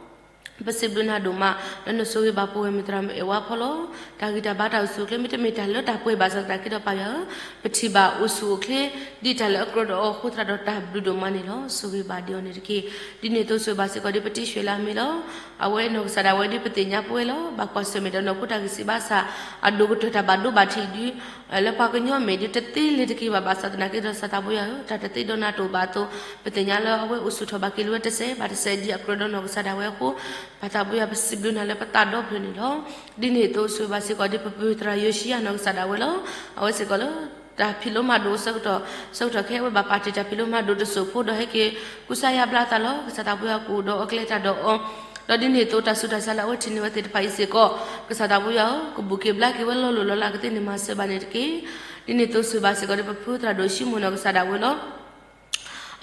ပစံးဘျုးနၤဒိၣ်မး လၢနဆိၣ်ဂ့ၤဘၣ်ပဝဲမုၢ်သရၣ်မုၣ်အဲၣ်ဝါဖီလီၤ. တၢ်ဂံၢ်တၢ်ဘါတၢ်အိၣ်ဆူၣ်အိၣ်ချ့ မ့တမ့ၢ်တၢ်လၢတၢ်ပှဲၤဘၣ်ဆၣ်သနာ်က့ဒီးပၢ်ယွၤဧၢ, ပထံၣ်ဘၣ်အိၣ်ဆူၣ်အိၣ်ချ့ ဒ်တၢ်လၢအကြၢးဒီးအီၤအဃိသတးဒီးတၢ်ဘျုးဒိၣ်မးန့ၣ်လီၤ. ဆိၣ်ဂ့ၤဘၣ်ဒံးအီၤန့ၣ်တက့ၢ်. ဒ်န့ၣ်အသိးဆိၣ်ဂ့ၤဘၣ်စ့ၢ်ကီးဒ်ပတံၤဆှဲးလၢအမ့ၢ်လီၤ. အဝဲနီၢ်ကစၢ်ဒၣ်ဝဲဒ်ပသ့ၣ်ညါပဝဲလီၤ. ဘၣ်ကွၢ်ဆၢၣ်မဲာ်ဒီးနီၢ်ခိတၢ်ဂံၢ်စၢ်ဘါစၢ် အဒိၣ်ကတၢၢ်တၢ်ဘၣ်ဒိဘၣ်ထံးဒ် လၢပှၤကညီအမဲာ်ဒ်တသ့လၢၤတက့ၢ်ဘၣ် ဘၣ်ဆၣ်သနာ်က့ဒီးကစၢ်သးပှဲၤယွၤဧၢ, တၢ်တသ့ဒီးနၤတအိၣ်ဘၣ်အသိး ပသ့ၣ်ညါလၢအဝဲအိၣ်ဆူၣ်ထီၣ်ဘၣ်က့ၤလၢဝဲတစဲးဘၣ်တစဲးဒ်အကြၢးဒီးနီၢ်ကစၢ်ဒၣ်ဝဲအဃိ ပၢ်သးပှဲၤယွၤပစံးဘျုးနၤလၢပသးဒီဖျၢၣ်န့ၣ်လီၤ. ဒ်န့ၣ်အသိးဆိၣ်ဂ့ၤဘၣ်စ့ၢ်ကီးဒ်ပပုၢ်သရၣ်ယိၤၡံယၤနီၢ်ကစၢ်ဒၣ်ဝဲလီၤ. အဝဲစ့ၢ်ကီးလၢ တၢ်ဖံးလိမၤဒိးဆၢကတီၢ် ဆၢကတီၢ်ခဲအံၤဝဲဘၣ်ပာ်တ့ၢ်တၢ်ဖံးလိမၤဒိးတစိၢ်ဖိဒီးဟဲက့ၤကူစါယါဘျါအသးလီၤ. ကစၢ်သးပှဲၤယွၤကအိၣ်ဒီးအီၤကျဲတၢ်ဒီးအီၤ, ဒီးဒ်န့ၣ်အသိးတၢ်ဆူးတၢ်ဆါလၢအဝဲထံၣ်န့ၢ်ဝဲသ့ၣ်တဖၣ်အံၤစ့ၢ်ကီး ကစၢ်သးပှဲၤယွၤဧၢ, ကဘူၣ်က့ၤဘျါက့ၤဝဲလီၤလိၢ်လီၤလး ကသ့ၣ်န့ၢ်မၤစၢၤဘၣ်န့ၣ်တက့ၢ်. ဒ်န့ၣ်အသိးဆိၣ်ဂ့ၤဘၣ်စ့ၢ်ကီးဒ်ပဖုသရၣ်ဒိၣ်ၡံမိၣ်နီၢ်ကစၢ်ဒၣ်ဝဲလီၤ.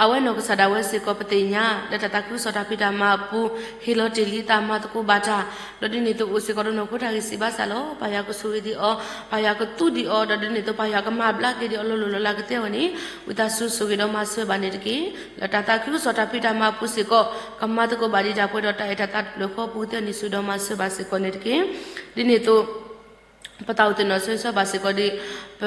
အဝဲနီၢ်ကစၢ်ဒၣ်ဝဲစ့ၢ်ကီးပသ့ၣ်ညါ လၢတၢ်သးခုကစီၣ်တၢ်ဖံးတၢ်မၤအပူၤ ဟ့ၣ်လီၤတ့ၢ်လံသးမၤသကိးဘၣ်တၢ်, ဒီးဒ်န့ၣ်အသိးအိၣ်စ့ၢ်ကီးဒီးနီၢ်ခိတၢ်ဂံၢ်စၢ်ဘါစၢ်လီၤ. ပၢ်ယွၤကဆိၣ်ဂ့ၤဒံးအီၤ, ပၢ်ယွၤကသူဒံးအီၤ, ဒီးဒ်န့ၣ်အသိးပၢ်ယွၤကမၤဘျါက့ၤဒံးအီၤ လီၤလိၢ်လီၤလးကသ့အဂီၢ်န့ၣ် ဝံသးစူၤဆိၣ်ဂ့ၤဒီးမၤစၢၤဘၣ်န့ၣ်တက့ၢ်. လၢတၢ်သးခုကစီၣ်တၢ်ဖံးတၢ်မၤအပူၤစ့ၢ်ကီး ကမၤသကိးဘၣ်ဒံးတၢ်ပှဲၤဒီးတၢ်အဲၣ်တၢ်သးတဖျၢၣ်ဃီအပူၤ ကသ့အီၤန့ၣ် ဆိၣ်ဂ့ၤဒီးမၤစၢၤဘၣ်စ့ၢ်ကီးန့ၣ်တက့ၢ်. ဒ်န့ၣ်အသိး ပသးအိၣ်သ့ၣ်နီၣ်ဆၢဂ့ၤဆၢဝါဘၣ်စ့ၢ်ကီးဒ် ပ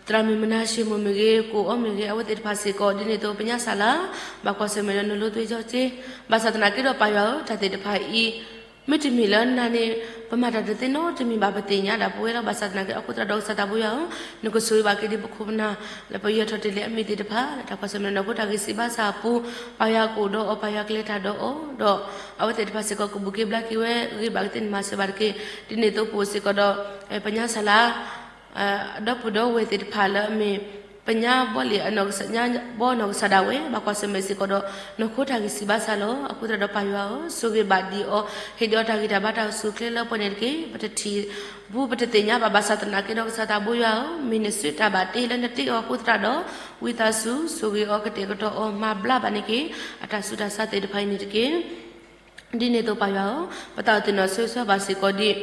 သရၣ်မုၣ်မနၤၡ့မိၢ်မ့ၢ်ဂ့ၤ, ကိၣ်အီမ့ၢ်ဂ့ၤ, အဝဲသ့ၣ်တဖၣ်စ့ၢ်ကီး ဒ်န့ၣ်အသိး ပညါစၢ်လၢ ဘၣ်ကွၢ်ဆၢၣ်မဲာ်ဒီးနလိၤသွ့ၣ်စီက့, ဘၣ်ဆၣ်သနာ်က့ဒီးပၢ်ယွၤဧၢ, တၢ်သ့ၣ်တဖၣ်အံၤ မ့တမ့ၢ်လၢနၤန့ၣ် ပမၤတၢ်တသ့နီတမံၤဘၣ် ပသ့ၣ်ညါဒၣ်ပဝဲလီၤ. ဘၣ်ဆၣ်သနာ်က့အဃိသတးဒီးကစၢ်သးပှဲၤယွၤဧၢ, နကဆိၣ်ဂ့ၤဘၣ်က့ၤဒ်ပခိၣ်ပနၢ် လၢပယၢၤထီၣ်တ့ၢ်လံအမံၤသ့ၣ်တဖၣ် လၢတၢ်ကွၢ်ဆၢၣ်မဲာ်ဒီးနီၢ်ခိတၢ်ဂံၢ်စၢ်ဘါစၢ်အပူၤ, ပၢ်ယွၤကအိၣ်ဒီးအီၤ, ပၢ်ယွၤကလဲၤတၢ်ဒီးအီၤ, ဒီးအဝဲသ့ၣ်တဖၣ်စ့ၢ်ကီး ကဘူၣ်က့ၤဘျါက့ၤဝဲဂ့ၤဘၣ် ကသ့ၣ်န့ၣ်မၤစၢၤဘၣ်တက့ၢ်. ဒ်န့ၣ်အသိးပအိၣ်စ့ၢ်ကီးဒီး ပညါစၢ်လၢ ဒီပုၢ်ဒီဝဲၢ်သ့ၣ်တဖၣ်လၢအမ့ၢ် ပညါဘီလံာ်အနီၢ်ကစၢ် ညါဘီနီၢ်ကစၢ်ဒၣ်ဝဲ ဘၣ်ကွၢ်ဆၢၣ်မဲာ်စ့ၢ်ကီးဒီး နီၢ်ခိတၢ်ဂံၢ်စၢ်ဘါစၢ်လီၤ. အဃိသတးဒီးပၢ်ယွၤဧၢ, ဆိၣ်ဂ့ၤဘၣ်ဒံးအီၤ, ဟ့ၣ်ဒံးအီၤတၢ်ဂံၢ်တၢ်ဘါတၢ်အိၣ်ဆူၣ်အိၣ်ချ့လၢပှဲၤန့ၣ်တက့ၢ်. ပတထံၣ်ဘူးပတသ့ၣ်ညါဘၣ် ဘၣ်ဆၣ်သနာ်က့ဒီးကစၢ်သးပှဲၤယွၤဧၢ, မ့ၢ်နစုတၢ်ဘၣ်တ့လၢနတ့အီၤအဃိသတးဒီး ဝံသးစူၤ ဆိၣ်ဂ့ၤအီၤကတဲာ်ကတီၤအီၤ မၤဘျါဘၣ်န့ၣ်က့ၤ အတၢ်ဆူးတၢ်ဆါသ့ၣ်တဖၣ်အံၤန့ၣ်တက့ၢ်. ဒ်န့ၣ်အသိးပၢ်ယွၤဧၢ, ပသးအိၣ်သ့ၣ်နီၣ်ဆၢဂ့ၤဆၢဝါဘၣ်စ့ၢ်ကီးဒ်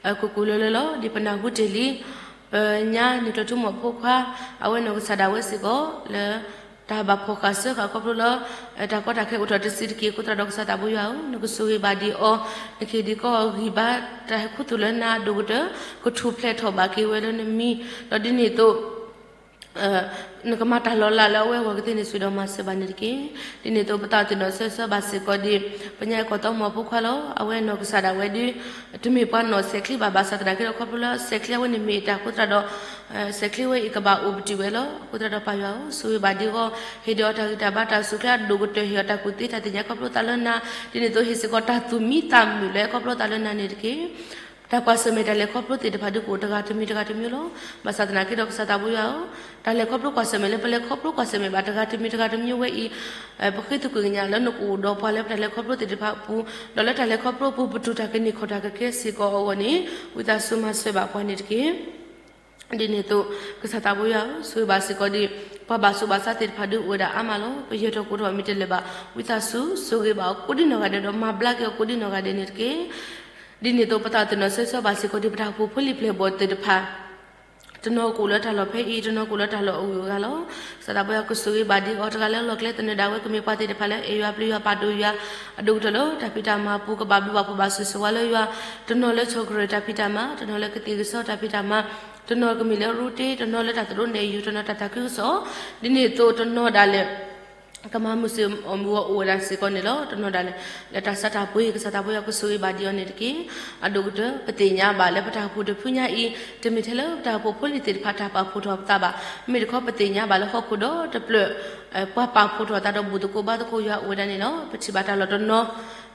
ကိၢ်ကိၢ်လၢလၢလီၤ. ဒ်ပနၢ်ဟူတ့ၢ်လံ ပညါန့ၣ်ကျၢၤထူမိၢ်ဖိခွါ အဝဲနီၢ်ကစၢ်ဒၣ်ဝဲစ့ၢ်ကီး လၢတၢ်ဘၣ်ဖှီၣ်ဃာ်စၢဃာ်ခီဖျိလၢ တၢ်ကီတၢ်ခဲအိၣ်ထီၣ်တစဲးတက့ၢ်အဃိသတးဒီးကစၢ်သးပှဲၤယွၤဧၢ, နကဆိၣ်ဂ့ၤဘၣ်ဒံးအီၤ, နကဟ့ၣ်ဒံးကီးအီၤဂံၢ်ဘါ တၢ်ဟဲခူသူၣ်လၢနၤအဒိၣ်ကတၢၢ် ကထူၣ်ဖျဲးထီၣ်ဘၣ်က့ၤဝဲလၢနမံၤ, ဒီးဒ်န့ၣ်အသိး နကမၤတၢ်လီၤလးလၢအဝဲအဂီၢ် ကသ့ၣ်န့ၣ်ဆိၣ်ဂ့ၤဒီးမၤစၢၤဘၣ်န့ၣ်တက့ၢ်. ဒ်န့ၣ်အသိးပသးအိၣ်သ့ၣ်နီၣ်ဆၢဂ့ၤဆၢဝါဘၣ်စ့ၢ်ကီးဒ် ပညါအဲၣ်ကီၢ်သီမိၢ်ဖိခွါလီၤ. အဝဲနီၢ်ကစၢ်ဒၣ်ဝဲဒ် တမ့ၢ်ပှၤနီၣ်စဲးချ့ဘၣ် ဘၣ်ဆၣ်သနာ်က့ဒီးခီဖျိလၢစဲးချ့အဝဲန့ၣ်မ့ၢ်တၢ်အဃိသတးဒီး စဲးချ့ဝဲအံၤကဘၣ်အိၣ်ပတုာ်ဝဲလီၤ. အဃိသတးဒီးပၢ်ယွၤဧၢ, ဆိၣ်ဂ့ၤဘၣ်ဒံးအီၤ, ဟ့ၣ်ဒံးအီၤတၢ်ဂံၢ်တၢ်ဘါတၢ်အိၣ်ဆူၣ်အိၣ်ချ့အဒိၣ်ကတၢၢ် ဟ့ၣ်အီၤတၢ်ကူၣ်သ့တၢ်သ့ၣ်ညါခီဖျိသးလၢနၤ, ဒ်န့ၣ်အသိးဟ့ၣ်စ့ၢ်ကီးတၢ်သူၣ်မံသးမုာ်လၢခီဖျိသးလၢနၤန့ၣ်တက့ၢ်. တၢ်ကွၢ်ဆၢၣ်မဲာ်တၢ်လဲၤခီဖျိသ့ၣ်တဖၣ်ဒုးကအိၣ်တဂၤတမံၤတဂၤတမံၤလီၤ. ဘၣ်ဆၣ်သနာ်က့ဒီးကစၢ်သးပှဲၤယွၤဧၢ, တၢ်လဲၤခီဖျိကွၢ်ဆၢၣ်မဲာ်လၢပလဲၤခီဖျိကွၢ်ဆၢၣ်မဲာ်ဘၣ်တဂၤတမံၤတဂၤတမံၤဝဲအံၤ, ပဃ့သကွံာ်ကညးလၢနကအိၣ်ဒီးပှၤလၢပတၢ်လဲၤခီဖျိသ့ၣ်တဖၣ်အပူၤ, ဒီးလၢတၢ်လဲၤခီဖျိအပူၤ ပတူၢ်တၢ်ကန့ၢ်ခီၣ်တၢ်ကကဲစ့ၢ်ကီးအဂီၢ်န့ၣ်, ဝံသးစူၤမၤစၢၤဘၣ်ပှၤန့ၣ်တက့ၢ်. ဒ်န့ၣ်အသိး ကစၢ်သးပှဲၤယွၤဧၢ, ဆိၣ်ဂ့ၤဘၣ်စ့ၢ်ကီးဒ် ပှၤဘၣ်ဆူးဘၣ်ဆါသ့ၣ်တဖၣ်ဒုးအိၣ်ဝဲဒၣ်အါမးလီၤ. ပယၢၤထီၣ်ကိးထီၣ်မ့ၢ်တလဲၤဘၣ်, ဝံသးစူၤ ဆိၣ်ဂ့ၤဘၣ်အီၤကိးဒံနီၢ်ဂၤဒဲးဒီး မၤဘျါက့ၤအီၤကိးဒံနီၢ်ဂၤဒဲးန့ၣ်တက့ၢ်. ဒ်န့ၣ်အသိးပသးအိၣ်သ့ၣ်နီၣ်ဆၢဂ့ၤဆၢဝါဘၣ်စ့ၢ်ကီးဒ်ပတၢ်အိၣ်ဖှိၣ်ဖိလံၤပျဲၢ်ဘီၣ်သ့ၣ်တဖၣ် တနီၤကအိၣ်လၢတၢ်လီၢ်ဖဲအံၤ, တနီၤကအိၣ်လၢတၢ်လီၢ်အဂုၤအဂၤလီၤ. ကစၢ်သးပှဲၤယွၤကဆိၣ်ဂ့ၤဘၣ်ဒံးအီၤ, တဂၤလၢလီၢ်ကျဲသနၢၣ်ဒၣ်ဝဲ ကမ့ၢ်ပှၤသ့ၣ်တဖၣ်လၢအဲၣ်ယွၤပျံၤယွၤပာ်ဒိၣ်ယွၤ, အဒိၣ်ကတၢၢ်လၢတၢ်ဖံးတၢ်မၤအပူၤ ကဘၣ်ဘျုးဘၣ်ဖှိၣ်ဘၣ်ဆိၣ်ဂ့ၤဆိၣ်ဝါလၢယွၤ, တနီၤလၢဆီၣ်ကရၢၢ်တၢ်ဖံးတၢ်မၤ, တနီၤလၢကသ့ၣ်ကစီၣ်တၢ်ဖံးတၢ်မၤ, တနီၤကမ့ၢ်လၢရူတ့, တနီၤလၢတၢ်သရိာ်နဲၣ်ယူၤ, တနီၤတၢ်သးခုကစီၣ်, ဒ်န့ၣ်အသိးတနီၤဒၣ်လဲာ် ကမၤမုာ်စ့ၢ်အီၤမုာ်အီၤအိၣ်ဝဲဒၣ်စ့ၢ်ကီးန့ၣ်လီၤ. တနီၤဒၣ်လဲာ် လၢတၢ်ဆါတၢ်ပှ့ၤ ကစၢ်သးဘိယွၤကဆိၣ်ဂ့ၤဘၣ်ဒံးအီၤန့ၣ်တက့ၢ်. အဒိၣ်ကတၢၢ် ပသ့ၣ်ညါဘၣ်လၢပတၢ်အိၣ်ဖှိၣ်တဖုညါအံၤ တမ့ၢ်ထဲလၢပတၢ်အိၣ်ဖှိၣ်ဖိလံၤသ့ၣ်တဖၣ်တၢ်ပာ်ဖှိၣ်ထီၣ်ပသးဘၣ်. မ့ၢ်တခီပသ့ၣ်ညါဘၣ်လၢဟီၣ်ခိၣ်ဒီတဖျၢၣ် ပှၤပာ်ဖှိၣ်ထီၣ်သးဒီးဘူၣ်သကိးဘါသကိးယွၤအိၣ်ဝဲဒၣ်န့ၣ်လီၤ. ပထံၣ်ဘၣ်တၢ်လီၢ်တနီၤ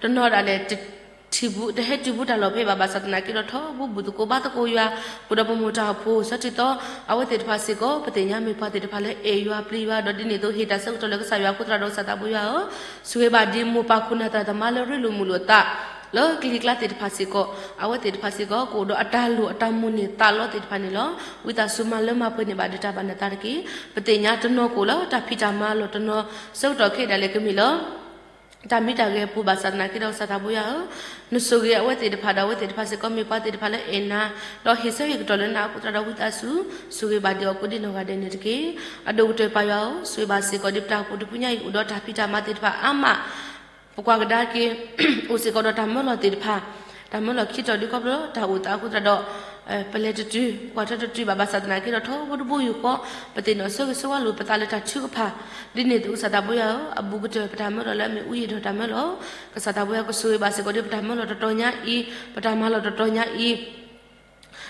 တနီၤဒၣ်လဲာ် တထံၣ်ဘူး တဟဲတုၤဘူးတၢ်လီၢ်ဖဲဘၣ် ဘၣ်ဆၣ်သနာ်က့ဒီးထီဘိဘူၣ်သကိးဘါသကိးယွၤ ပူၤဒီးပမိၢ်တၢ်အိၣ်ဖှိၣ် ဆၢထံၣ်သီ အဝဲသ့ၣ်တဖၣ်စ့ၢ်ကီး ပသ့ၣ်ညါမ့ၢ်ပှၤသ့ၣ်တဖၣ်လၢအဲၣ်ယွၤပျံၤယွၤ ဒီးဒ်န့ၣ်အသိးဟ့ၣ်တၢ်ဆၢကတီၢ်လၢကစၢ်ယွၤအဃိသတးဒီး ကစၢ်သးဘိယွၤဧၢ, ဆိၣ်ဂ့ၤဘၣ်ဒံးမိၢ်ပၢ်ခိၣ်နၢ်သရၣ်သမါလၢရ့လိာ်မုာ်လိာ်သး လၢကလံၤကျါသ့ၣ်တဖၣ်စ့ၢ်ကီး အဝဲသ့ၣ်တဖၣ်စ့ၢ်ကီး ကအိၣ်ဒီးအတၢ်လိၣ်အတၢ်မိၣ်န့ၢ်သးလီသ့ၣ်တဖၣ်န့ၣ်လီၤ. ဝံသးစူၤမၤလၢမၤပှဲၤန့ၢ်ဘၣ်ဒံးတၢ်ဘၣ်နသးတက့ၢ်. ပသ့ၣ်ညါတနီၤကအိၣ်လၢတၢ်ဖံးတၢ်မၤလီၢ်တနီၤ ဆၢကတီၢ်ခဲအံၤဒၣ်လဲာ်ကမ့ၢ်လၢ တၢ်မံတၢ်ဂဲၤပူၤ ဘၣ်ဆၣ်သနာ်က့ဒီး ကစၢ်သးဘိယွၤဧၢ, နဆိၣ်ဂ့ၤအဝဲသ့ၣ်တဖၣ်ဒီး အဝဲသ့ၣ်တဖၣ်စ့ၢ်ကီးမ့ၢ်ပှၤသ့ၣ်တဖၣ်လၢအဲၣ်နၤ ဒီးဟ့ၣ်ဆၢဟ့ၣ်ကတီၢ်လၢနၤအဃိသတးဒီး ဝံသးစူၤ ဆိၣ်ဂ့ၤဘၣ်ဒံးအီၤကိးဒံနီၢ်ဂၤဒဲးန့ၣ်တက့ၢ်. အဒိၣ်ကတၢၢ်ပၢ်ယွၤဧၢ, ဆိၣ်ဂ့ၤဘၣ်စ့ၢ်ကီးဒံး ပတၢ်အိၣ်ဖှိၣ်တဖုညါအံၤ အိၣ်ဒီးတၢ်ဖံးတၢ်မၤသ့ၣ်တဖၣ်အါမး ပကွၢ်ကဒါက့ၤ အိၣ်စ့ၢ်ကီးဒီးတၢ်မၢလီၤသ့ၣ်တဖၣ်, တၢ်မၢလီၤခံတီၤဒုးခီဖျိတၢ်အိၣ်သးအဃိသတးဒီး ပလဲၤတတုၤ ပကွၢ်ထွဲတတုၤဘၣ် ဘၣ်ဆၣ်သနာ်က့ဒီးထီဘိတဘိယူၢ်ဃီ ပသ့ၣ်နီၣ်ဆိၣ်ဂ့ၤဆိၣ်ဝါလိာ်ပသးလၢတၢ်ထုကဖၣ်, ဒ်န့ၣ်အသိးကစၢ်သးဘိယွၤဧၢ, အဘူးကတၢၢ်ပတၢ်မၢလီၤလၢအမ့ၢ်အူယံာ်ဒီးတၢ်မၢလီၤ, ကစၢ်သးဘိယွၤကဆိၣ်ဂ့ၤဘၣ်စ့ၢ်ကီးဒံးပတၢ်မၢလီၤတတီၤညါအံၤ, ပတၢ်မၢလီၤတတီၤညါအံၤ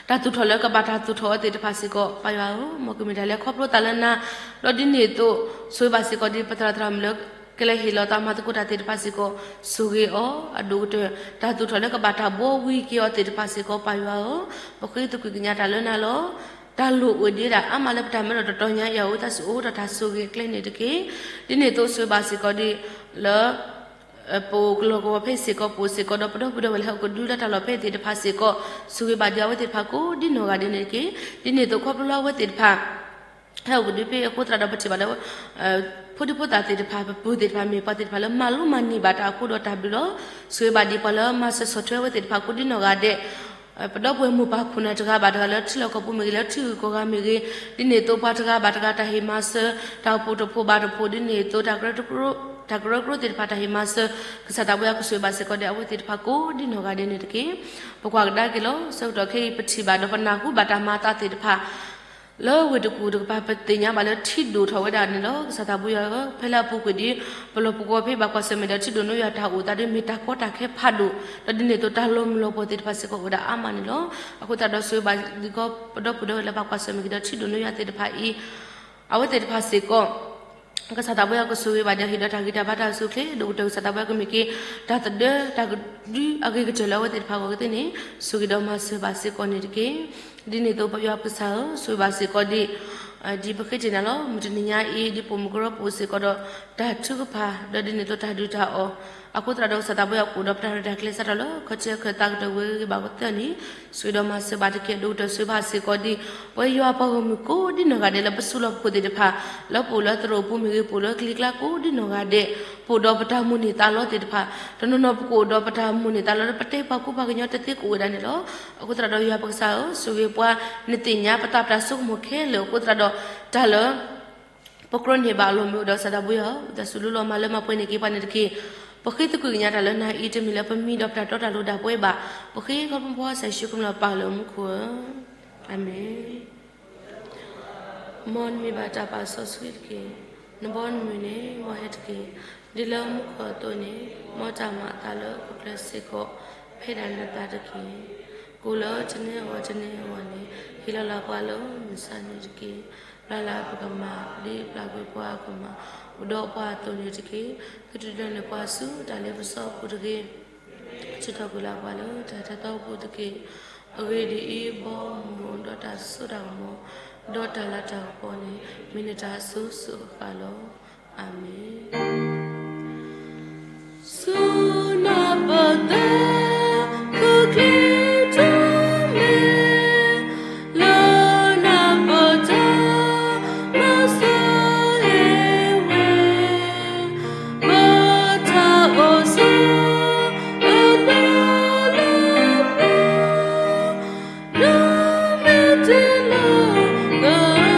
တၢ်သူၣ်ထီၣ်လၢကဘၣ်တၢ်သူၣ်ထီၣ်အီၤသ့ၣ်တဖၣ်စ့ၢ်ကီး ပၢ်ယွၤဧၢ, မ်ကမ့ၢ်တၢ်လၢခီဖျိသးလၢနၤ, ဒီးဒ်န့ၣ်အသိး ဆိၣ်ဂ့ၤဘၣ်စ့ၢ်ကီးဒံး ပသရၣ်သရၣ်မုၣ်လၢ ကလဲၤဟ့ၣ်လီၤသးမၤသကိးတၢ်သ့ၣ်တဖၣ်စ့ၢ်ကီး ဆိၣ်ဂ့ၤအီၤ, အဒိၣ်ကတၢၢ် တၢ်သူၣ်ထီၣ်လၢကဘၣ်တၢ်ဘှီဝံၤက့ၤအီၤသ့ၣ်တဖၣ်စ့ၢ်ကီး ပၢ်ယွၤဧၢ, ပဃ့သကွံာ်ကညးတၢ်လၢနၤလီၤ. တၢ်လိၣ်အိၣ်ဒံးဒၣ်အါမးလၢပတၢ်မၢလီၤတတီၤညါအံၤ အဝဲသးစူၤအိၣ်ဒီးတၢ်ဆိၣ်ဂ့ၤအကျဲန့ၣ်တက့ၢ်. ဒ်န့ၣ်အသိးဆိၣ်ဂ့ၤဘၣ်စ့ၢ်ကီးဒံး လၢ ပအိၣ်ကလီၢ်ကဝီၤဖဲစ့ၢ်ကီး ပအိၣ်စ့ၢ်ကီးဒီးပဒီပုၢ်ဒီဝဲၢ်လၢဟဲအိၣ်ကဒုလၢတၢ်လီၢ်ဖဲသ့ၣ်တဖၣ်စ့ၢ်ကီး ဆိၣ်ဂ့ၤဘၣ်ဒံးအဝဲသ့ၣ်တဖၣ်ကိးဒံနီၢ်ဂၤဒဲးန့ၣ်တက့ၢ်. ဒ်န့ၣ်အသိးခီဖျိလၢအဝဲသ့ၣ်တဖၣ် ဟဲအိၣ်ကဒုဖဲအဃိသတးဒီးပထံၣ်ဘၣ်လၢ ဖိဒံဖိသၣ်သ့ၣ်တဖၣ် ပပုၢ်သ့ၣ်တဖၣ်မ့ၢ်ပှၤသ့ၣ်တဖၣ်လၢမၤလိမၤန့ၢ်ဘၣ်တၢ်အဃိဒီးတၢ်ဘျုးလီၤ. ဆိၣ်ဂ့ၤဘၣ်ဒံးပှၤလၢမၤစၢၤဆီၣ်ထွဲအဝဲသ့ၣ်တဖၣ်ကိးဒံနီၢ်ဂၤဒဲး ပဒီပုၢ်ဝဲၢ်မိၢ်ပၢ်ခိၣ်နၢ်တဂၤဘၣ်တဂၤလၢထံလီၢ်ကီၢ်ပူၤမ့ၢ်ဂ့ၤ လၢထံဂုၤကီၢ်ဂၤမ့ၢ်ဂ့ၤ, ဒ်န့ၣ်အသိးပှၤတဂၤဘၣ်တဂၤတၢ်ဟ့ၣ်မၤစၢၤ တၢ်အိၣ်ဖှိၣ်တဖှိၣ်ဘၣ်တဖှိၣ် ဒ်န့ၣ်အသိး တၢ်ကရၢကရိသ့ၣ်တဖၣ်တၢ်ဟ့ၣ်မၤစၢၤ ကစၢ်သးဘိယွၤကဆိၣ်ဂ့ၤဘၣ်စ့ၢ်ကီးဒံးအဝဲသ့ၣ်တဖၣ်ကိးဒံနီၢ်ဂၤဒဲးန့ၣ်တက့ၢ်. ပကွၢ်ကဒါက့ၤလီၤ ဆၢကတီၢ်ခဲအံၤပထံၣ်ဘၣ်ဒီးပနၢ်ဟူဘၣ်တၢ်မၤအသးသ့ၣ်တဖၣ် လၢဝ့ၢ်တကူၣ်တကပၤ ပသ့ၣ်ညါဘၣ်လၢထံဒိၣ်ထီၣ်ဝဲဒၣ်န့ၣ်လီၤ. ကစၢ်သးဘိယွၤဧၢ, ဖဲလၢအပူၤကွံာ်ဒ် ပလီၢ်ပူၤကွံာ်ဖဲဘၣ်ကွၢ်ဆၢၣ်မဲာ်ဒီးထံဒိၣ်နိယွၤတၢ်အိၣ်သးဒ်မ့ၢ်တၢ်ကီတၢ်ခဲဖးဒိၣ်, ဒီးဒ်န့ၣ်အသိးတၢ်လီၤမုၢ်လီၤပှီၢ်သ့ၣ်တဖၣ်စ့ၢ်ကီးအိၣ်ဝဲဒၣ်အါမးန့ၣ်လီၤ. အဃိသတးဒီးဆိၣ်ဂ့ၤဘၣ်ဒံးကီး ပဒီပုၢ်ဒီဝဲၢ်လၢဘၣ်ကွၢ်ဆၢၣ်မဲာ်က့ၤဒီးထံဒိၣ်နိယွၤသ့ၣ်တဖၣ်အံၤ အဝဲသ့ၣ်တဖၣ်စ့ၢ်ကီး ကစၢ်သးဘိယွၤကဆိၣ်ဂ့ၤဘၣ်ဒံးဟ့ၣ်ဒီးတၢ်ဂံၢ်တၢ်ဘါတၢ်အိၣ်ဆူၣ်အိၣ်ချ့ ဒိၣ်ကတၢၢ်ကစၢ်သးဘိယွၤကမ့ၢ်က့ၤ တၢ်သဒၢတၢ်ကဒုအဂ့ၤကတၢၢ်လၢအဝဲသ့ၣ်တဖၣ်အဂီၢ်ကသ့န့ၣ် ဆိၣ်ဂ့ၤဒီးမၤစၢၤဘၣ်စ့ၢ်ကီးန့ၣ်တက့ၢ်. ဒ်န့ၣ်အသိးပယွၤပကစၢ်ဧၢ, ဆိၣ်ဂ့ၤဘၣ်စ့ၢ်ကီးဒံး ဒ်ပဃ့တ့ၢ်နၤလီၤ. မုၢ်တနံၤညါအံၤ ဒ်ပိာ်မုၣ်ကရၢပအိၣ်စ့ၢ်ကီးဒီး တၢ်ထုကဖၣ် ဒီးဒ်န့ၣ်အသိးတၢ်ဒုၣ်တၢ်အီၣ် အဃိသတးဒီးကစၢ်သးဘိယွၤကအိၣ်ဒီးပတၢ်ရဲၣ်တၢ်ကျဲၤစးထီၣ်လၢ ခီၣ်ထံးအခၢၣ်သးကတၢၢ်ဝံၤဂ့ၤဘၣ်ကတၢၢ်န့ၣ် ဆိၣ်ဂ့ၤဒီးမၤစၢၤဘၣ်တက့ၢ်. ဒိၣ်ကတၢၢ်ဆိၣ်ဂ့ၤဘၣ်စ့ၢ်ကီးဒံး ပဝဲယွၤပှၤဂီၢ်မုၢ်ကိးဒံနီၢ်ဂၤဒဲးလၢပစုလီၢ်ပခိၣ်သ့ၣ်တဖၣ် လၢပအိၣ်လၢသရိာ်ပူၤမ့ၢ်ဂ့ၤ ပအိၣ်လၢကလံၤကျါကိးဒံနီၢ်ဂၤဒဲး ပအိၣ်ဒီးပတၢ်မိၣ်န့ၢ်သးလီသ့ၣ်တဖၣ် တနီၤနီၤပကအိၣ်ဒီးပတၢ်မိၣ်န့ၢ်သးလီလၢပတဲပှၤကူပှၤကညီတသ့ကအိၣ်ဝဲဒၣ်န့ၣ်လီၤ. အဃိသတးဒီးယွၤပကစၢ်ဧၢ, ဆိၣ်ဂ့ၤပှၤ နသ့ၣ်ညါပသးပတၢ်ဆိကမိၣ်ခဲလၢာ်အဃိသတးဒီး တၢ်လၢ ပကြၢးန့ၢ်ဘၣ်အလီၢ်မ့ၢ်အိၣ်ဒီးကစၢ်သးဘိယွၤဧၢ, ဝံသးစူၤလူလီၤမၤလၢမၤပှဲၤန့ၢ်က့ၤပှၤန့ၣ်တက့ၢ်. ပဃ့သကွံာ်ကညးတၢ်လၢနၤအံၤ တမ့ၢ်လၢပမံဒီးပတၢ်တီတၢ်လိၤဒၣ်ပဝဲဘၣ်. ပဃ့ခီဖျိကစၢ်ယ့ၣ်ၡူးခရံာ်မံၤလီၤပၢ်လၢမူခိၣ်ဧၢ, အၤမ့ၣ်. မ်နမံၤဘၣ်တၢ်ပာ်စီဆှံတက့ၢ်. နဘီနမုၢ်န့ၣ် မ်ဟဲတက့ၢ်. ဒ်လၢမူခိၣ်အသိးန့ၣ် မ်တၢ်မၤအသးလၢဟီၣ်ခိၣ်ချၢစ့ၢ်ကီး ဖဲဒၣ်နသးတက့ၢ်. ကိၣ်လၢတနံၤအဂီၢ်တနံၤအဂီၢ်န့ၣ် ဟ့ၣ်လီၤလၢပှၤလၢမုၢ်ဆါနံၤတက့ၢ်. ပျၢ်လၢပကမၤ ဒ်ပျၢ်ကွံာ်ပှၤအကမၤ အိၣ်ဒီးပှၤအသိးန့ၣ်တက့ၢ်. သုတဒၢနုာ်ပှၤဆူတၢ်လ့ပစီအပူၤတဂ့ၤ. ထုးထီၣ်ကွံာ်လၢပှၤလၢတၢ်တၢ်သီအပူၤတက့ၢ်. အဂ့ၢ်ဒ်အံၤ, ဘီမုၢ်ဒီးတၢ်စိတၢ်ကမီၤ ဒီးတၢ်လၤတၢ်ကပီၤန့ၣ် မ့ၢ်နတၢ်အစိၤစိၤအဃၣ်ဃၣ်လီၤ. အၤမ့ၣ်. ဆူနၢ်ပၢၢ်သၢ ကချ့ထီၣ်မ့ၢ် လၢနၢ်ပၢၢ်တၢ် မၤစၢၤဟ့ၣ်ဝဲ ပတၢ်အိၣ်ဆူၣ် အဘျီလၢပျၢၤ နမ့ၢ်တ့လီၤ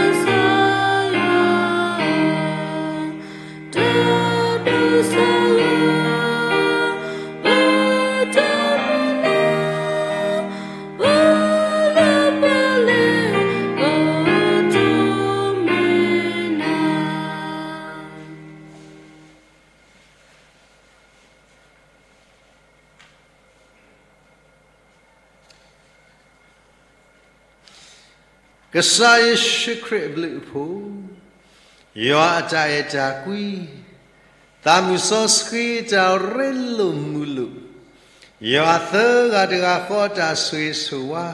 ကစၢ်ယွၤ တၢ်ဘျုးစၢ်လၢ ပတၢ်မၤလၢ ကစၢ်ယ့ၣ်ၡူးခရံာ်အဘျုးအဖှိၣ်, ယွၤအတၢ်အဲၣ်တၢ်ကွံ, သးမုၢ်စီဆှံတၢ်ရ့လိာ်မုာ်လိာ်, ယွၤသၢဂၤတဂၤဃီတၢ်ဆိၣ်ဂ့ၤဆိၣ်ဝါ,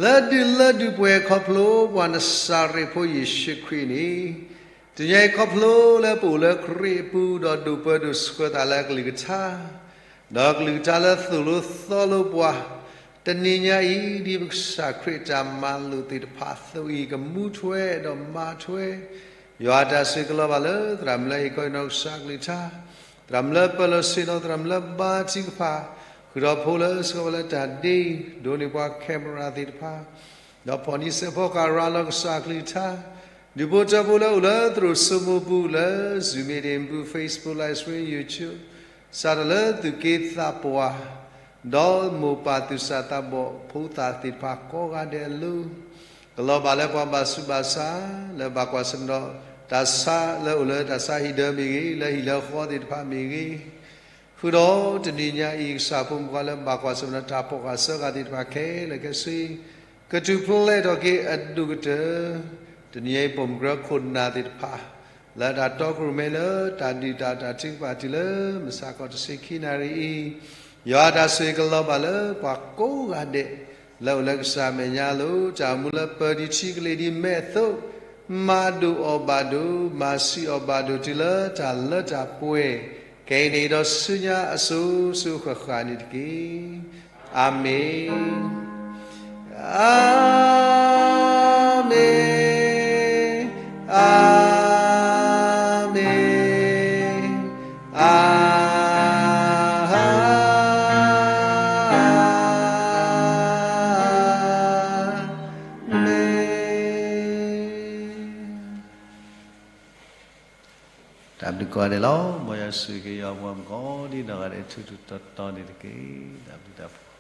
လၢဒုၣ်လၢဒုၣ်ပှဲၤခီဖျိပှၤနစၤရ့းဖိယ့ၣ်ၡူးခရံာ်န့ၣ်, တနံၤအံၤခီဖျိလၢပအိၣ်လၢခရံာ်အပူၤ ဒီးဒိးပၢဒိးဆှၢသးလၢအကလုၢ်ကထါ ဒီးကလုၢ်ကထါလၢသိၣ်လိသီလိပှၤ, တနံၤညါအံၤ ဒ်ပကစၢ်ခရံာ်တၢ်မၤလိာ်သ့ၣ်တဖၣ်အသိးအံၤ ကမူထွဲဒီးမၤထွဲ, ယွၤအတၢ်ဆိၣ်ဂ့ၤကလီၤဘၣ်လၢသရၣ်မုၣ်လၢဟ့ၣ်ခီဟ့ၣ်နီၤကစၢ်ကလုၢ်ကထါ, သရၣ်မုၣ်လၢပၢၤလီၢ်ဆ့ၣ်နီၤ သရၣ်မုၣ်လၢဘါထုကဖၣ်, ဃုာ်ဒီးဖိလၢဆှၢပှၤလၢတၢ်ဒ့, ဒိးန့ၢ်ပှၤ camera သ့ၣ်တဖၣ် ဒီးဖီၣ်န့ၢ်စဲးဖီကၤရၤလီၤကစၢ်ကလုၢ်ကထါ, ဒူၣ်ဖိထၢဖိလၢအိၣ်လၢသရိာ်စိမိပူၤလၢ Zoom meeting ပူၤ Facebook live stream YouTube စးထီၣ်လၢသူၣ်က့သးပှၢ်, ဒီးမိၢ်ပၢ်သူၣ်စၢ်သးဘီၣ်ဖိသၣ်သ့ၣ်တဖၣ်ကိးဂၤဒဲးအလိၤ, ကလီၤဘၣ်လၢပှၤဘၣ်ဆူးဘၣ်ဆါ လၢဘၣ်ကွၢ်ဆၢၣ်မဲာ်ဒီးတၢ်ဆါလၢအိၣ်လၢတၢ်ဆါဟံၣ်ဒၢမ့ၢ်ဂ့ၤ, လၢဟံၣ်လၢဃီသ့ၣ်တဖၣ်မ့ၢ်ဂ့ၤ, ဃုာ်ဒီးတနံၤညါအံၤ ကစၢ်ဖိမုၣ်ဖိခွါလၢဘၣ်ကွၢ်ဆၢၣ်မဲာ်ဒီးတၢ်ဖီၣ်ဃာ်စၢဃာ်သ့ၣ်တဖၣ်ခဲလၢာ်ခဲဆ့, ကထူၣ်ဖျဲးထီၣ်က့ၤအဒိၣ်ကတၢၢ်, တနံၤညါအံၤ ပိာ်မုၣ်ကရၢခိၣ်နၢ်သ့ၣ်တဖၣ် လၢတၢ်တီခိၣ်ရိၣ်မဲလၢတၢ်ဒုၣ်တၢ်တၢ်ထုကဖၣ်တုၤလၢမုၢ်ဆါခီတဆံခံနၣ်ရံၣ်အံၤ, ယွၤအတၢ်ဆိၣ်ဂ့ၤကလီၤဘၣ်လၢပှၤကိးဂၤဒဲး လၢအိၣ်လၢကစၢ်အမဲာ်ညါအလိၤ, တၢ်အိၣ်မူလၢပၢၤဒံးထံကလ့ၤဒံးမဲာ်အသိး, မၤဒိၣ်အီၣ်ဘၣ်ဒိၣ်, မၤဆံးအီၣ်ဘၣ်ဒိၣ်တုၤလၢတၢ်လၢတၢ်ပှဲၤ, ခဲအံၤန့ၣ်ဒီးဆူညါအစိၤစိၤဃၣ်ဃၣ်န့ၣ်တက့ၢ်. အၤမ့ၣ်, အၤမ့ၣ်, အၤမ့ၣ်, အၤမ့ၣ်. တၢ်ဘျုးကိးဂၤဒဲးလီၤ. မ်ယွၤဆိၣ်ဂ့ၤက့ၤယွၤပှၤမုၣ်ကိးဒံနီၢ်ဂၤဒဲး ထူထူတီတီန့ၣ်တက့ၢ်. တၢ်ဘျုးတၢ်ဖှိၣ်.